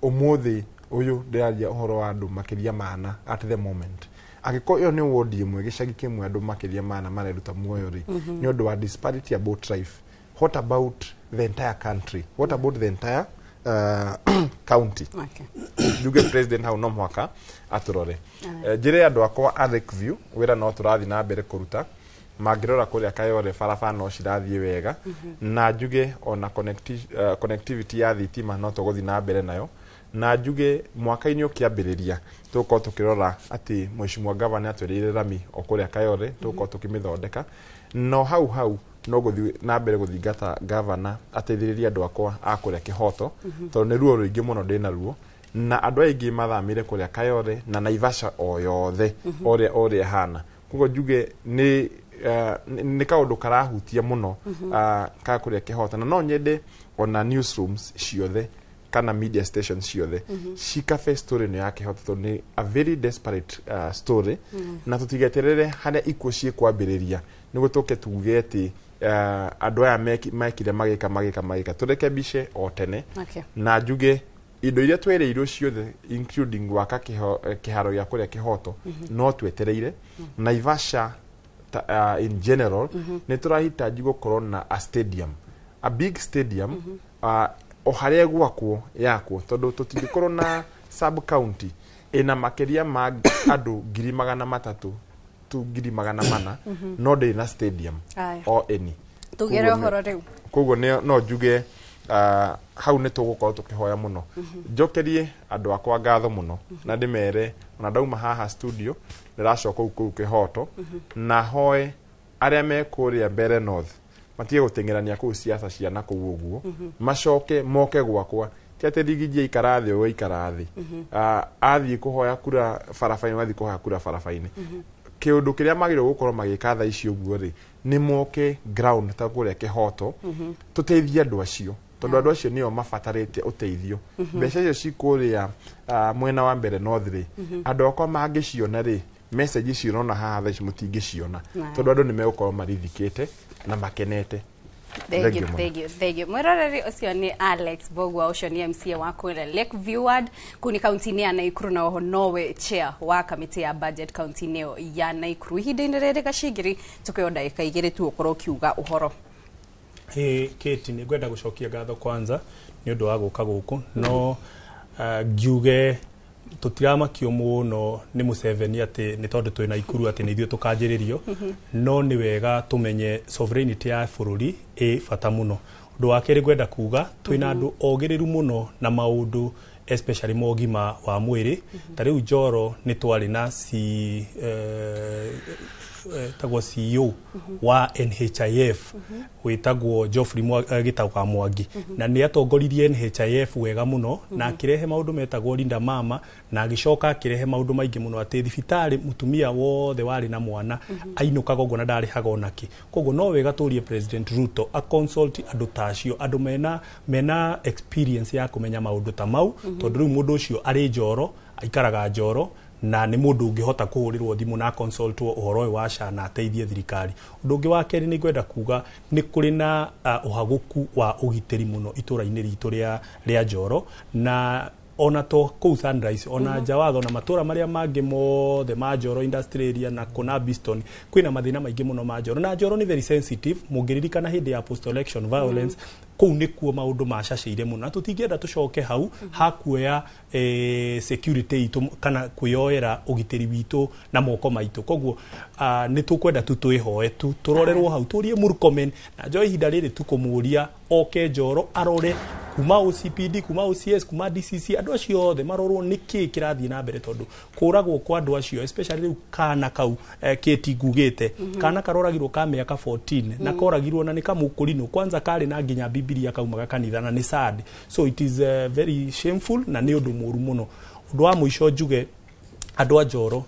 Ũmũthĩ ũyũ ndĩraria ũhoro wa andũ makĩria mana at the moment. Angĩkorwo ĩyo nĩ ward ĩmwe gĩcagi kĩmwe andũ makĩria mana mareruta muoyo rĩ nĩ ũndũ wa disparity about life. What about the entire country? What about the entire county? Njuge president hau no mũhaka atũrore. Njĩre andũ akwa a Lakeview wĩra no tũrathiĩ na mbere kũruta mangĩrora kũrĩa Kayole barabara no cirathiĩ wega. Na njuge ona connectivity ya thitima no tũgũthiĩ na mbere nayo. Na njuge mwaka-inĩ ũkĩambĩrĩria tũgũkorwo tũkĩrora atĩ mheshimiwa gavana atwĩrĩire rami o kũrĩa Kayole tũgũkorwo tũkĩmĩthondeka no hau hau no gũthiĩ na mbere gũthingata gavana ateithĩrĩrie andũ akwa a kũrĩa Kĩhoto tondũ nĩ ruo rũingĩ mũno ndĩna ruo na andũ aingĩ mathamire kũrĩa Kayole na Naivasha o yothe ũrĩa ĩhana. Koguo njuge nĩ kaũndũ karahutia mũno ka kũrĩa Kĩhoto na no nyende ona newsrooms ciothe kana media stations ciothe cikabe story ĩno ya Kĩhoto tondũ nĩ a very desperate story na tũtigeterere harĩa ikuũ ciĩkwambĩrĩria nĩguo tũke tuge atĩ andũ aya mekire magĩka tũrekebishe o tene. Na njuge indo iria twereirwo ciothe including gwaka kĩharo gĩa kũrĩa Kĩhoto no twetereire. Naivasha in general nĩ tũrahitaji gũkorwo na a stadium, a big stadium o harĩa gwakwo yakwo tondũ tũtingĩkorwo na sub county ĩna makĩria ma andũ 300,000 tu 400,000 no ndĩrĩ na stadium o any. Tũgere ũhoro rĩu. Koguo no njuge hau nĩ tũgũkorwo tũkĩhoya mũno. Njokerie andũ akwa ngatho mũno na ndĩmere ona ndauma haha studio ndĩracoka kũu Kĩhoto na hoe arĩa me kũrĩa Mbere North matige gũteng'erania kũu ciaca cia na kũu ũguo macoke moke gwakwa ti atĩ Rigiji aikara thĩ ũyũ aikara thĩ athiĩ kũhoya kura barabara-inĩ athiĩ kũhoya kura barabara-inĩ. Kĩũndũ kĩrĩa magĩrĩirwo gũkorwo magĩka thaa ici ũguo rĩ nĩ moke ground ta kũrĩa Kĩhoto tũteithie andũ acio tondũ andũ acio nĩo mabatarĩte ũteithio. Mbeca icio ci kũrĩa mwena wa Mbere North rĩ andũ akwa mangĩciona rĩ message icio ũrona haha thaa ici mũtingĩciona tondũ andũ nĩ megũkorwo marithikĩte na makenete. Thank you, thank you, thank you. Mwiroreri ũcio nĩ Alex Mbugua, ũcio nĩ MCA wa kũrĩa Lakeview Ward kũu nĩ kaunti-inĩ ya Naikuru na oho nowe chair wa kamĩtĩ ya budget kaunti-inĩ ĩyo ya Naikuru. Ihinda-inĩ rĩrĩ Gacingiri tũkĩo ndagĩka 2 tu ũkorwo ũkiuga ũhoro. Kate, nĩ ngwenda gũcokia ngatho kwanza nĩ ũndũ wa gũka gũkũ, no ngiuge tũtiramakio mũno nĩ Museveni atĩ nĩ tondũ twĩ Naikuru atĩ nĩ ithuĩ tũkanjĩrĩrio. No nĩ wega tũmenye sovereignty ya bũrũri ĩ bata mũno. Ũndũ wa kerĩ ngwenda kuga, twĩna andũ ogĩrĩru mũno na maũndũ, especially ma ũgima wa mwĩrĩ. Ta rĩu Njoro nĩ twarĩ na C, tagwo CEO wa NHIF wĩtagwo Geoffrey Gĩtau wa Mwangi, na nĩ atongoririe NHIF wega mũno na akĩrehe maũndũ metagwo Linda Mama, na agĩcoka akĩrehe maũndũ maingĩ mũno atĩ thibitarĩ mũtumia wothe warĩ na mwana ainũkaga ũguo na ndarĩhaga onakĩ. Koguo no wega tũrie President Ruto a consult andũ ta acio, andũ mena experience ya kũmenya maũndũ ta mau, tondũ rĩu mũndũ ũcio arĩ Njoro, aikaraga Njoro, na nĩ mũndũ ũngĩhota kũhũrĩrwo thimũ na consultwo ũhoro ũyũ wa SHA na ateithie thirikari. Ũndũ ũngĩ wa kerĩ nĩ ngwenda kuga nĩ kũrĩ na ũhagũku wa ũgitĩri mũno itũra-inĩ ritũ rĩa Njoro, na ona to kũu Sunrise, ona Njawatho na matũra marĩa mangĩ mothe ma Njoro Industrial Area na kũna Biston, kwĩna mathĩna maingĩ mũno ma Njoro, na Njoro nĩ very sensitive. Mũngĩririkana hĩndĩ ya post election violence, kũu nĩkuo maũndũ macacĩire mũno, na tũtingĩenda tũcoke hau hakuoya security itũ kana kwĩyoera ũgitĩri witũ na moko maitũ. Koguo nĩ tũkwenda tu twĩhoe tu tũrorerwo hau, tũrie Murkomen na njoe ihinda rĩrĩ tu kũmũria oke Njoro arore kuma OCPD, kuma OCS, kuma DCC, andũ acio othe marorwo nĩ kĩĩ kĩrathiĩ na mbere, tondũ kũragwo kwa andũ acio, especially rĩu kana kau, Kate, ngugĩte kana karoragirwo ka mĩaka 14 na koragirwo na nĩ kamũkũrinũ kwanza, karĩ na nginya Bibilia, kaumaga kanitha, na nĩ sad. So it is very shameful na nĩ ũndũ mũru mũno. Ũndũ wa mũico njuge, andũ a Njoro,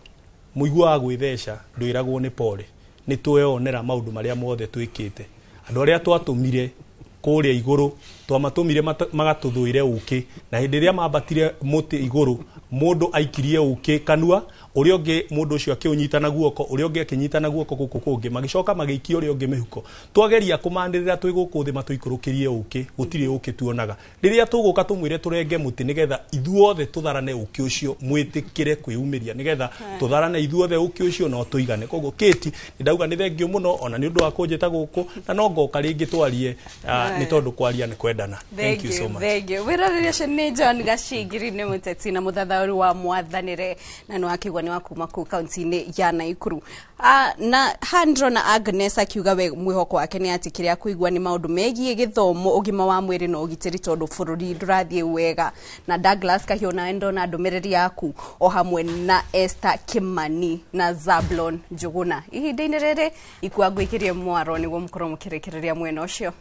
mũiguaga gwĩtheca ndwĩragwo nĩ pore. Nĩ tweyonera maũndũ marĩa mothe twĩkĩte. Andũ arĩa twatũmire kũrĩa igũrũ, twamatũmire magatũthũire ũkĩ, na hĩndĩ ĩrĩa mambatire mũtĩ igũrũ, mũndũ aikirie ũkĩ kanua, ũrĩa ũngĩ mũndũ ũcio akĩũnyita na guoko, ũrĩa ũngĩ akĩnyita na guoko gũkũ kũngĩ, magĩcoka magĩikia ũrĩa ũngĩ mĩhuko. Twageria kũmanĩrĩra twĩ gũkũ thĩ matũikũrũkĩrie ũkĩ, gũtirĩ ũkĩ tuonaga. Rĩrĩa tũgũka tũmwĩre tũrenge mũtĩ nĩgetha ithuothe tũtharane ũkĩ ũcio, mwĩtĩkĩre kwĩyumĩria nĩgetha tũtharane ithuothe ũkĩ ũcio no tũigane. Koguo Kate, nĩ ndauga nĩ thengio mũno ona nĩ ũndũ wa kũnjĩta gũkũ, na no ngoka rĩngĩ twarie, nĩ tondũ kwaria nĩ kwendana. Thank you so much. Thank you. Wĩroreri ũcio nĩ John Gacingiri, nĩ mũteti na mũthathaũri wa mwathanĩre, na nĩ wakĩigua nĩ wa kuma kũu kaunti-inĩ ya Naikuru. Na handro na Agnes akiuga we mwĩhoko wake nĩ atĩ kĩrĩa kũigua nĩ maũndũ megiĩ gĩthomo, ũgima wa mwĩrĩ na ũgitĩri, tondũ bũrũri ndũrathiĩ wega. Na Douglas Kahiũ, nawe ndona ndũmĩrĩri yaku, o hamwe na Esther Kimani na Zablon Njuguna. Ihinda-inĩ rĩrĩ ikua ngwĩkĩrie mwaro nĩguo mũkorwo mũkĩrĩkĩrĩria mwena ũcio.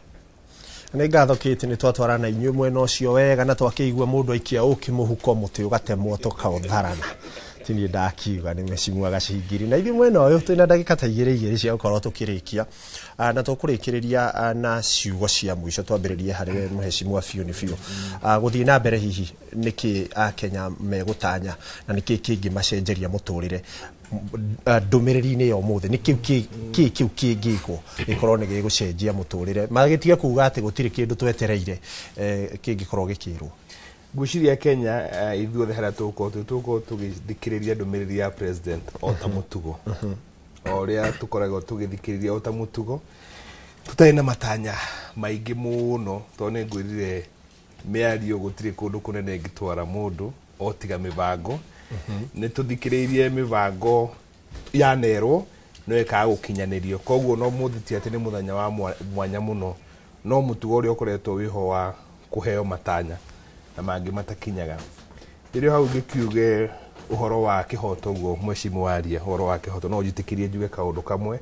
Nĩ ngatho Kate, nĩ twatwarana inyuĩ mwena ũcio wega, na twakĩigua mũndũ aikia ũkĩ mũhuko mũtĩ ũgatemwo tũkaũtharana. Ti niĩ ndakiuga, nĩ mheshimiwa Gacingiri. Na ithuĩ mwena ũyũ twĩna ndagĩka ta igĩrĩ igĩrĩ cia gũkorwo tũkĩrĩkia. Na tũkũrĩkĩrĩria na ciugo cia mũico. Twambĩrĩrie harĩ we mheshimiwa biũ nĩ biũ. Gũthiĩ na mbere, hihi nĩkĩ Akenya megũtanya na nĩkĩ kĩngĩmacenjeria mũtũrĩre ndũmĩrĩri-inĩ ya ũmũthĩ? Nĩ kĩu kĩ kĩu kĩngĩkwo gĩkorwo nĩ gĩgũcenjia mũtũrĩre, magĩtige kuga atĩ gũtirĩ kĩndũ twetereire kĩngĩkorwo gĩkĩrwo? Ngwĩciria Kenya, ithuothe harĩa tũgũkorwo twĩ, tũgũkorwo tũgĩthikĩrĩria ndũmĩrĩri ya president o ta mũtugo, o ũrĩa tũkoragwo tũgĩthikĩrĩria o ta mũtugo, tũtarĩ na matanya maingĩ mũno, tondũ nĩ ngwĩrire mĩario gũtirĩ kũndũ kũnene ĩngĩtwara mũndũ o tiga mĩbango. Nĩ tũthikĩrĩirie mĩbango yanerwo no ĩkaga gũkinyanĩrio, koguo no mũthĩ ti atĩ nĩ mũthenya wa mwanya mũno, no mũtugo ũrĩa ũkoretwo wĩho wa kũheo matanya na mangĩ matakinyaga. Rĩrĩa hau ngĩkiuge ũhoro wa kĩhoto, ũguo mheshimiwa waria ũhoro wa kĩhoto, no njĩtĩkĩrie njuge kaũndũ kamwe.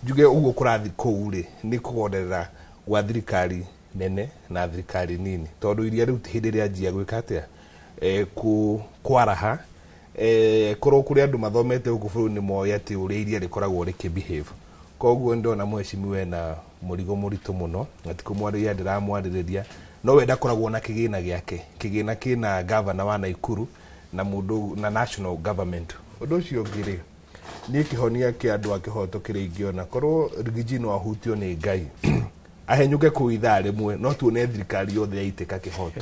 Njuge ũguo kũrathiĩ kũu rĩ, nĩ kũgonderera gwa thirikari nene na thirikari nini, tondũ iria rĩu ti hĩndĩ rĩanjia gwĩka atĩa, kwaraha, korwo kũrĩ andũ mathomete gũkũ bũrũri nĩ moĩ atĩ ũrĩa iria rĩkoragwo rĩkĩ behave. Koguo ndona mheshimiwa ena mũrigo mũritũ mũno, na ti kũmwarĩria ndĩramwarĩrĩria, no we ndakoragwo na kĩgĩna gĩake, kĩgĩna kĩna gavana wa Naikuru na mũndũ na national government. Ũndũ ũcio ũngĩ rĩ, niĩ kĩhonia kĩa andũ a kĩhoto kĩrĩa ingĩona, korwo Rigiji no ahutio nĩ Ngai Ahenyuke kuu ithaa rĩmwe no tuone thirikari yothe yaitĩka kĩhoto.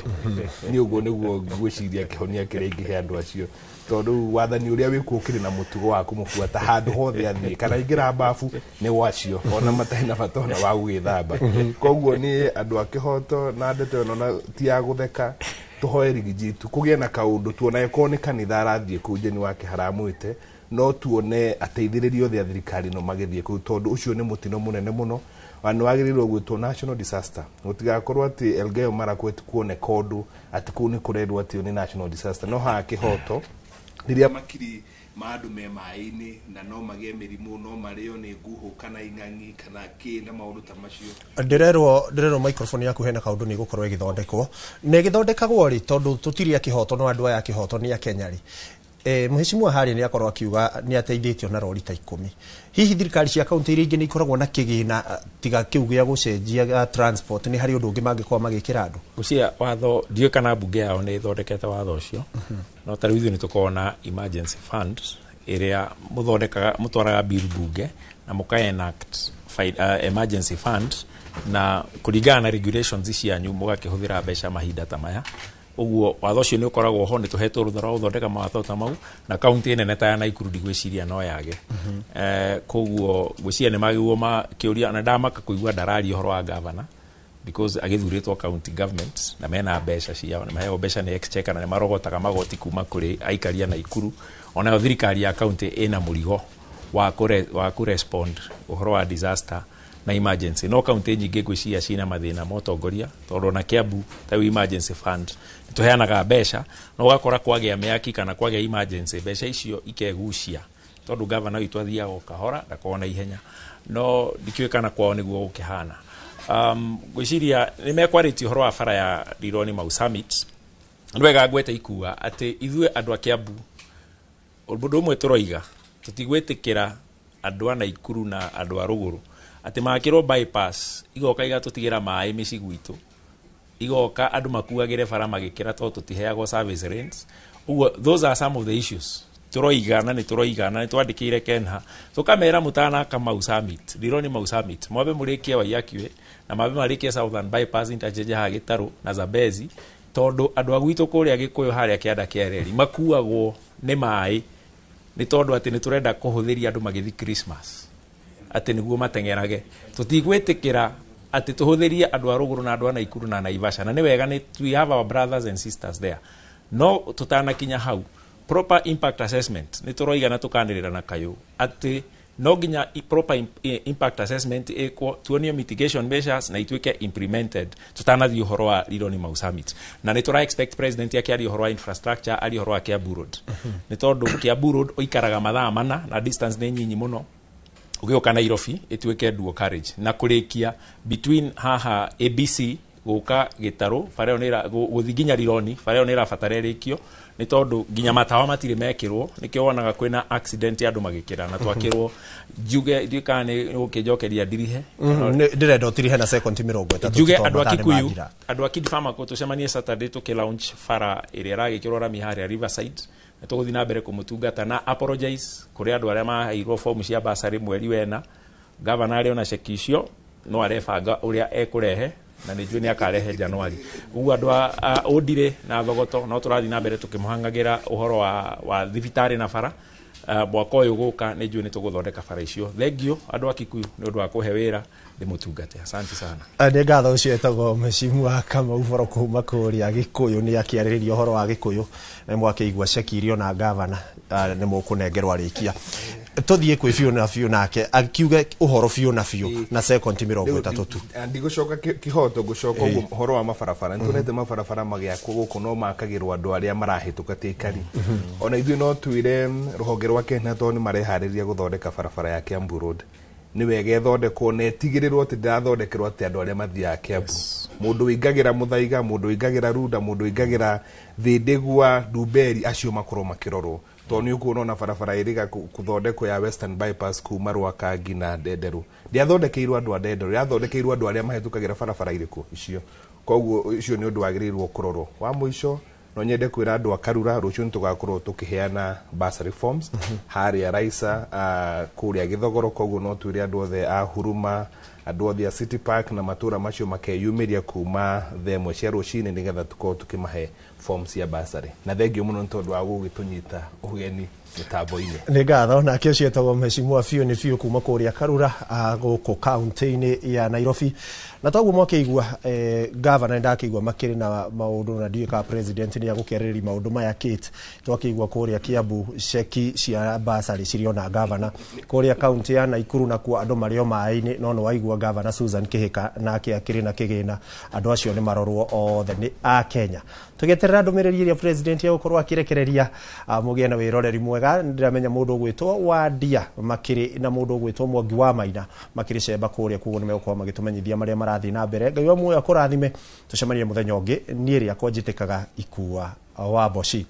Nĩ ũguo nĩguo ngwĩciria kĩhonia kĩrĩa ingĩhe andũ acio, tondũ wathani ũrĩa wĩkuo ũkĩrĩ na mũtugo wa kũmũbuata handũ hothe athiĩ, kana ingĩra babu nĩ gwacio ona matarĩ na bata ona wa gũgĩthamba. Koguo nĩ andũ a kĩhoto na ndeto ĩno na ti ya gũtheka, tũhoe Rigathi kũgĩe na kaũndũ tuona ĩkorwo nĩ kanitha arathiĩ kũu Jane wake haramwĩte, no tuone ateithĩrĩria othe a thirikari no magĩthiĩ kũu, tondũ ũcio nĩ mũtino mũnene mũno na nĩ wagĩrĩirwo gwĩtwo national disaster. Gũtigakorwo atĩ Elgeyo Marakwet kuoneka ũndũ atĩ kũu nĩ kũrerwo atĩ nĩ national disaster. No haha kĩhoto rĩrĩa makiri ma andũ me maĩ-inĩ na no magĩe mĩrimũ, no marĩo nĩ nguhũ kana ing'ang'i kana kĩ na maũndũ ta macio. Ndĩrerwo microphone yaku hena kaũndũ nĩ ĩgũkorwo ĩgĩthondekwo na ĩgĩthondekagwo rĩ, tondũ tũtirĩ a kĩhoto no andũ aya a kĩhoto nĩ a Kenya rĩ. Mheshimiwa harĩa nĩ akorwo akiuga nĩ ateithĩtio na rori ta 10. Hihi thirikari cia kaunti iria ingĩ nĩ ikoragwo na kĩgĩna tiga kĩu gĩa gũcenjia gĩa transport, nĩ harĩ ũndũ ũngĩ mangĩkorwo magĩkĩra andũ? Gũcia watho ndiũĩ kana mbunge yao nĩ ĩthondekete watho ũcio, no ta rĩu ithuĩ nĩ tũkoragwo na emergency fund ĩrĩa mũthondekaga, mũtwaraga bill bunge na mũka enact emergency fund, na kũringana na regulations cianyu mũgakĩhũthĩra mbeca mahinda ta maya. Ũguo watho ũcio nĩ ũkoragwo ho, nĩ tũhetwo rũtha rwa gũthondeka mawatho ta mau, na kaunti nene ta ya Naikuru ndigwĩciria no yage. Koguo ngwĩciria nĩ magĩrĩirwo makĩũria, na ndamaka kũigua ndararia ũhoro wa governor because agĩthurĩtwo county government na mena mbeca ciao, nĩ maheagwo mbeca nĩ exchequer na nĩ marogotaga magoti kuma kũrĩ aikari a Naikuru. Onayo thirikari ya county ĩna mũrigo wa kũrespond ũhoro wa disaster na emergency. No kaunti nyingĩ ngwĩciria cina mathĩna ma ũtongoria, tondũ ona Kiambu ta emergency fund tũheanaga mbeca, no ũgakora kwagĩa mĩaki kana kwagĩa emergency mbeca icio ikegucia, tondũ gavana witũ athiaga o kahora, ndakoragwo na ihenya. No ndikĩũĩ kana kwao nĩguo gũkĩhana. Ngwĩciria nĩ mekwarĩtie ũhoro wa bara ya Rironi Mau Summit. Nĩ wega ngwete ikua atĩ ithuĩ andũ a Kiambu ũndũ ũmwe tũroiga, tũtigwĩtĩkĩra andũ a Naikuru na andũ a rũgũrũ atĩ makĩrwo bypass igoka igatũtigĩra maĩ mĩciĩ gwitũ, igoka andũ makuagĩre bara magĩkĩra tondũ tũtiheagwo service lanes. Ũguo those are some of the issues tũroiga, na nĩ tũroiga na nĩ twandĩkĩire Kenha tũkamera mũtanaka Mau Summit, Rironi Mau Summit, mwambe mũrĩkie Waiyaki na mwambe marĩkie Southern Bypass interchange haha Gĩtarũ na Zambezi, tondũ andũ a gwitũ kũrĩa Gĩkũyũ harĩa kĩanda kĩa reri makuagwo nĩ maĩ, nĩ tondũ atĩ nĩ tũrenda kũhũthĩria andũ magĩthiĩ Christmas atĩ nĩguo mateng'erage. Tũtigwĩtĩkĩra atĩ tũhũthĩrie andũ a rũgũrũ na andũ a Naikuru na Naivasha, na nĩ wega nĩ we have our brothers and sisters there, no tũtanakinya hau proper impact assessment nĩ tũroiga na tũkanĩrĩra na kayũ atĩ no nginya proper impact assessment ĩkwo, tuonio mitigation measures na ituĩke implemented tũtanathiĩ ũhoro wa Rironi Mau Summit. Na nĩ tũra expect president akĩaria ũhoro wa infrastructure arie ũhoro wa Kiambu Road, nĩ tondũ Kiambu Road ũikaraga mathaa 4 na distance nĩ nyinyi mũno ũgĩũka Nairobi ĩtuĩke dual carriage, na kũrĩkia between haha ABC gũka Gĩtarũ bara ĩyo nĩ gũthiĩ nginya Rironi bara ĩyo nĩ ĩrabatara ĩrĩkio, nĩ tondũ nginya matawa matirĩ mekĩrwo, nĩkĩo wonaga kwĩna accident ya andũ magĩkĩra na twakĩrwo. Njuge ndiũĩ kana nĩ gũkĩnjokeria ndirihe. Ndĩrenda ũtirihe na second 30. Njuge andũ a Kikuyu, andũ a Kidi Farmer tũcemanie Saturday tũkĩ launch bara ĩrĩa ĩragĩkĩrwo rami harĩa Riverside, na tũgũthiĩ na mbere kũmũtungata na apologize kũrĩ andũ arĩa maheirwo fomu cia basarĩ mweri wena. Gavana arĩ ona ceki icio no arebanga ũrĩa ekũrehe, na nĩ njũĩ nĩ akarehe Januari. Ũguo andũ a Ũndire na Thogoto no tũrathiĩ na mbere tũkĩmũhang'agĩra ũhoro wa thibitarĩ na bara. Mwaka ũyũ gũka nĩ njũĩ nĩ tũgũthondeka bara icio. Thank you andũ a Kikuyu nĩ ũndũ wa kũhe wĩra ndĩmũtungate. Asante sana. Nĩ ngatho. Ũcio etagwo Mheshimiwa Kamau Boro kuma kũrĩa Gĩkũyũ, nĩ akĩarĩrĩria ũhoro wa Gĩkũyũ na mwakĩigua ceki iria ona gavana nĩ mũkũnengerwo arĩkia. Tũthiĩ kwĩ biũ na biũ nake akiuge ũhoro biũ na biũ na second 30 tu. Ndigũcoka kĩhoto, ngũcoka ũguo ũhoro wa mabarabara. Nĩ tuonete mabarabara magĩakwo gũkũ no makagĩrwo andũ arĩa marahĩtũka ti aikari. Ona ithuĩ no twĩre rũhonge rwa Kenya, tondũ nĩ mareharĩria gũthondeka barabara ya Kiambu Road, nĩ wega ĩthondekwo na ĩtigĩrĩrwo atĩ ndĩrathondekerwo atĩ andũ arĩa mathiaga Kiambu, mũndũ ũingagĩra Mũthaiga, mũndũ ũingagĩra Runda, mũndũ ũingagĩra Thĩndĩgua, Ndumberi, acio makorwo makĩrorwo, tondũ nĩ ũkuona ona barabara ĩrĩga kũthondekwo ya Western Bypass kuma Rwaka nginya Ndenderũ ndĩathondekeirwo andũ a Ndenderũ, yathondekeirwo andũ arĩa mahĩtũkagĩra barabara irĩkũ icio. Koguo ũcio nĩ ũndũ wagĩrĩirwo kũrorwo. Wa mũico no nyende kwĩra andũ a Karura rũciũ nĩ tũgakorwo tũkĩheana bursary forms harĩa Raisa, kũrĩa Gĩthogoro. Koguo no twĩre andũ othe a Huruma, Andũ othe a City Park na matũra macio makeyumĩria kuma 1:00 cia rũcinĩ nĩgetha tũkorwo tũkĩmahe form cia bursary. Na thengio mũno nĩ tondũ wa gũgĩtũnyita ũgeni mĩtambo-inĩ. Nĩ ngatho. Nake ũcio etagwo Mheshimiwa Biũ nĩ Biũ kuma kũrĩa Karura, gũkũ kaunti-inĩ ya Nairobi. Na toguo mwakĩigua, gavana ndakĩigua makĩrĩ na maũndũ, na ndiũĩ kana president nĩ agũkĩarĩrĩria maũndũ maya. Kate, twakĩigua kũrĩa Kiambu ceki cia basarĩ cirĩ ona gavana, kũrĩa kaunti ya Naikuru nakuo andũ marĩ o maĩ-inĩ, no nĩ waigua gavana Susan Kihika nake akĩrĩ na kĩgĩna. Andũ acio nĩ marorwo othe nĩ a Kenya. Tũgĩeterera ndũmĩrĩri ĩrĩa president egũkorwo akĩrekereria, mũgĩe na wĩroreri mwega. Ndĩramenya mũndũ ũgwĩtwo Wandia makĩrĩ na mũndũ ũgwĩtwo Mwangi wa Maina makĩrĩ cemba kũrĩa, koguo nĩ megũkorwo magĩtũmenyithia marĩa marathiĩ na mbere. Ngai wa muoyo akũrathime, tũcemanie mũthenya ũngĩ. Niĩ rĩakwa njĩtĩkaga Ikua wa Mboci.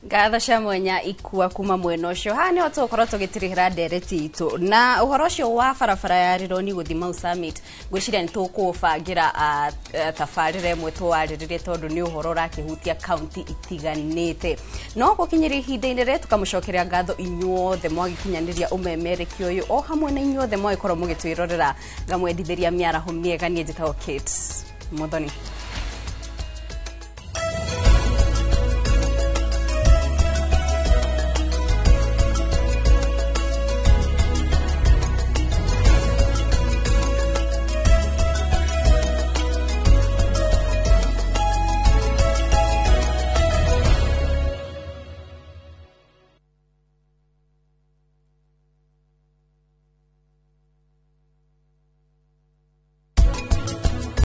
Ngatho cia mwanya Ikua kuma mwena ũcio. Haha nĩho tũgũkorwo tũgĩtirihĩra ndereti itũ na ũhoro ũcio wa barabara ya Rironi gũthiĩ Mau Summit. Ngwĩciria nĩ tũkũbangĩra tabarĩra ĩmwe tũwarĩrĩrie, tondũ nĩ ũhoro ũrakĩhutia kaunti itiganĩte. No gũkinyĩria ihinda-inĩ rĩrĩ, tũkamũcokeria ngatho inyuothe mwagĩkinyanĩria ũmemerekia ũyũ, o hamwe na inyuothe mwagĩkorwo mũgĩtwĩrorera. Ngamwendithĩria mĩaraho mĩega. Niĩ njĩtagwo Kate Muthoni.